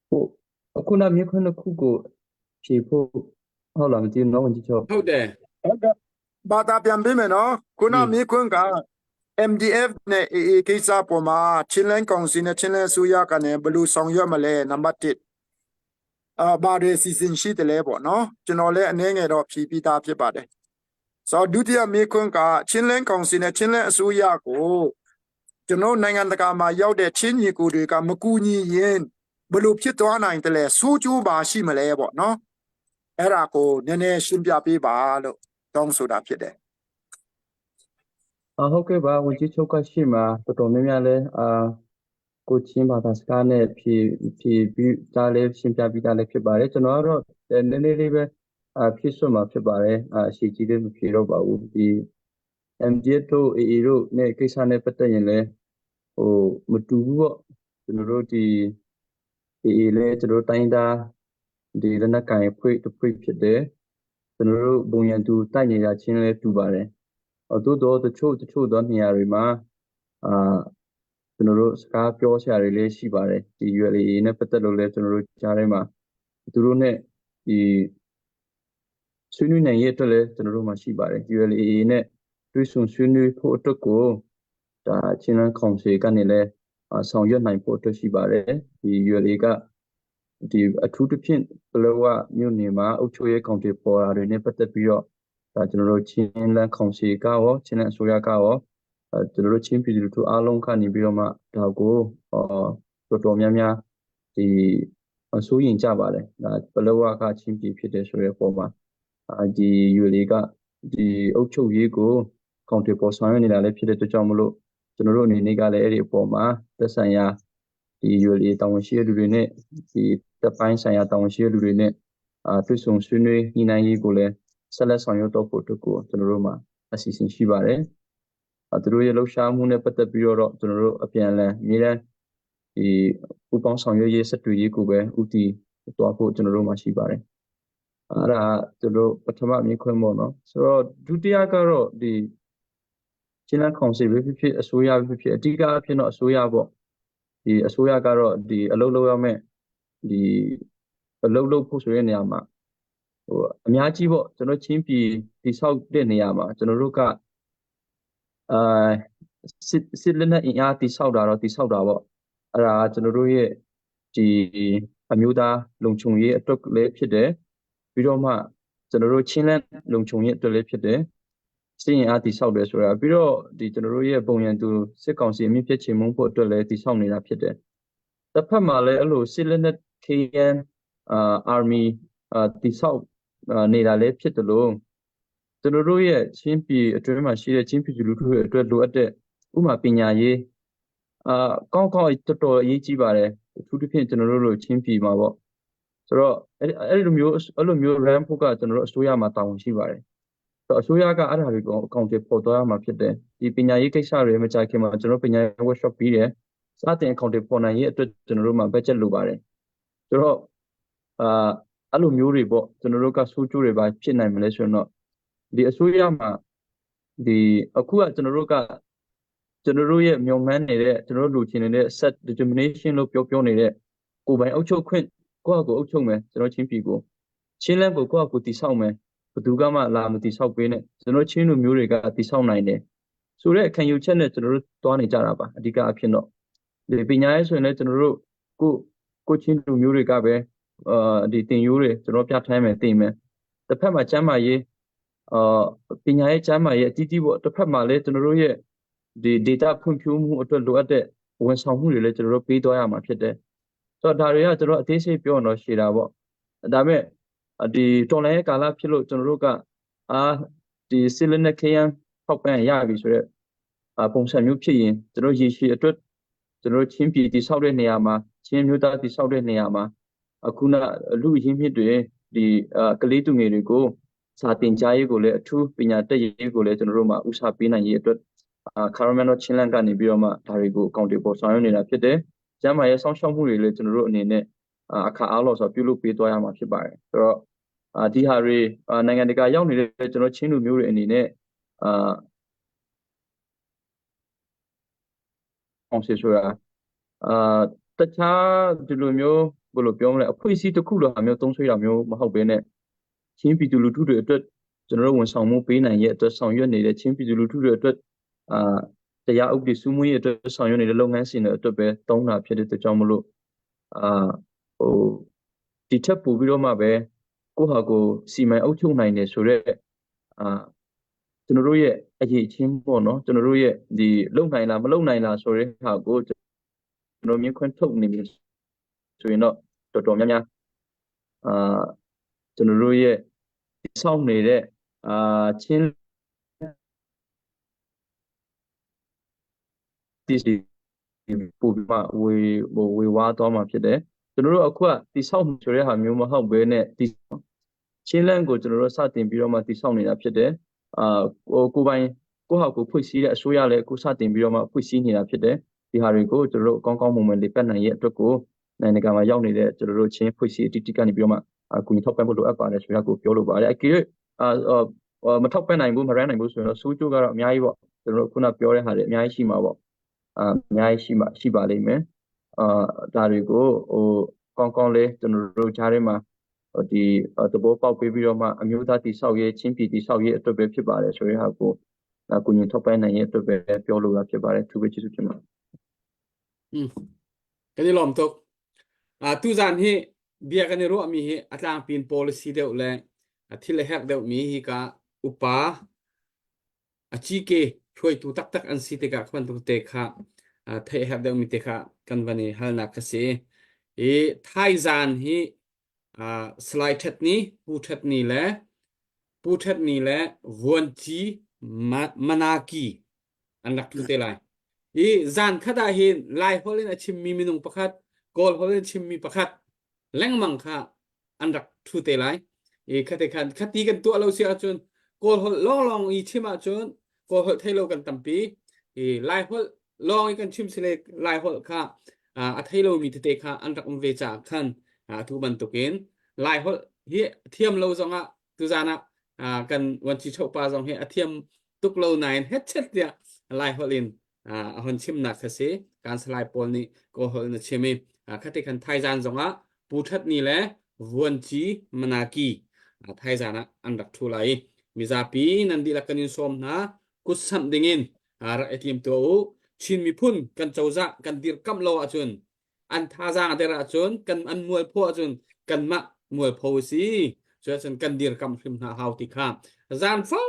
ဟုတ်အခုနမြေခွန်းတစ်ခုကိုဖြေဖို့ဟုတ်လားမသိဘူးနော်ဝန်ကြီးချုပ် ဟုတ်တယ် ဟုတ်ကဲ့ဘာသာပြန်ပေးမယ်နော်ခုနမြေခွန်းက MDF နဲ့ AA ကိစ္စပေါ်မှာချင်းလန်းကောင်စီနဲ့ချင်းလန်းအစိုးရကနေဘယ်လိုဆောင်ရွက်မလဲနံပါတ်1အာဘာတွေစီစဉ်ရှိတယ်လဲပေါ့နော်ကျွန်တော်လည်းအနည်းငယ်တော့ဖြေပြီးသားဖြစ်ပါတယ်ဆိုတော့ဒုတိယမေးခွန်းကချင်းလန်းကောင်စီနဲ့ချင်းလန်းအစိုးရကိုကျွန်တော်နိုင်ငံတကာမှာရောက်တဲ့ချင်းညီကိုတွေကမကူညီရင်ဘယ်လိုဖြစ်သွားနိုင်တယ်လဲဆိုးကျိုးပါရှိမလဲပေါ့နော်အဲ့ဒါကိုနည်းနည်းရှင်းပြပေးပါလို့တောင်းဆိုတာဖြစ်တယ် အဟုတ်ကဲ့ပါဝန်ကြီးချုပ်ကရှိမှာတော်တော်များများလဲအာကိုချင်းဘာသာစကားနဲ့ဖြည့်ဖြည့်ပြီးသားလေးရှင်းပြပြီးသားလေးဖြစ်ပါတယ်ကျွန်တော်ကတော့နည်းနည်းလေးပဲအာဖြည့်စွတ်မှာဖြစ်ပါတယ်အာအရှိကြီးလေးမဖြည့်တော့ပါဘူးဒီ MDF တို့ AA တို့နဲ့ကိစ္စနဲ့ပတ်သက်ရင်လည်းဟိုမတူဘူးပေါ့ကျွန်တော်တို့ဒီ AA လည်းကျွန်တော်တို့တိုင်းသားဒီလက်နက်ကိုင်ဖွဲ့တစ်ဖွဲ့ဖြစ်တယ်ကျွန်တော်တို့ဘုံရန်သူတိုက်နေတာချင်းလည်းတူပါတယ်။သို့တော့တချို့တချို့သောနေရာတွေမှာအာကျွန်တော်တို့စကားပြောစရာတွေလည်းရှိပါတယ်ဒီ ULA နဲ့ပတ်သက်လို့လည်းကျွန်တော်တို့ကြားထဲမှာသူတို့နဲ့ဒီဆွေးနွေးနိုင်ရဲ့အတွက်လည်းကျွန်တော်တို့မှာရှိပါတယ် ULA နဲ့တွေ့ဆုံဆွေးနွေးဖို့အတွက်ကိုဒါချင်းလန်းကောင်စီကနေလည်းဆောင်ရွက်နိုင်ဖို့အတွက်ရှိပါတယ်ဒီ ULA ကဒီအထူးသဖြင့်ပလောဝမြို့နယ်မှာအုပ်ချုပ်ရေးကောင်စီပေါ်တာတွေနဲ့ပတ်သက်ပြီးတော့ဒါကျွန်တော်တို့ချင်းလန်းကောင်စီကရောချင်းလန်းအစိုးရကရောအဲကျွန်တော်တို့ချင်းပြည်သူလူထုအားလုံးကနေပြီးတော့မှဒါကိုအော်တော်တော်များများဒီ စိုးရိမ်ကြပါတယ်ဒါပလောဝကချင်းပြည်ဖြစ်တယ်ဆိုတဲ့ပုံမှာဒီ ULA ကဒီအုပ်ချုပ်ရေးကိုကောင်တွေပေါ်ဆောင်ရွက်နေတာလည်းဖြစ်တဲ့အတွက်ကြောင့်မလို့ကျွန်တော်တို့အနေနဲ့ကလည်းအဲ့ဒီအပေါ်မှာသက်ဆိုင်ရာဒီ ULA တာဝန်ရှိတဲ့လူတွေနဲ့ဒီတပ်ပိုင်းဆိုင်ရာတာဝန်ရှိတဲ့လူတွေနဲ့အာတွေ့ဆုံဆွေးနွေးညှိနှိုင်းရေးကိုလည်းဆက်လက်ဆောင်ရွက်တော့ဖို့အတွက်ကိုကျွန်တော်တို့မှာအစီအစဉ်ရှိပါတယ်။သူတို့ရဲ့လှုပ်ရှားမှုနဲ့ပတ်သက်ပြီးတော့ကျွန်တော်တို့အပြန်အလှန်အမြဲတမ်းဒီပူးပေါင်းဆောင်ရွက်ရေးဆက်သွယ်ရေးကိုပဲဥတီသွားဖို့ကျွန်တော်တို့မှာရှိပါတယ်။အဲ့ဒါကျွန်တော်ပထမမြင်ခွင့်ပေါ့နော်။ဆိုတော့ဒုတိယကတော့ဒီချင်းလန်းကောင်စီပဲဖြစ်ဖြစ်အစိုးရပဲဖြစ်ဖြစ်အဓိကအဖြစ်တော့အစိုးရပေါ့ဒီအစိုးရကတော့ဒီအလုပ်လုပ်ရမယ့်ဒီအလုပ်လုပ်ဖို့ဆိုတဲ့နေရာမှာဟိုအများကြီးပေါ့ကျွန်တော်ချင်းပြည်တိဆောက်တဲ့နေရာမှာကျွန်တော်တို့ကအာစစ်စစ်လက်နက်အင်အားတိဆောက်တာတော့တိဆောက်တာပေါ့အဲ့ဒါကျွန်တော်တို့ရဲ့ဒီအမျိုးသားလုံခြုံရေးအတွက်လည်းဖြစ်တယ်ပြီးတော့မှကျွန်တော်တို့ချင်းလန်းလုံခြုံရေးအတွက်လည်းဖြစ်တယ်စစ်ရင်အားတိဆောက်တယ်ဆိုတာပြီးတော့ဒီကျွန်တော်တို့ရဲ့ပုံရန်သူစစ်ကောင်စီအမြင့်ပြည့်ချေမှုဖို့အတွက်လည်းတိဆောက်နေတာဖြစ်တယ်တစ်ဖက်မှာလည်းအဲ့လိုစစ်လက်နက် KN အာ army အာတိဆောက်နေတာလည်းဖြစ်တယ်လို့ကျွန်တော်တို့ရဲ့ချင်းပြည်အတွင်းမှာရှိတဲ့ချင်းပြည်လူထုရဲ့အတွက်လိုအပ်တဲ့ဥမာပညာရေးအာကောင်းကောင်းတော်တော်အရေးကြီးပါတယ်အထူးသဖြင့်ကျွန်တော်တို့လိုချင်းပြည်မှာပေါ့ဆိုတော့အဲ့အဲ့လိုမျိုးအဲ့လိုမျိုး RAM ဖို့ကကျွန်တော်တို့အစိုးရမှာတာဝန်ရှိပါတယ်ဆိုတော့အစိုးရကအဲ့ဒါတွေကိုအကောင့်တွေပေါ်သွားရမှာဖြစ်တယ်ဒီပညာရေးကိစ္စတွေမကြခင်မှာကျွန်တော်ပညာရေး workshop ပြီးတယ်စတင်အကောင့်တွေပေါ်နိုင်ရေးအတွက်ကျွန်တော်တို့မှာ budget လိုပါတယ်ဆိုတော့အာအဲ့လိုမျိုးတွေပေါ့ကျွန်တော်တို့ကစိုးကျိုးတွေပါဖြစ်နိုင်မလဲဆိုတော့ဒီအစိုးရမှာဒီအခုကကျွန်တော်တို့ကကျွန်တော်တို့ရဲ့မျှော်မှန်းနေတဲ့ကျွန်တော်တို့လူချင်နေတဲ့ set determination လို့ပြောပြောနေတဲ့ကိုယ်ပိုင်အုပ်ချုပ်ခွင့်ကိုယ့်အကိုအုပ်ချုပ်မယ်ကျွန်တော်ချင်းပြည်ကိုချင်းလန်းကိုကိုယ့်အကိုတိဆောက်မယ်ဘယ်သူကမှလာမတိဆောက်ပေးနဲ့ကျွန်တော်ချင်းလူမျိုးတွေကတိဆောက်နိုင်တယ်ဆိုတဲ့ခံယူချက်နဲ့ကျွန်တော်တို့တွားနေကြတာပါအဓိကအဖြစ်တော့ဒီပညာရေးဆိုရင်လည်းကျွန်တော်တို့ကိုကိုချင်းလူမျိုးတွေကပဲအာဒီတင်ရိုးတွေကျွန်တော်ပြဋ္ဌာန်းမယ်တင်မယ်တစ်ဖက်မှာကျမ်းမာရေးအာပညာရေးကျမ်းမာရေးအတီးတီးပေါ့တစ်ဖက်မှာလည်းကျွန်တော်တို့ရဲ့ဒီ data ဖွံ့ဖြိုးမှုအတွက်လိုအပ်တဲ့ဝန်ဆောင်မှုတွေလည်းကျွန်တော်တို့ပေးသွားရမှာဖြစ်တယ်ဆိုတော့ဒါတွေကကျွန်တော်အသေးစိတ်ပြောတော့ရှည်တာပေါ့ဒါပေမဲ့ဒီတော်လိုင်းရဲ့ကာလဖြစ်လို့ကျွန်တော်တို့ကအာဒီစစ်လက်နက်ခရမ်းထောက်ပံ့ရပြီဆိုတော့ပုံစံမျိုးဖြစ်ရင်ကျွန်တော်ရေရှည်အတွက်ကျွန်တော်ချင်းပြည်တိဆောက်တဲ့နေရာမှာချင်းမျိုးသားတိဆောက်တဲ့နေရာမှာအခုနလူရင်းမြစ်တွေဒီကလေးသူငယ်တွေကိုစာတင်ကြားရေးကိုလည်းအထူးပညာတတ်ရေးကိုလည်းကျွန်တော်တို့မှာဦးစားပေးနိုင်ရေးအတွက်အာခါရမန်တို့ချင်းလန့်ကနေပြီးတော့မှဒါတွေကိုအကောင့်တွေပေါ်ဆောင်ရွက်နေတာဖြစ်တယ်။ကျန်းမာရေးစောင့်ရှောက်မှုတွေလည်းကျွန်တော်တို့အနေနဲ့အခါအားလို့ဆိုပြုလုပ်ပေးသွားရမှာဖြစ်ပါတယ်။ဆိုတော့အာဒီဟာတွေနိုင်ငံတကာရောက်နေတဲ့ကျွန်တော်ချင်းလူမျိုးတွေအနေနဲ့အာအောင်စီဆိုတာအာတခြားဒီလိုမျိုးဘယ်လိုပြောမလဲအဖွဲ့အစည်းတစ်ခုလိုဟာမျိုးသုံးဆွေးတာမျိုးမဟုတ်ဘဲနဲ့ချင်းပြည်သူလူထုတွေအတွက်ကျွန်တော်တို့ဝန်ဆောင်မှုပေးနိုင်ရဲ့အတွက်ဆောင်ရွက်နေတဲ့ချင်းပြည်သူလူထုတွေအတွက်အာတရားဥပဒေစိုးမိုးရေးအတွက်ဆောင်ရွက်နေတဲ့လုပ်ငန်းစဉ်တွေအတွက်ပဲတုံးတာဖြစ်တဲ့အတွက်ကြောင့်မလို့အာဟိုဒီထက်ပိုပြီးတော့မှပဲကိုယ့်ဟာကိုယ်စီမံအုပ်ချုပ်နိုင်တယ်ဆိုတော့အာကျွန်တော်တို့ရဲ့အရေးချင်းပေါ့နော်ကျွန်တော်တို့ရဲ့ဒီလုံနိုင်လားမလုံနိုင်လားဆိုတဲ့ဟာကိုကျွန်တော်မြင်ခွင့်ထုတ်နေပြီဆိုရင်တော့တော်တော်များများအာကျွန်တော်တို့ရဲ့စောင့်နေတဲ့အာချင်းဒီပို့ပြီးမှဝေဟိုဝေဝါးသွားမှာဖြစ်တယ်ကျွန်တော်တို့အခုကတိဆောက်ဆိုတဲ့ဟာမျိုးမဟုတ်ဘဲနဲ့တိချင်းလန့်ကိုကျွန်တော်တို့စတင်ပြီးတော့မှတိဆောက်နေတာဖြစ်တယ်အာကိုကိုပိုင်ကိုဟာကိုဖွင့်စည်းတဲ့အစိုးရလည်းအခုစတင်ပြီးတော့မှဖွင့်စည်းနေတာဖြစ်တယ်ဒီဟာတွေကိုကျွန်တော်တို့ကောင်းကောင်းမွန်မွန်လေးပတ်နိုင်ရဲ့အတွက်ကိုနိုင်ငံမှာရောက်နေတဲ့ကျွန်တော်တို့ချင်းဖွင့်စည်းအတိအကနေပြီးတော့မှအကူအညီထောက်ပံ့ဖို့လိုအပ်ပါတယ်ဆိုတာကိုပြောလိုပါတယ်အကေအာမထောက်ပံ့နိုင်ဘူးမရနိုင်ဘူးဆိုရင်တော့စိုးကျိုးကတော့အများကြီးပေါ့ကျွန်တော်တို့ခုနပြောတဲ့ဟာတွေအများကြီးရှိမှာပေါ့အာအများကြီးရှိမှာရှိပါလိမ့်မယ်အာဒါတွေကိုဟိုကောင်းကောင်းလေးကျွန်တော်တို့ကြားထဲမှာဒီသဘောပေါက်ပေးပြီးတော့မှအမျိုးသားတိဆောက်ရေးချင်းပြည်တိဆောက်ရေးအတွက်ပဲဖြစ်ပါတယ်ဆိုတဲ့ဟာကိုအကူအညီထောက်ပံ့နိုင်ရေးအတွက်ပဲပြောလိုတာဖြစ်ပါတယ်သူပဲကျေးဇူးတင်ပါတယ် อืมkan i lawm tuk ah tuzan hi bia kan i ruahmi hi a tlangpin policy deuh le a thil a herh deuhmi hi ka upa a cike hruaitu taktak an si tikah kha bantuk te kha theih herh deuhmi te kha kan van i halnak ka si. I thaizan hi uh, Salai Ṭhet Ni, Pu Ṭhet Ni le Pu Ṭhet Ni le Vuanci Manaki an rak ṭhu te lai. I zan khat ah hin Lai holh in a chimmi minung pakhat, Kawl holh in a chimmi pakhat lengmang kha an rak ṭhu te lai. I khate khan khati kan tuah lo si ahcun Kawl holh lawnglawng i chim ahcun Kawl holh thei lo kan tampi. I Lai holh lawng i kan chim sile Lai holh kha a thei lomi tete kha an rak um ve caah khan atu bantukin Lai holh hi thiam lo zongah tuzan ah kan vuanci pa zong hi a thiam tuk lo nain hetchet tiah Lai holh in a hon chimnak kha si kan salai pawl nih kawl holh in a chim i khati khan thaizan zongah Pu That Ni le Vuanci Manaki thaizan ah an rak ṭhu lai i mizapi nan dihlak kan in sawm hna kut samh dingin rak i tim tuah u Chin miphun kan cozah kan dirkamh lo ahcun an thazaang a der ahcun kan an mualpho ahcun kanmah mualpho a si cuahcun kan dirkamh hrim hna hau ti kha zan fa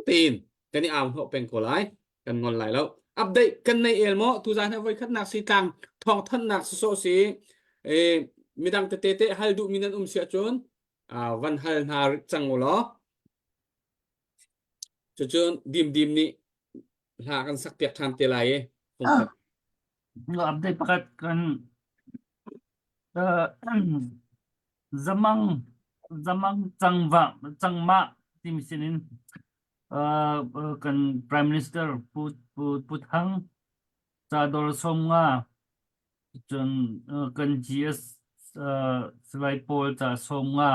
tein kan i au hnawh peng ko lai kan ngol lai lo update kan nei el maw tuzan he voi khatnak si tlang thawng thannak sawsawh si e midang tete te hal duh mi nan um si ahcun van hal hna cang u law cucun dim dim nih hla kan sak piak ṭhan te lai i fungkhat Update pakhat kan zamang zamang cangva cangmah timi sinin kan Prime Minister Pu Pu Pu Thang Cador Sawmnga cun kan GS Salai Paul ca Sawmnga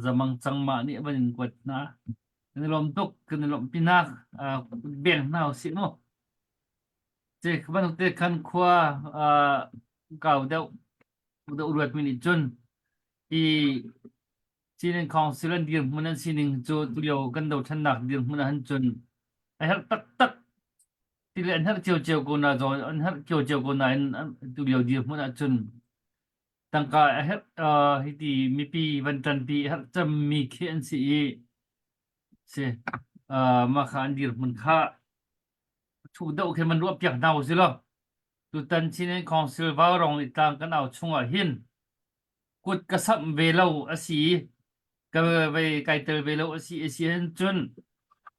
zamang cangmah nih van in kuat hna. Kan i lawm tuk, kan i lawmhpi nak beng hna usih mu. Ci bantuk te khan khua kau deuh deuh ruatmi nih cun hi Chin Council an dirhmun an sining cu tulio kan dothlennak dirhmun ah cun a herh taktak ti le an herh ciocio ko na zawn an herh ciocio ko nain tulio dirhmun ah cun tangka a herh hiti mipi van ṭanpi a herh cemmi khi an si i si mah kha an dirhmun kha thu deuh khi man ruah piak hna usih law tutan Chin Council Vaurong i tlang kan au chungah hin kut ka samh ve lo a si ka ve kai tel ve lo a si a si hin cun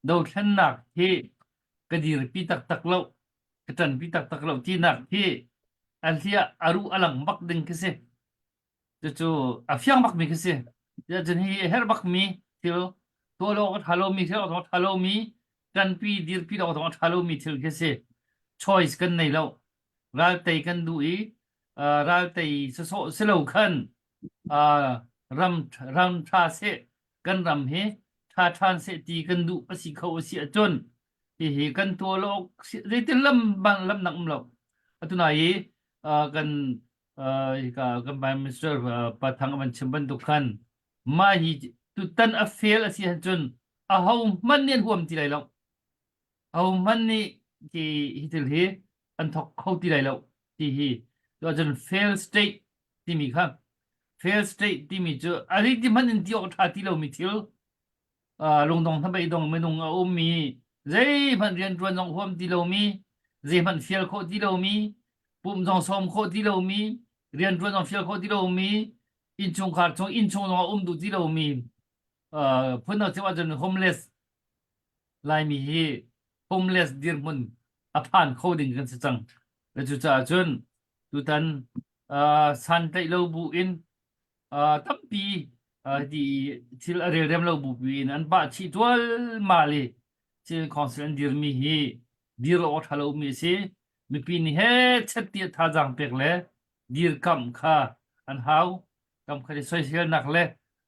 dothlennak hi ka dirpi taktak lo ka ṭanpi taktak lo tinak hi a hliah a ruh a lang bak ding khi si Cucu a fiang bakmi khi si. Cun hi a herh bakmi thil tuah lo awk a ṭha lomi thil awk a ṭha lomi ṭanpi dirpi awk a ṭha lomi thil khi si. Choice kan nei lo. Raltei kan duh i uh, raltei sawsawh si lo khan uh, ram ram ṭha seh kan ram hi ṭha ṭhan seh ti kan duh a si kho a si ahcun hihi kan tuah lo awk zeitin lam lam nak um lo. Atu nai i uh, kan hika kan Prime Minister Pa Thang a van chim bantuk khan mah hi tutan a fail a si ahcun aho hmanh nih an huam ti lai lo. Aho hmanh nih hi hi thil hi an thawk kho ti lai lo ti hi ahcun fail state timi kha fail state timi cu a ti hmanh in ti awk a ṭha ti lomi thil lungdong hnabei dong minung a ummi zeihmanh rianṭuan zong huam ti lomi zeihmanh fial khawh ti lomi pumh zong sawm khawh ti lomi rianṭuan zong fial khawh ti lomi innchungkhar chung innchung zong a um duh ti lomi phundang chim ahcun homeless Laimi hi homeless dirhmun a phan kho ding kan si cang. Cucaah cun tutan santlaih lo bu in tampi ti thil a relrem lo bupi in an pah chih ṭualmal i Chin Council an dirmi hi dir awk a ṭha lomi a si. Mipi nih hechet tiah thazaang pek le dirkamh kha an hau. Kam khat i soiselnak le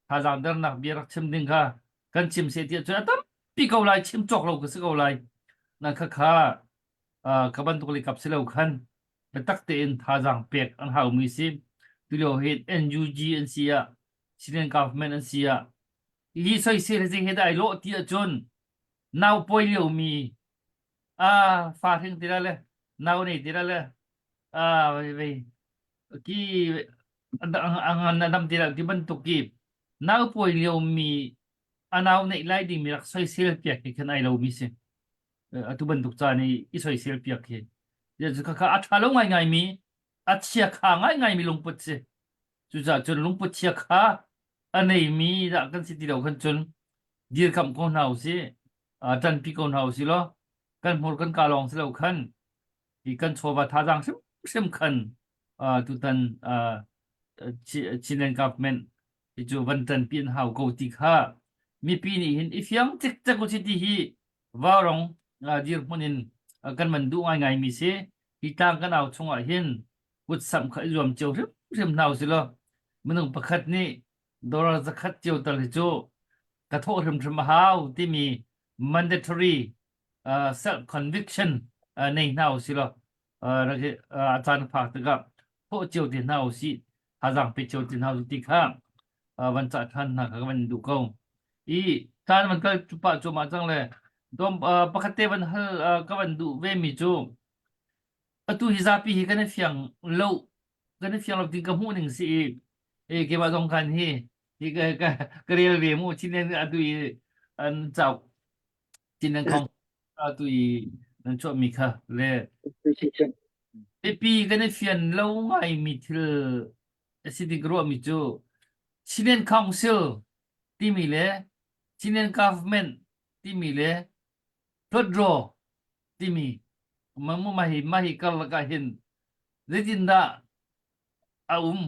thazaang dernak bia rak chim ding kha kan chim seh tiah cun a tampi ko lai chim cawk lo ka si ko lai. Nan khakha ka bantuk le kap si lo khan biatak tein thazaang pek an haumi si. Tulio hi NUG an si ah, Chilean government an si ah, hi soisel hi zei he dah ai lawh ti ahcun nau pawi liomi a fa hring ti le nau nei ti le a vei ki a ngan a dam ti ti bantuk ki nau pawi liomi a nau neih lai dingmi rak soisel piak hi khan ai lomi si. Atu bantuk caan i i soisel piak hi. Khakha a ṭha lo ngaingaimi. a chiakha ngaingai mi lungput si. Cucaah cun lungput chiakha a neimi dah kan si ti lo khan cun dirkamh ko hna usih, ṭanpi ko hna usih law kan hmur kan ka lawng si lo khan hi kan chawva thazaang hrimhrim khan tutan Chinland government hi cu van ṭanpi an hau ko ti kha mipi nih hin i fiang cikcek usih ti hi Vaurawng dirhmun in kan van duh ngaingai mi si. Hi tlang kan au chungah hin kutsamh kha i zuam cio hrimhrim hna usih law minung pakhat nih dollar zakhat cio tal hi cu ka thawh hrimhrim a hau timi mandatory uh, self conviction uh, nei hna usih law uh, a caan phak tikah thawh cio te hna usih thazaang pe cio te hna usih ti kha uh, van cah ṭhan hna kha ka van duh ko i caan van kal pah cuahmah cang le dom uh, pakhat te van hal uh, ka van duh ve mi cu Atu hi zapi hi kan i fiang lo kan i fiang lo ti ka hmuh ning si i e keimah zong khan hi hi ka ka ka rel ve mu Chinland atu i an cauk Chinland khong atu i nan chuah mi kha le mipi kan i fian lo ngai mi thil a si ti ka ruah mi cu Chinland Council timi le Chinland Government timi le Hlawtdraw timi mah hi mah hi karlak ah hin zeitindah a um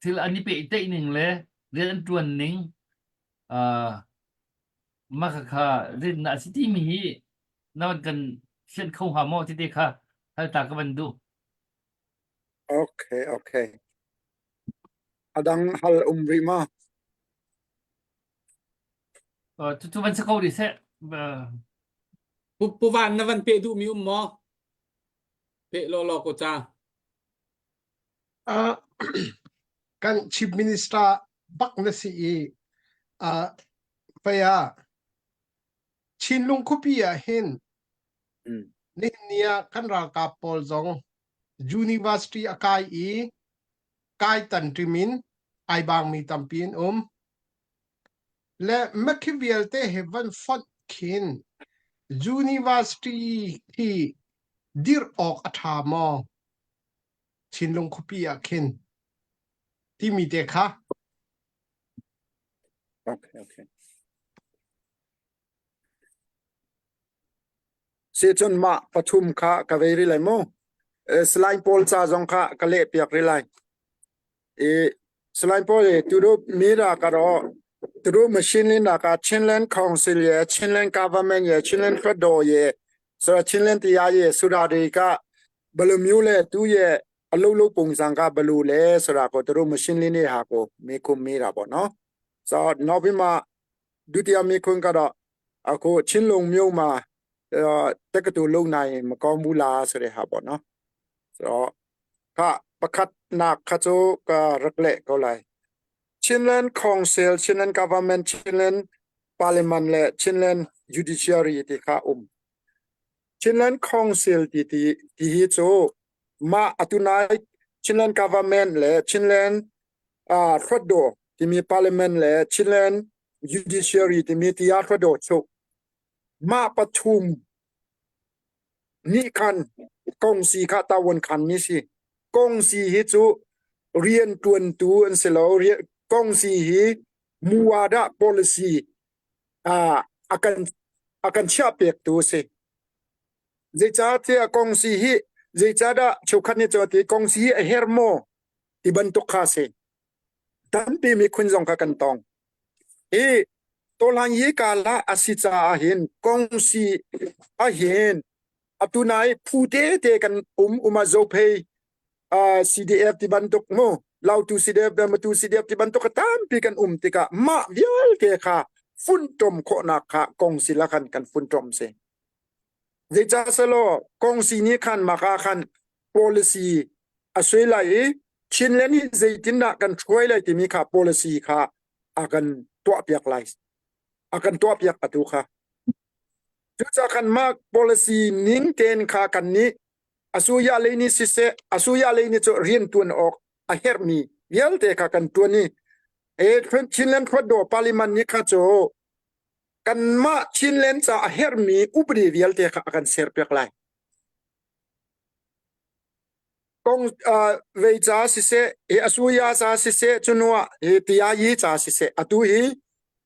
thil an i pehtlaih ning le rian an ṭuan ning uh, mah kha zeitindah a si timi hi na van kan fianh kho hnga maw tite kha hal ta ka van duh. Okay, okay. A dang hal um rih ma? Uh, cu van si ko rih seh. Uh, Pu Pu Van na van peh duhmi um maw? Peh law law ko ca. Uh, kan chief minister bak na si i uh, paya Chinlung khuapi ah hin Mm. nihin ni ah kan ralkap pawl zong university a kai i kai tan ṭim in ai bangmi tampi an um. Le makhi vialte he van fonh khin university hi dirh awk a ṭha maw? Chinlung khuapi ah khin timi te kha. Okay, okay. Sicun mah pathum kha ka vei rih lai mu. Salai Paul ca zong kha ka leh piak rih lai. I Salai Paul i tudu mi ra ka ro tudu machine lin ka Chinland Council ye Chinland Government ye Chinland Hluttaw ye sura Chinland tiya ye sura ri ka balumyu le tu ye alo lo pungzang ka balu le sura ko tudu machine lin ha ko me kum mi ra bo no so no bi ma ဒုတိယမေးခွန်းကတော့အခုချင်းလုံမြို့မှာတက္ကသိုလ်လုံနိုင်မကောင်းဘူးလားဆိုတဲ့ဟာပေါ့နော်ဆိုတော့ခပခတ်နာခချိုကရက်လက်ကိုလိုက် Chinland Council Chinland Government Chinland Parliament และ Chinland Judiciary ที่ข้าอุ้ม Chinland Council ที่ที่ที่ฮิโจมาอตุนาย Chinland Government และ Chinland อ่า Hluttaw timi Parliament le Chinland Judiciary timi tiah Hluttaw chuk mah pathum nih khan kongsi kha tawon khan mi si kongsi hi cu rian tuantu an si lo kongsi hi muwada policy ah akan akan chiah pek tu si zeicahtiah kongsi hi zeicahdah cheukhat nih cu ti kongsi hi a her maw ti bantuk kha si tampi miphun zong kha kan tong i tolan yi kala a si caah hin kongsi ahin atu nai phu te te kan um uma zophei uh, CDF ti bantuk mu lautu CDF matu CDF ti bantuk ka tampi kan um tikah mah vialte kha funtom khawhnak kha kongsi la khan kan funtom si zeicah selaw kongsi nih khan maka khan policy a sui lai i Chinland hi zeitindah kan hruai lai timi kha policy kha a kan tuahpiak lai a kan tuahpiak atu kha cucaah kan mah policy ning tein kha kan nih asuya lei nih siseh asuya lei nih cu rian tuan awk a herhmi vialte kha kan tuan i e Chinland Hluttaw Parliament nih kha cu kanmah Chinland ca a herhmi upadi vialte kha a kan serpiak lai. Kong vei ca siseh, hi asuya ca siseh, cunuah hi tiayi ca siseh, atu hi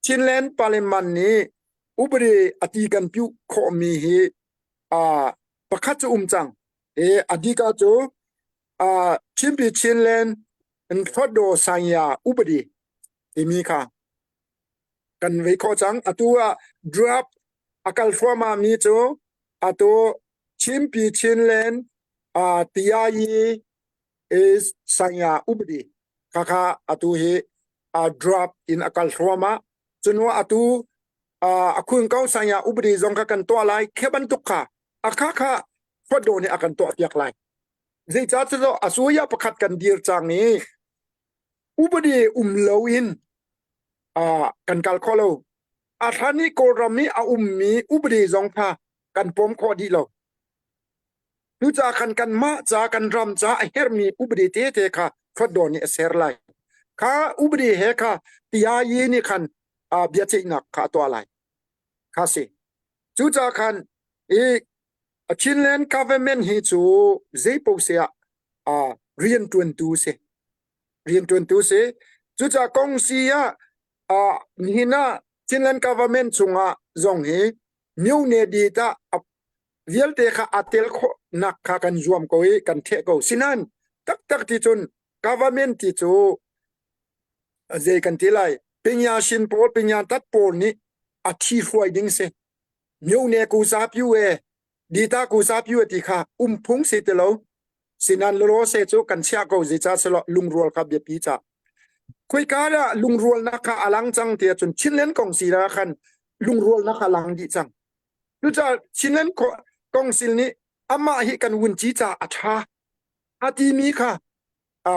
Chinland Parliament nih upadi ati kan piuh khawhmi hi pakhat cu um cang. Hi adika cu Chinpi Chinland Hluttaw Sangya upadi timi kha kan vei khawh cang. Atu ah draft a kal thluahmah mi cu atu Chinpi Chinland Tiayi is Sangya upadi khakha atu hi draft in a kal thluahmah. Cunu atu a khun ko Sangya upadi zong kha kan tuah lai. Khi bantuk kha a kha kha Hluttaw nih a kan tuah piak lai. Zeicah cu asuya pakhat kan dir cang i upadi um loin kan kal kho lo. A hlan i Kawlram i a ummi upadi zong kha kan pawm khawh dih lo. Cucaah khan kanmah ca kan ram ca a herhmi upadi tete kha Hluttaw nih a ser lai. Kha upadi he kha TIE nih khan biaceihnak kha a tuah lai. Kha si. Cucaah khan i Chinland government hi cu zei paoh se ah rianṭuantu si. Rianṭuantu si. Cucaah kongsi ah nihin ah Chinland government chungah zong hi myone di tah vialte kha aa tel khawhnak kha kan zuam ko i kan theh ko. Sinan taktak ti cun government ti cu zei kan ti lai pinya shin pawl pinya tat pawl nih a thi hruai ding si. Myone ku sa pyu e dita ku sa pyu e ti kha um phung si ti lo. Sinan lolo se cu kan chiah ko zeicah selo lungrual kha biapi ca. Khoika dah lungrualnak kha a lang cang ti ahcun Chinland kong si la khan lungrualnak kha lang dih cang. Cucaah Chinland Council nih amah hi kan vunci ca a ṭha a timi kha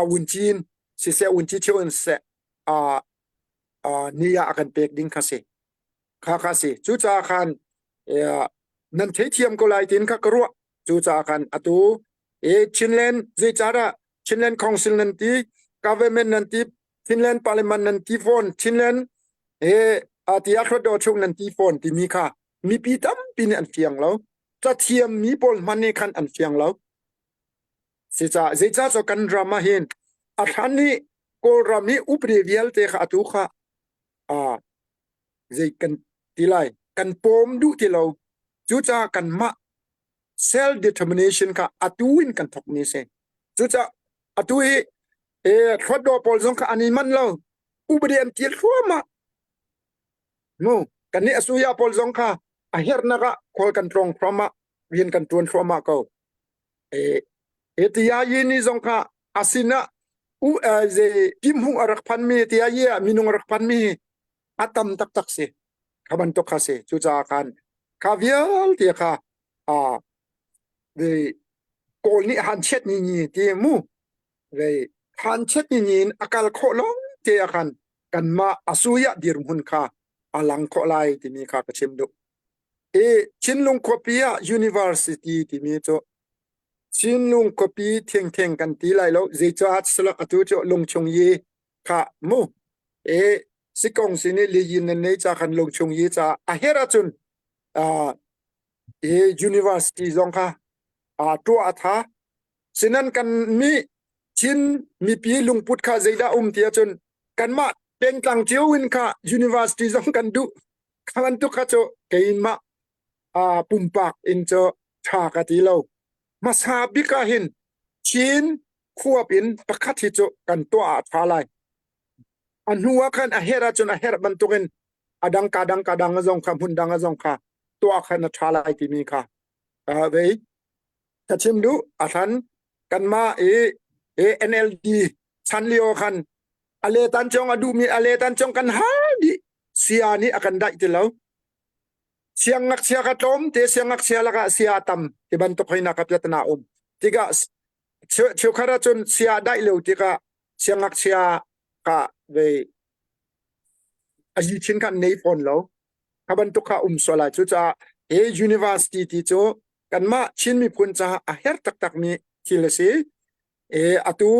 vunci in siseh vunci ṭheo in siseh ni ah a kan pek ding kha si. Kha kha si. Cucaah khan nan theithiam ko lai tiin kha ka ruah. Cucaah khan atu Chinland zeicahdah Chinland Council nan ti, government nan ti, Chinland Parliament nan ti fawn, Chinland he tiah Hluttaw chung nan ti fawn timi kha mipi tampi nih an fiang lo. Cathiam mi pawl hmanh nih khan an fiang lo. Zeicah zeicah cu kan ram ah hin a hlan i Kawlram i upadi vialte kha atu kha zei kan ti lai kan pawm duh ti lo. Cucaah kanmah self determination kha atu in kan thawk mi si. Cucaah atu hi Hluttaw pawl zong kha an i manh lo. Upadi an til thluahmah. Mu kannih asuya pawl zong kha a herhnak ah khual kan tlawng thluahmah, rian kan ṭuan thluahmah ko. E, e tiayi ni zong kha a sinah u ze kimhung a rak phanmi tiayi ah minung a rak phanmi a tam taktak si. Kha bantuk kha si. Cucaah khan kha vialte kha a Kawl nih han chiat ni ni ti mu vei han chiat ni ni in a kal khawh lawng te ah khan kanmah asuya dirhmun kha a lang khawh lai timi kha ka chim duh. I Chinlung khuapi ah university timi cu Chinlung khuapi thengtheng kan ti lai lo zeicah salak atu cu lungchung yi kha mu e sikong sin i liyin nan nei ca khan lungchung yi ca a her ahcun i university zong kha tuah a tha sinan kan mi Chin mipi lungput kha zeidah um ti ahcun kanmah pengtlang cio in kha university zong kan duh kha bantuk kha cu keimah pumpak in cu tha ka ti lo hmasa bik ah hin Chin khuap in pakhat hi cu kan tuah ah tha lai a hnu ah khan a herh ahcun a herh bantukin a dang ka dang ka dang zong kha hmun dang zong kha tuah khan a tha lai timi kha vei ka chim duh a hlan kanmah i NLD chan lio khan a le tan chong a duhmi a le tan chong kan hal dih sia nih a kan daih ti lo siang ngakchia ka tlawm te siang ngakchia lakah sia tam ti bantuk hoina ka piatana um tikah cheukhat ahcun sia daih lo tikah siang ngakchia ka ve a yi chin kha nei fawn lo kha bantuk kha um sual lai cucaah he university ti cu kanmah Chin miphun caah a herh taktakmi thil a si e atu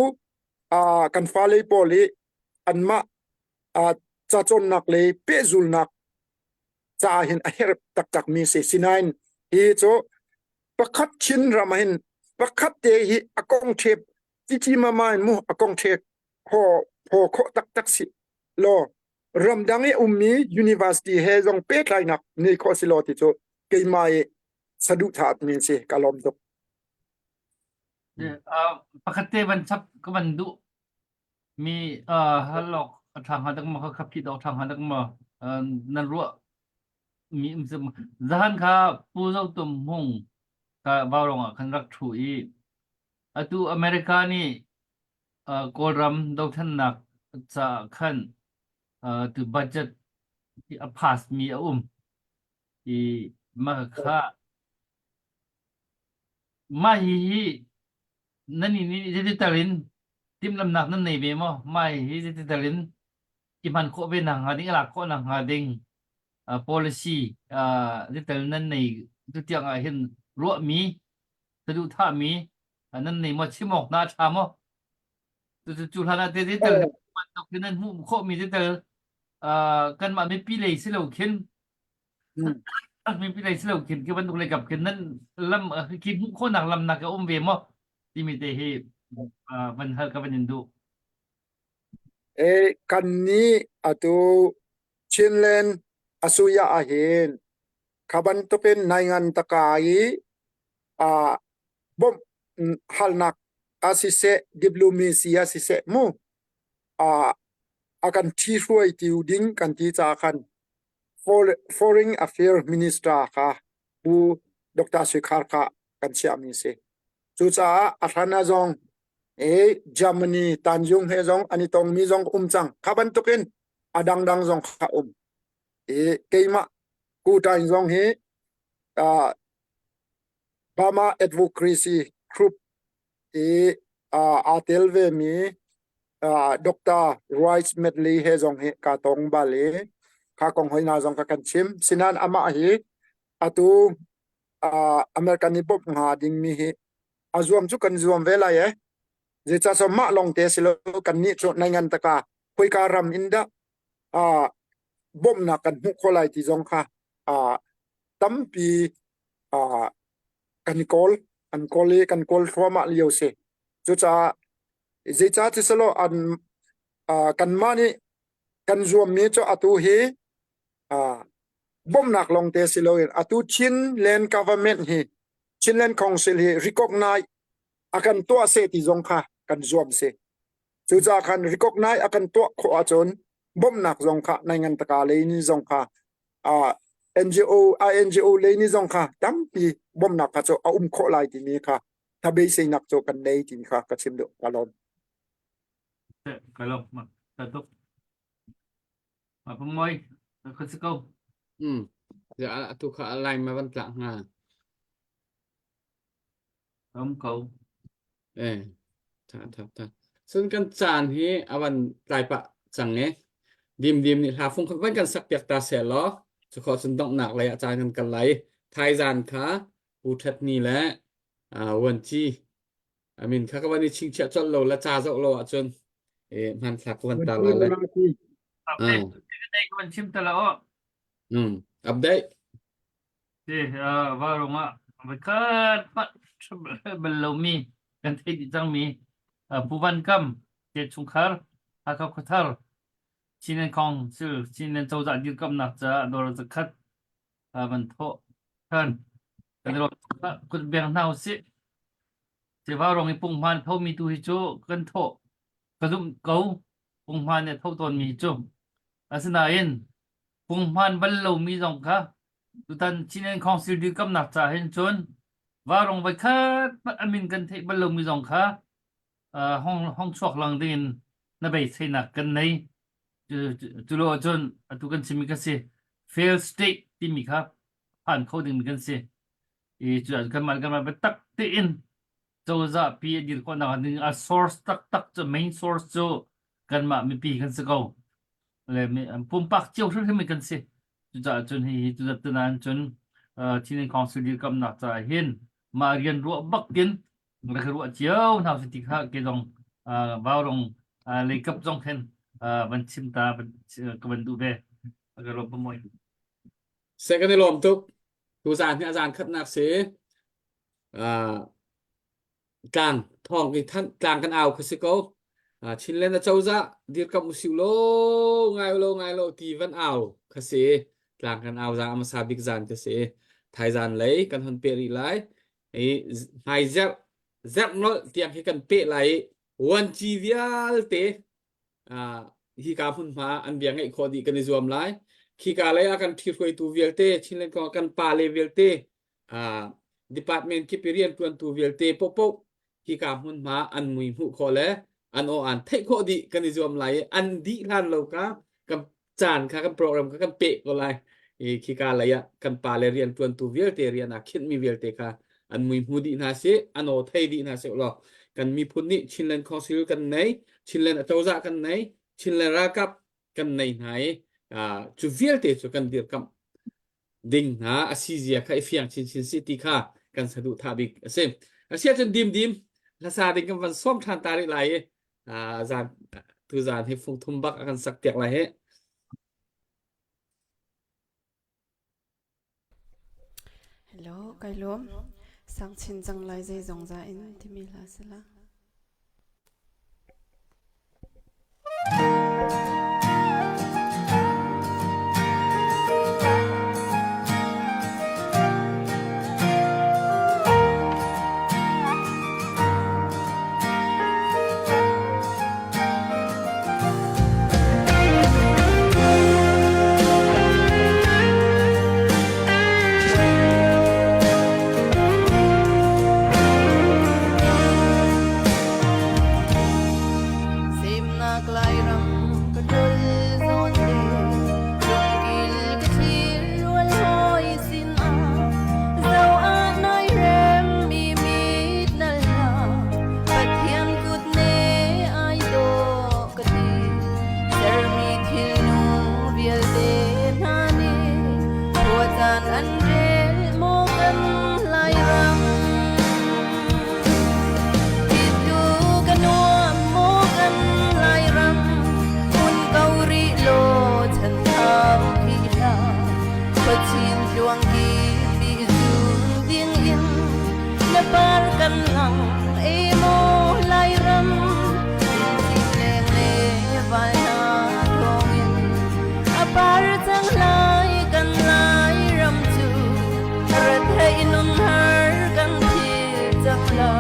kan fale pawl i anmah ca cawnnak le pehzulnak caah hin a herh taktakmi si sinain hi cu pakhat Chin ram ah hin pakhat te hi a kong thep. Cici mama in mu a kong ṭhe kho phaw khawh taktak si law ramdang i ummi university he zong pehtlainak nei khawh si law ti cu keimah i saduhthah mi si ka lawm tuk. Pakhat te van chap ka van duh mi halok a ṭha hnga dak maw kha phit awk ṭha hnga dak maw nan ruah mi um zahan kha Pu Zo Tum Hmung ka Vaurawng ah khan rak ṭhu i atu America nih Kawlram dothlennak caah khan tu budget a pass mi a um i mah kha mah hihi nan nih digital in timhlamhnak nan nei ve maw? Mah hihi digital in i hman khawh ve nak hnga ding, a lak khawh nak hnga ding policy digital nan nei tutiang ah hin ruahmi, saduhthahmi nan nei maw? Chim awk hna a ṭha maw? Cu hlan ah te digital bantuk hin nan hmuh khawhmi digital kanmah mipi lei si lo khin mipi lei si lo khin khi bantuk lei kap khin nan lam khi hmuh khawhnak lam nak a um ve maw timi te hi van hal ka van in duh. E kan nih atu Chinland asuya ahhin kha bantukin naingan taka i a bawmh halnak ah siseh diplomacy ah siseh mu a a kan ṭhihruai tiu ding kan ti caah khan Foreign Affairs Minister kha Pu Dr. Sui Khar kha kan chiahmi a si. Cucaah a hlan ah zong e Germany Tanjung he zong an i tongmi zong um cang. Kha bantukin a dangdang zong kha um. E keimah Kutain zong hi uh, Burma Advocacy Group i uh, aa tel vemi uh, Dr. Royce Medley he zong hi ka tong bal i kha kong hoi na zong ka kan chim. Sinan amah hi atu uh, American nih bawmh hnga dingmi hi a zuam cu kan zuam ve lai e. Zeicah so mah lawng te si lo kan nih cu nai ngan taka khoika ram in dah uh, bawmhnak kan hmuh khawh lai ti zong kha uh, tampi uh, kan kawl an kawl i kan kawl thluahmah lio si. Cucaah zeicah ti selaw an uh, kanmah nih kan zuammi cu atu hi uh, bawmhnak lawngte si loin atu Chinland government hi Chinland Council hi recognize a kan tuah seh ti zong kha kan zuam si. Cucaah khan recognize a kan tuah khawh ahcun bawmhnak zong kha nai ngan taka lei ni zong kha uh, NGO INGO lei ni zong kha tampi bawmhnak kha cu a um khawh lai timi kha thabeiseinak cu kan nei timi kha ka chim duh ka lawm. Ka lawm ka tuk. Pangoi ka si ko. Hmm. Ya atu kha line ma van tlak hnga. Um ko. Eh. Tha tha tha. Sun kan caan hi avan tlai pah cang e. Dim dim nih hla fung khat van kan sak piak ta se law cu kho cun donghnak lei ah caan kan kal lai. Thaizan kha Pu That Ni le Wan Ci amin kha ka van i chingchiah colh lo la ca zoh lo ahcun e hmanthlak ka van tar lai le. Update ka van chim ta la o. Mm update. Ti varung ah voikhat hmanh bal lomi kan theih dih cangmi Pu Van Kam te chungkhar Hakha Khuathar Chinland Council Chinland cozah dirkamnak caah dollar zakhat van thawh than. Kan i lawm kut beng hna usih. Tiva ruang i punghman thomi tu hi cu kan thawh ka zumh ko punghman nih a tho tawnmi hi cu. Asinain punghman bal lomi zong kha tutan Chinland Council dirkamnak ca hin cun varung voikhat hmanh a min kan theih bal lomi zong kha uh, hong hong chuak lang dingin na beiseinak kan nei. Cu lo ahcun atu kan chimmi kha si fail state timi kha phan kho dingmi kan si. I cu kanmah kanmah biatak tein cozah pi a dir khawhnak ding a source taktak cu main source cu kanmah mipi kan si ko. Le pumpak cio hrimhrim kan si. Cucaah cun hihi tuzat tunan cun Chinland Council dirkamnak caah hin mah rian ruah bakin rak ruah cio hna usih ti kha ke zong vaurong leikap zong khin van chim ta ka van duh ve. Ka lawm pamoy. Se kan i lawm tuk. Tuzaan hi a zaan khatnak si. Tlang thawng i thanh tlang kan au kha si ko. Chinland acozah dirkamh usih law ngai lo ngai lo ti van au kha si. Tlang kan au zan a hmasa bik zan kha si. Thaizan lei kan hon peh rih lai. I hmai zerh zerh nolh tiang khi kan peh lai i vuanci vialte hika hmunhma an bia ngaih khawh dih kan i zuam lai. Khika lei ah kan ṭhihruaitu vialte, Chinland kong ah kan pale vialte, department kip i rianṭuantu vialte paohpaoh hika hmunhma an mui hmuh khawh le an aw an theih khawh dih kan i zuam lai i an dih hlan lo ka kan caan kha kan program kha kan peh ko lai. I khika lei ah kan pale rianṭuantu vialte rian aa khinhmi vialte kha an mui hmu dih hna sih, an aw thei dih hna sih law kan miphun nih Chinland Council kan nei, Chinland acozah kan nei, Chinland ralkap kan nei hna i cu vialte cu kan dirkamh ding hna a si zia kha i fiang chinchin si ti kha kan saduhthah bik a si. Asiahcun dimdim hlasa ding kan van sawm ṭhan ta rih lai i zan tuzan hi fung thum bak a kan sak piak lai hi. Hello, kai lawm. Sang chin cang lai zeizong za in timi hla sila. Semnak Lairam ka ṭol zawn le lungkil ka thlir rual hawi sinah zo ah nai rem mi mit nal hna Pathian kut ne ai dawh ka ti sermi thilnung vialte hna nih khuacaan an rel maw kan Lairam Hitu ka nuam maw kan Lairam hun ko rih law chan thau khi hlah khuachin tluang ki zun ding in na par kan lang e maw Lairam leng le val hna thawngin a par cang lai kan Lairam cu rethei nun har kan thil cang la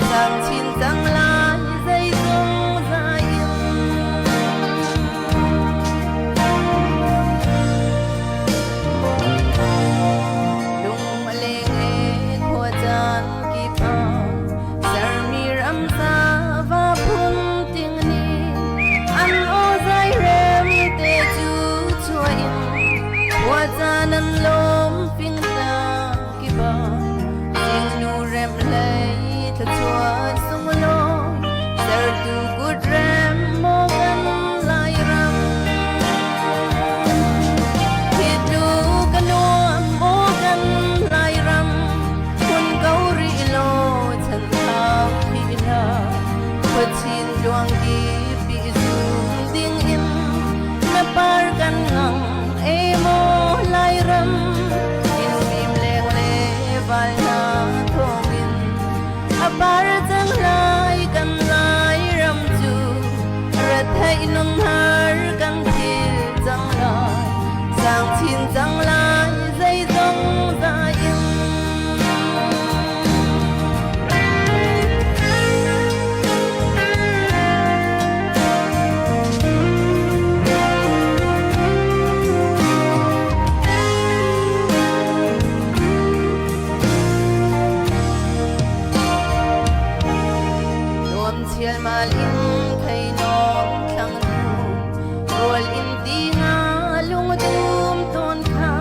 sang chin cang lai zeizong zai in Lung a leng e khua caan kip ah sermi ramsa va phun ting nih an aw zai rem te cu chuah in khua caan an lawm fing tlang kip ah zingnu rem hlei thluachuah sunglawi sertu kut rem maw kan Lairam Hitu ka nuam maw kan Lairam hun ko rih law chan thau thi hlah khuachin tluang ki zum ding in na par kan ngang e maw Lairam in fim leng le val hna thawngin a par cang lai kan Lairam cu retheih nun har kan thil cang lai sang chin cang lai zeizong za in Nuam chialmal in thei nawm thlang nu rual in ti nga lungdum tawn kha.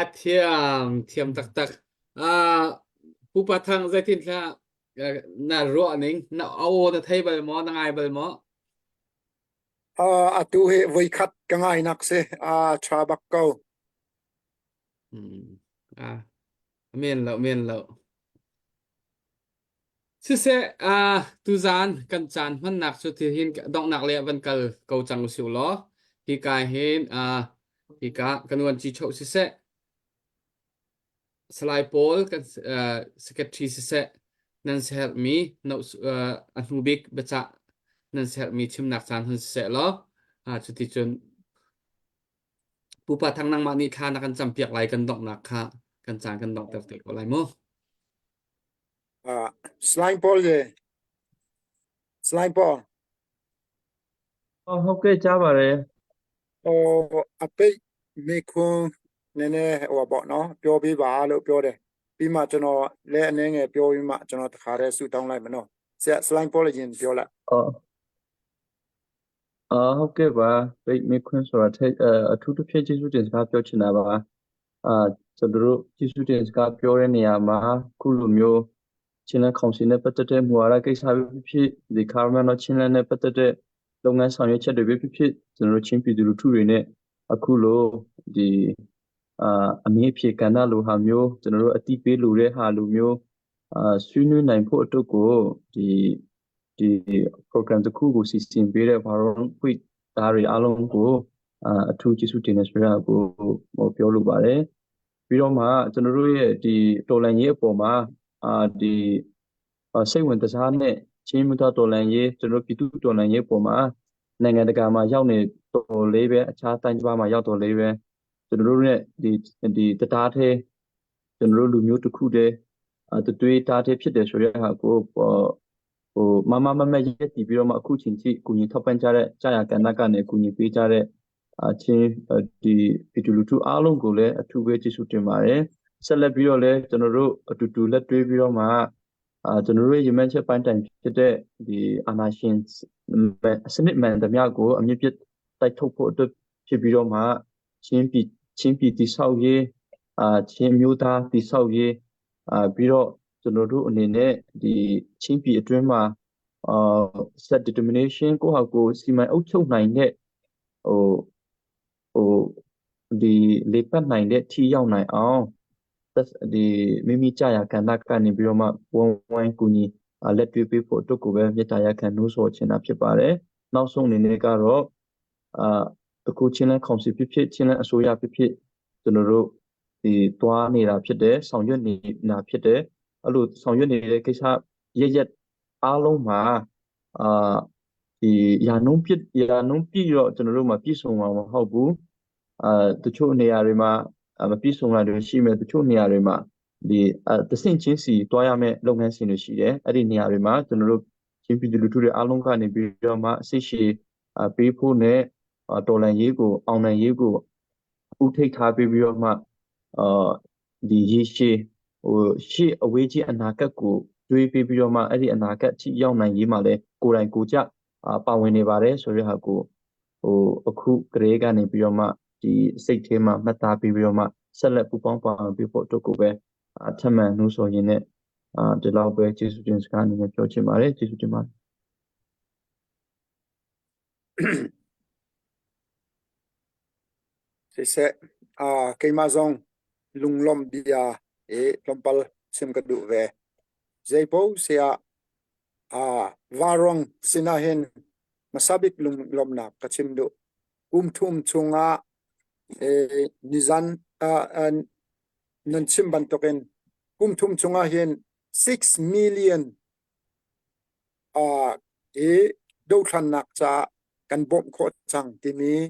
A thiam, thiam taktak. Uh, Pupa Thang zeitin thla na ruah ning na aw na thei bal maw na ngai bal maw? Uh, atu hi voikhat ka ngai nak si. A tha bak ko. Hmm. Ah, men lo men lo. Siseh, uh, tuzaan kan caan hmannak cu ti hin donghnak le van kal ko cang usih law hika hin uh, hika kan uan ci choh siseh Salai pawl kan uh, secretary siseh nan siaherhmi no uh, a hnu bik biacah nan siaherhmi chimnak caan hun siseh law uh, cuti cun Pupa Thang nangmah nih thla na kan campiak lai kan donghnak kha kan caan kan donghter te ko lai mu. Uh, Slime Paul ye. Slime Paul. ဟုတ်ကဲ့ကြားပါတယ် ဟိုအပိတ်မိခွန်းနည်းနည်းဟိုပါပေါ့နော်ပြောပေးပါလို့ပြောတယ်ပြီးမှကျွန်တော်လည်းအနည်းငယ်ပြောပြီးမှကျွန်တော်တခါတည်းဆူတောင်းလိုက်မယ်နော်ဆရာ slime Paul ရင်ပြောလိုက် အော်အာဟုတ်ကဲ့ပါပိတ်မေခွန်းဆိုတာထက်အထူးသဖြင့်ကျေးဇူးတင်စကားပြောချင်တာပါအာကျွန်တော်တို့ကျေးဇူးတင်စကားပြောတဲ့နေရာမှာခုလိုမျိုးချင်းလန်းကောင်စီနဲ့ပတ်သက်တဲ့မူဝါဒကိစ္စပဲဖြစ်ဖြစ်ဒီကာမန်တော့ချင်းလန်းနဲ့ပတ်သက်တဲ့လုပ်ငန်းဆောင်ရွက်ချက်တွေပဲဖြစ်ဖြစ်ကျွန်တော်တို့ချင်းပြည်သူလူထုတွေနဲ့အခုလိုဒီအာအမေးအဖြေကဏ္ဍလိုဟာမျိုးကျွန်တော်တို့အတိပေးလိုတဲ့ဟာလိုမျိုးအာဆွေးနွေးနိုင်ဖို့အတွက်ကိုဒီဒီ program တစ်ခုကိုစီစဉ်ပေးတဲ့ဘာလို့ဖွင့်သားတွေအားလုံးကိုအာအထူးကျေးဇူးတင်နေဆိုရကိုဟိုပြောလိုပါတယ်ပြီးတော့မှကျွန်တော်တို့ရဲ့ဒီတော်လန်ရေးအပေါ်မှာအာဒီစိတ်ဝင်တစားနဲ့ချင်းမြတ်တော်လန်ရေးကျွန်တော်ပြည်သူတော်လန်ရေးပေါ်မှာနိုင်ငံတကာမှာရောက်နေတော်လေးပဲအခြားတိုင်းတစ်ပါးမှာရောက်တော်လေးပဲကျွန်တော်တို့ရဲ့ဒီဒီတရားသေးကျွန်တော်တို့လူမျိုးတစ်ခုတည်းအတွေးတားသေးဖြစ်တယ်ဆိုတဲ့ဟာကိုဟိုမမမမရက်တည်ပြီးတော့မှအခုချိန်ထိကုညီထောက်ပံ့ကြတဲ့ကြာရကဏ္ဍကနေကုညီပေးကြတဲ့အချင်းဒီပြည်သူလူထုအားလုံးကိုလည်းအထူးပဲကျေးဇူးတင်ပါတယ်ဆက်လက်ပြီးတော့လည်းကျွန်တော်တို့အတူတူလက်တွဲပြီးတော့မှအာကျွန်တော်တို့ရဲ့ရည်မှန်းချက်ပိုင်းတိုင်ဖြစ်တဲ့ဒီအာနာရှင်စနစ်မှန်သမျှကိုအမြင့်ပြတ်တိုက်ထုတ်ဖို့အတွက်ဖြစ်ပြီးတော့မှချင်းပြည်ချင်းပြည်တိဆောက်ရေးအာချင်းမျိုးသားတိဆောက်ရေးအာပြီးတော့ကျွန်တော်တို့အနေနဲ့ဒီချင်းပြည်အတွင်းမှာအာ set determination ကိုဟာကိုစီမံအုပ်ချုပ်နိုင်တဲ့ဟိုဟိုဒီလေပတ်နိုင်တဲ့ထီရောက်နိုင်အောင်ဒီမိမိကြာရာကဏ္ဍကနေပြီးတော့မှဝန်ဝိုင်းကူညီလက်တွေ့ပေးဖို့အတွက်ကိုပဲမေတ္တာရပ်ခံနှိုးဆော်ချင်တာဖြစ်ပါတယ်။နောက်ဆုံးအနေနဲ့ကတော့အာအခုချင်းလန်းကောင်စီဖြစ်ဖြစ်ချင်းလန်းအစိုးရဖြစ်ဖြစ်ကျွန်တော်တို့ဒီသွားနေတာဖြစ်တယ်ဆောင်ရွက်နေတာဖြစ်တယ်အဲ့လိုဆောင်ရွက်နေတဲ့ကိစ္စရက်ရက်အားလုံးမှာအာဒီရာနှုန်းပြရာနှုန်းပြည့်တော့ကျွန်တော်တို့မှာပြည့်စုံမှာမဟုတ်ဘူးအာတချို့နေရာတွေမှာမပြည့်စုံတာတွေရှိမယ်တချို့နေရာတွေမှာဒီတဆင့်ချင်းစီတွားရမယ့်လုပ်ငန်းစဉ်တွေရှိတယ်အဲ့ဒီနေရာတွေမှာကျွန်တော်တို့ချင်းပြည်သူလူထုတွေအားလုံးကနေပြီးတော့မှစိတ်ရှည်ပေးဖို့နဲ့တော်လန်ရေးကိုအောင်နိုင်ရေးကိုဥထိတ်ထားပြီးပြီးတော့မှအာဒီရေရှည်ဟိုရှေ့အဝေးကြီးအနာဂတ်ကိုတွေးပြီးပြီးတော့မှအဲ့ဒီအနာဂတ်ထိရောက်နိုင်ရေးမှာလဲကိုယ်တိုင်ကိုယ်ကျပါဝင်နေပါတယ်ဆိုတဲ့ဟာကိုဟိုအခုကလေးကနေပြီးတော့မှဒီစိတ်ထဲမှာမှတ်သားပြီးပြီးတော့မှဆက်လက်ပူပေါင်းပါဝင်ပြီးဖို့အတွက်ကိုပဲအထက်မှန်နှိုးဆော်ရင်းနဲ့အာဒီလောက်ပဲကျေးဇူးတင်စကားအနေနဲ့ပြောချင်ပါတယ်ကျေးဇူးတင်ပါတယ် Siseh ah keimah zong lunglawmh bia i tlawmpal chim ka duh ve. Zeipaoh siah ah varuang sinah hin hmasa bik lunglawmhnak ka chim duh. Kum thum chungah eh, nizan ah, nan chim bantukin kum thum chungah hin 6 million uh, i dothlannak caah kan bawmh khawh cang timi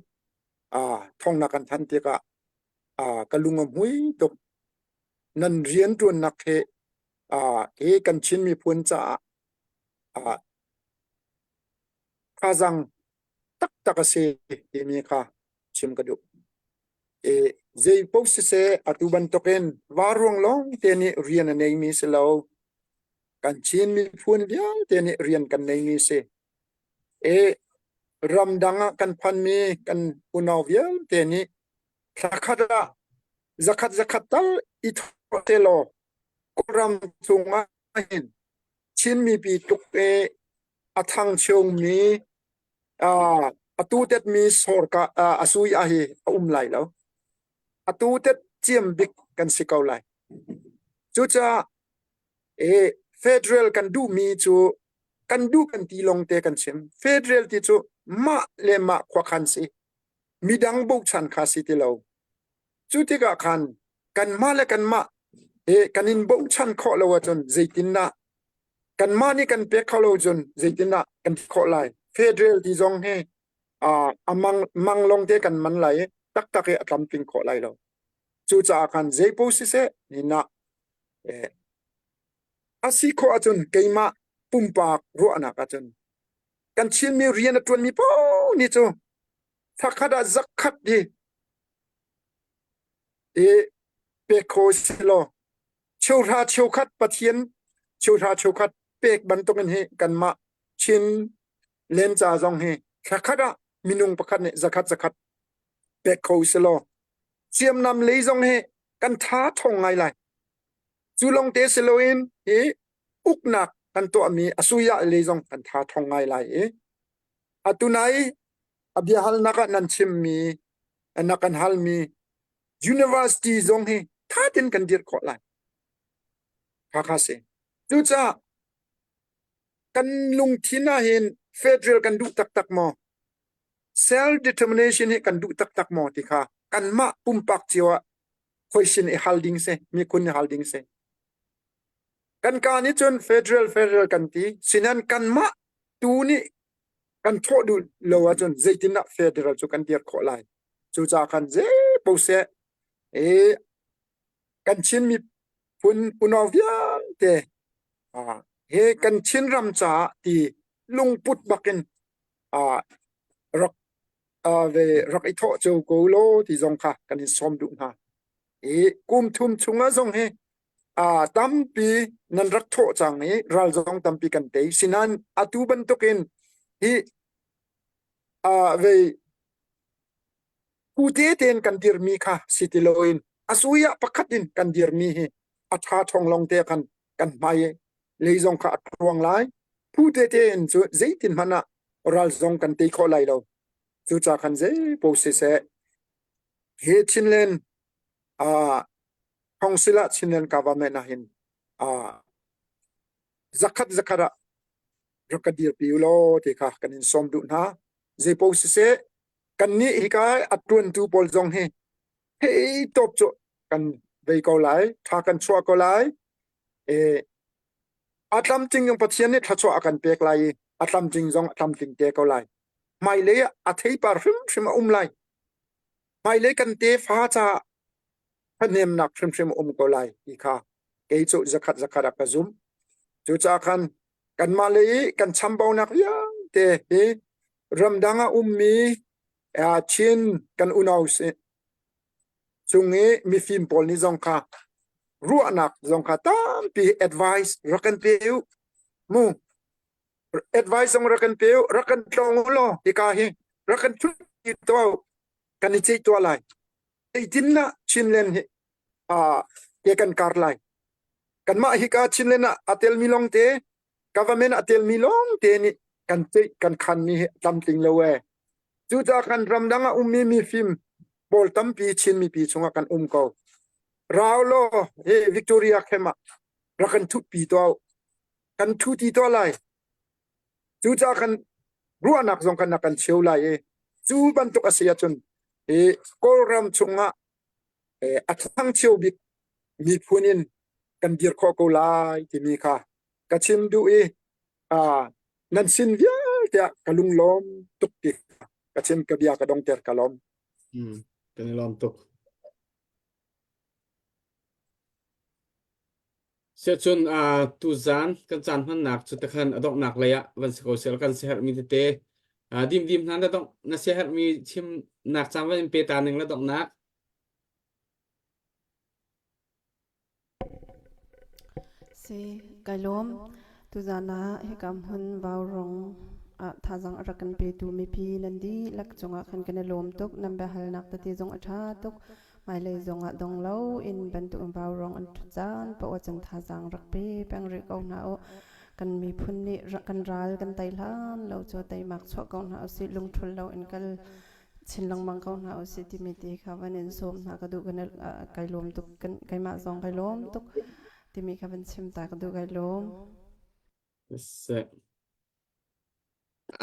uh, thong na kan than tikah uh, ka lung a hmui tuk nan rian ṭuannak he uh, hi kan Chin miphun caah uh, thazang taktak a si timi kha chim ka duh. E, zei paoh siseh atu bantukin varuang lawng te nih rian a neimi si lo. Kan Chin miphun vialte nih rian kan neimi si. E, ramdang ah kan phanmi kan unau vialte nih thlakhat ah Zakhat zakhat tal i thawh te law Kawlram chungah hin Chin mipi tluk i a thangchungmi atu tetmi sorka a sui a hi a um lai lo. Atu tet ciam bik kan si ko lai. Cucaah federal kan duhmi cu kan duh kan ti lawng te kan chim. Federal ti cu mah le mah khuakhan si. Midang bochan kha si ti lo. Cu tikah khan kanmah le kanmah kan in bochan khawh lo ahcun zeitindah kanmah nih kan pek kho lo cun zeitindah kan ti khawh lai? Federal ti zong hi a mang, mang lawng te kan man lai i taktak i a tlamtling khawh lai lo. Cucaah khan zeipaoh siseh nihin ah a si khawh ahcun keimah pumpak ruahnak ahcun kan Chinmi rian a ṭuanmi paoh nih cu thakhat ah zakhat hi i pek kho selaw cheuhra cheukhat Pathian cheuhra cheukhat pek bantukin hi kanmah Chin lemca zong hi thlakhat ah minung pakhat nih zakhat zakhat pek kho selaw hriamnam lei zong hi kan tha thong ngai lai. Cu lawng te si loin hi uknak kan tuahmi a suya lei zong kan tha thong ngai lai i atu nai a biahalnak ah nan chimmi na kan halmi university zong hi tha tein kan dirh khawh lai. Kha kha si. Cucaah kan lungthin ah hin federal kan duh taktak maw? Self determination hi kan duh taktak maw ti kha kanmah pumpak cio ah question i hal ding si, mikhun i hal ding si. Kan ka nih cun federal federal kan ti, sinan kanmah tu nih kan thawh duh lo ahcun zeitindah federal cu kan dir khawh lai? Cucaah khan zeipaoh seh i kan Chin miphun unau vialte hi kan Chinram caah ti lungput bakin rak ve rak i thawh cio ko law ti zong kha kan in sawm duh hna. I kum thum chungah zong hi tampi nan rak thawh cang i ral zong tampi kan tei. Sinain atu bantukin hi vei pute tein kan dirmi kha si ti loin a sui ah pakhat in kan dirmi hi a ṭha ṭhong lawng te khan kan hmai lei zong kha a ruang lai. Phu tete in cu zeitin hmanh ah ral zong kan tei khawh lai lo. Cucaah khan zei paoh siseh hi Chinland Council ah Chinland government ah hin zakhat zakhat ah rak ka dirpi u law ti kha kan in sawm duh hna. Zei paoh siseh kannih hika a ṭuantu pawl zong hi hei tawp cu kan vei ko lai, tha kan chuah ko lai. A tlamtling in Pathian nih thluachuah a kan pek lai i a tlamtling zong a tlamtling te ko lai. Hmailei ah a theipar hrimhrim a um lai. Hmailei kan tefa caah ṭhahnemnak hrimhrim a um ko lai ti kha kei cu zakhat zakhat ah ka zumh. Cucaah khan kanmah lei i kan chambaunak vialte hi ramdang ah ummi Chin kan unau cung i mifim pawl nih zong kha ruahnak zong kha tampi advice rak kan pe u mu advice zong rak kan pe u rak kan tlawng u law hika hi rak kan thut tuah u kan i ceih tuah lai zeitindah Chinland hi ke kan kar lai kanmah hika Chinland ah a telmi lawng te government a telmi lawng te nih kan ceih kan khanmi hi tlamtling lo ee cucaah kan ramdang ah ummi mifim pawl tampi Chin mipi chungah kan um ko rau law hi Victoria camp ah rak kan thutpi tuah kan thu ti tuah lai cucaah kan ruahnak zong kan kan cheu lai i cu bantuk a si ahcun hi Kawlram chungah a thangchio bik miphun in kan dir khawh ko lai timi kha ka chim duh i nan sin vialte ah ka lunglawm tuk ti ka chim ka bia ka dongter ka lawm. Kan i lawm tuk. Siahcun tuzaan kan caan hmannak cu takhan a donghnak lei ah van si ko seh kan siaherhmi tete dimdim hna na dongh na siaherhmi chimnak caan van in pe ta ning la donghnak. Si, kai lawm. Tuzaan ah hika hmun Vaurong ah thazaang a rak kan petu mipi nan dihlak cungah khan kan i lawm tuk. Nan biahalnak tete zong a ṭha tuk. Hmailei zongah dong loin bantuk in vaurawng an ṭhut caan paoh ahcun thazaang rak pe peng rih ko hna u. Kan miphun nih kan ral kan tei hlan lo cu teimak chuah ko hna usih lungṭhul loin kal chin lengmang ko hna usih timi ti kha van in sawm hna ka duh kai lawm tuk keimah zong kai lawm tuk timi kha van chim ta ka duh kai lawm. Seh.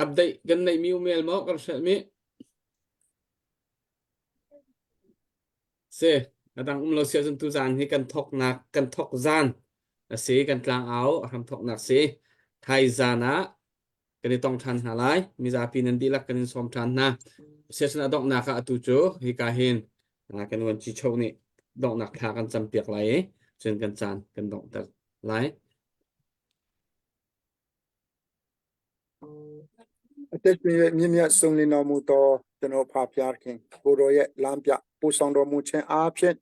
Update kan neihmi email maw kan hrelhmi? Si, a dang um lo si ahcun tuzaan hi kan thawknak kan thawk zan a si, kan tlangau a hram thawknak si. Thai zan ah kan i tong ṭhan hna lai. Mizapi nan dihlak kan in sawm ṭhan hna. Session a donghnak ah atu cu hika hin kan uanci cho nih donghnak thla kan campiak lai i cun kan caan kan donghter lai. အသက်ရှင်၍မြင့်မြတ်ဆုံးလင်းတော်မူသောကျွန်တော်ဖာဖျားခင်ကိုတော်ရဲ့လမ်းပြပို့ဆောင်တော်မူခြင်းအားဖြင့်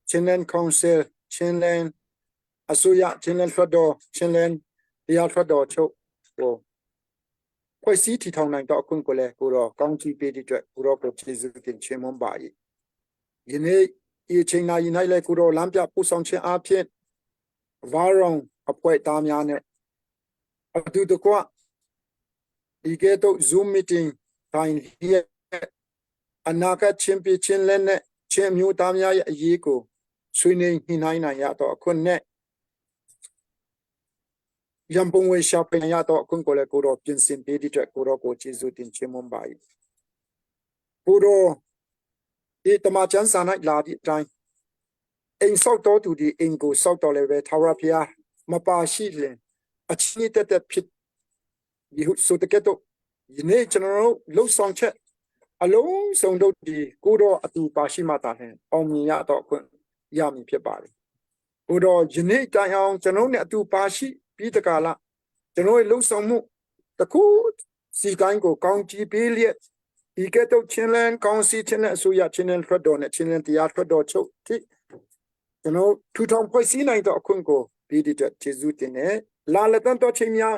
Chinland Council Chinland အစိုးရ Chinland လွှတ်တော် Chinland တရားလွှတ်တော်ချုပ်ဟိုဖွဲ့စည်းထီထောင်နိုင်တော့အခွင့်ကိုလည်းကိုတော်ကောင်းချီးပေးတဲ့အတွက်ကိုတော်ကိုကျေးဇူးတင်ချီးမွမ်းပါ၏ယနေ့ဤအချိန်နာရီ၌လည်းကိုတော်လမ်းပြပို့ဆောင်ခြင်းအားဖြင့်ဝါရောင်အဖွဲ့သားများနဲ့အတူတကွဒီကဲ့သို့ Zoom meeting တိုင်းလျက်အနာဂတ်ချင်းပြချင်းလက်နဲ့ချင်းအမျိုးသားများရဲ့အရေးကိုဆွေးနွေးညှိနှိုင်းနိုင်ရတော့အခွင့်နဲ့ရန်ပုံငွေရှာဖွေရတော့အခွင့်ကိုလည်းကိုတော်ပြင်ဆင်ပေးတဲ့အတွက်ကိုတော်ကိုကျေးဇူးတင်ချီးမွမ်းပါ၏ကိုတော်ဒီတမချန်းစာ၌လာသည့်အတိုင်းအိမ်ဆောက်တော်သူဒီအိမ်ကိုဆောက်တော်လည်းပဲထာဝရဘုရားမပါရှိလျင်အချင်းတက်တက်ဖြစ်ဒီဟုဆိုတကဲ့သို့ယနေ့ကျွန်တော်တို့လှုပ်ဆောင်ချက်အလုံးစုံတို့ဒီကိုတော်အတူပါရှိမှသာလျှင်အောင်မြင်ရတော့အခွင့်ရမည်ဖြစ်ပါတယ်ကိုတော်ယနေ့တိုင်အောင်ကျွန်တော်နဲ့အတူပါရှိပြီးတကာလကျွန်တော်ရဲ့လှုပ်ဆောင်မှုတခုစီကိုင်းကိုကောင်းချီးပေးလျက်ဤကဲ့သို့ချင်းလန်းကောင်းစီချင်းလန်းအစိုးရချင်းလန်းထွက်တော်နဲ့ချင်းလန်းတရားထွက်တော်ချုပ်ထိကျွန်တော်ထူထောင်ဖွဲ့စည်းနိုင်သောအခွင့်ကိုပြီးတဲ့အတွက်ကျေးဇူးတင်တယ်လာလက်တန်တော်ချင်းများ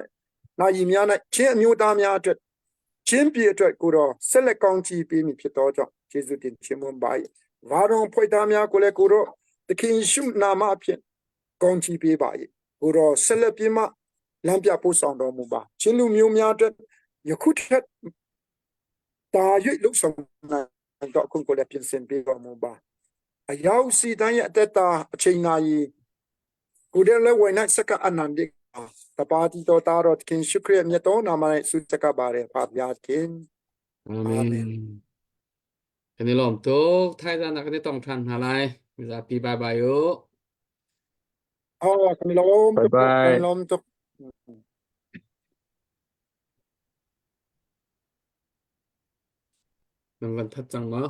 နာယီများ၌ချင်းအမျိုးသားများအတွက်ချင်းပြည်အတွက်ကိုတော်ဆက်လက်ကောင်းချီးပေးမည်ဖြစ်သောကြောင့်ကျေးဇူးတင်ချီးမွမ်းပါ၏ဝါတော်ဖွဲ့သားများကိုလည်းကိုတော်သခင်ယေရှုနာမအဖြစ်ကောင်းချီးပေးပါ၏ကိုတော်ဆက်လက်ပြမလမ်းပြပို့ဆောင်တော်မူပါချင်းလူမျိုးများအတွက်ယခုထက်တာ၍လှုပ်ဆောင်နိုင်တော့အခုကိုလည်းပြင်ဆင်ပေးတော်မူပါအရောက်စီတိုင်းရဲ့အသက်တာအချိန်နာရီကိုတဲ့လည်းဝိုင်၌စက္ကအနန္တိတပါတိတော်တာတော်ခင်ရှုခရစ်မြတ်တော်နာမ၌ဆုစကပါတယ်ဖာဗျာခင် အာမင်kan i lawm tuk thaizan ah kan i tong ṭhan hna lai mizapi bye bye u အော်ကမလုံး Bye bye. ကမလုံးတု nan van that cang maw?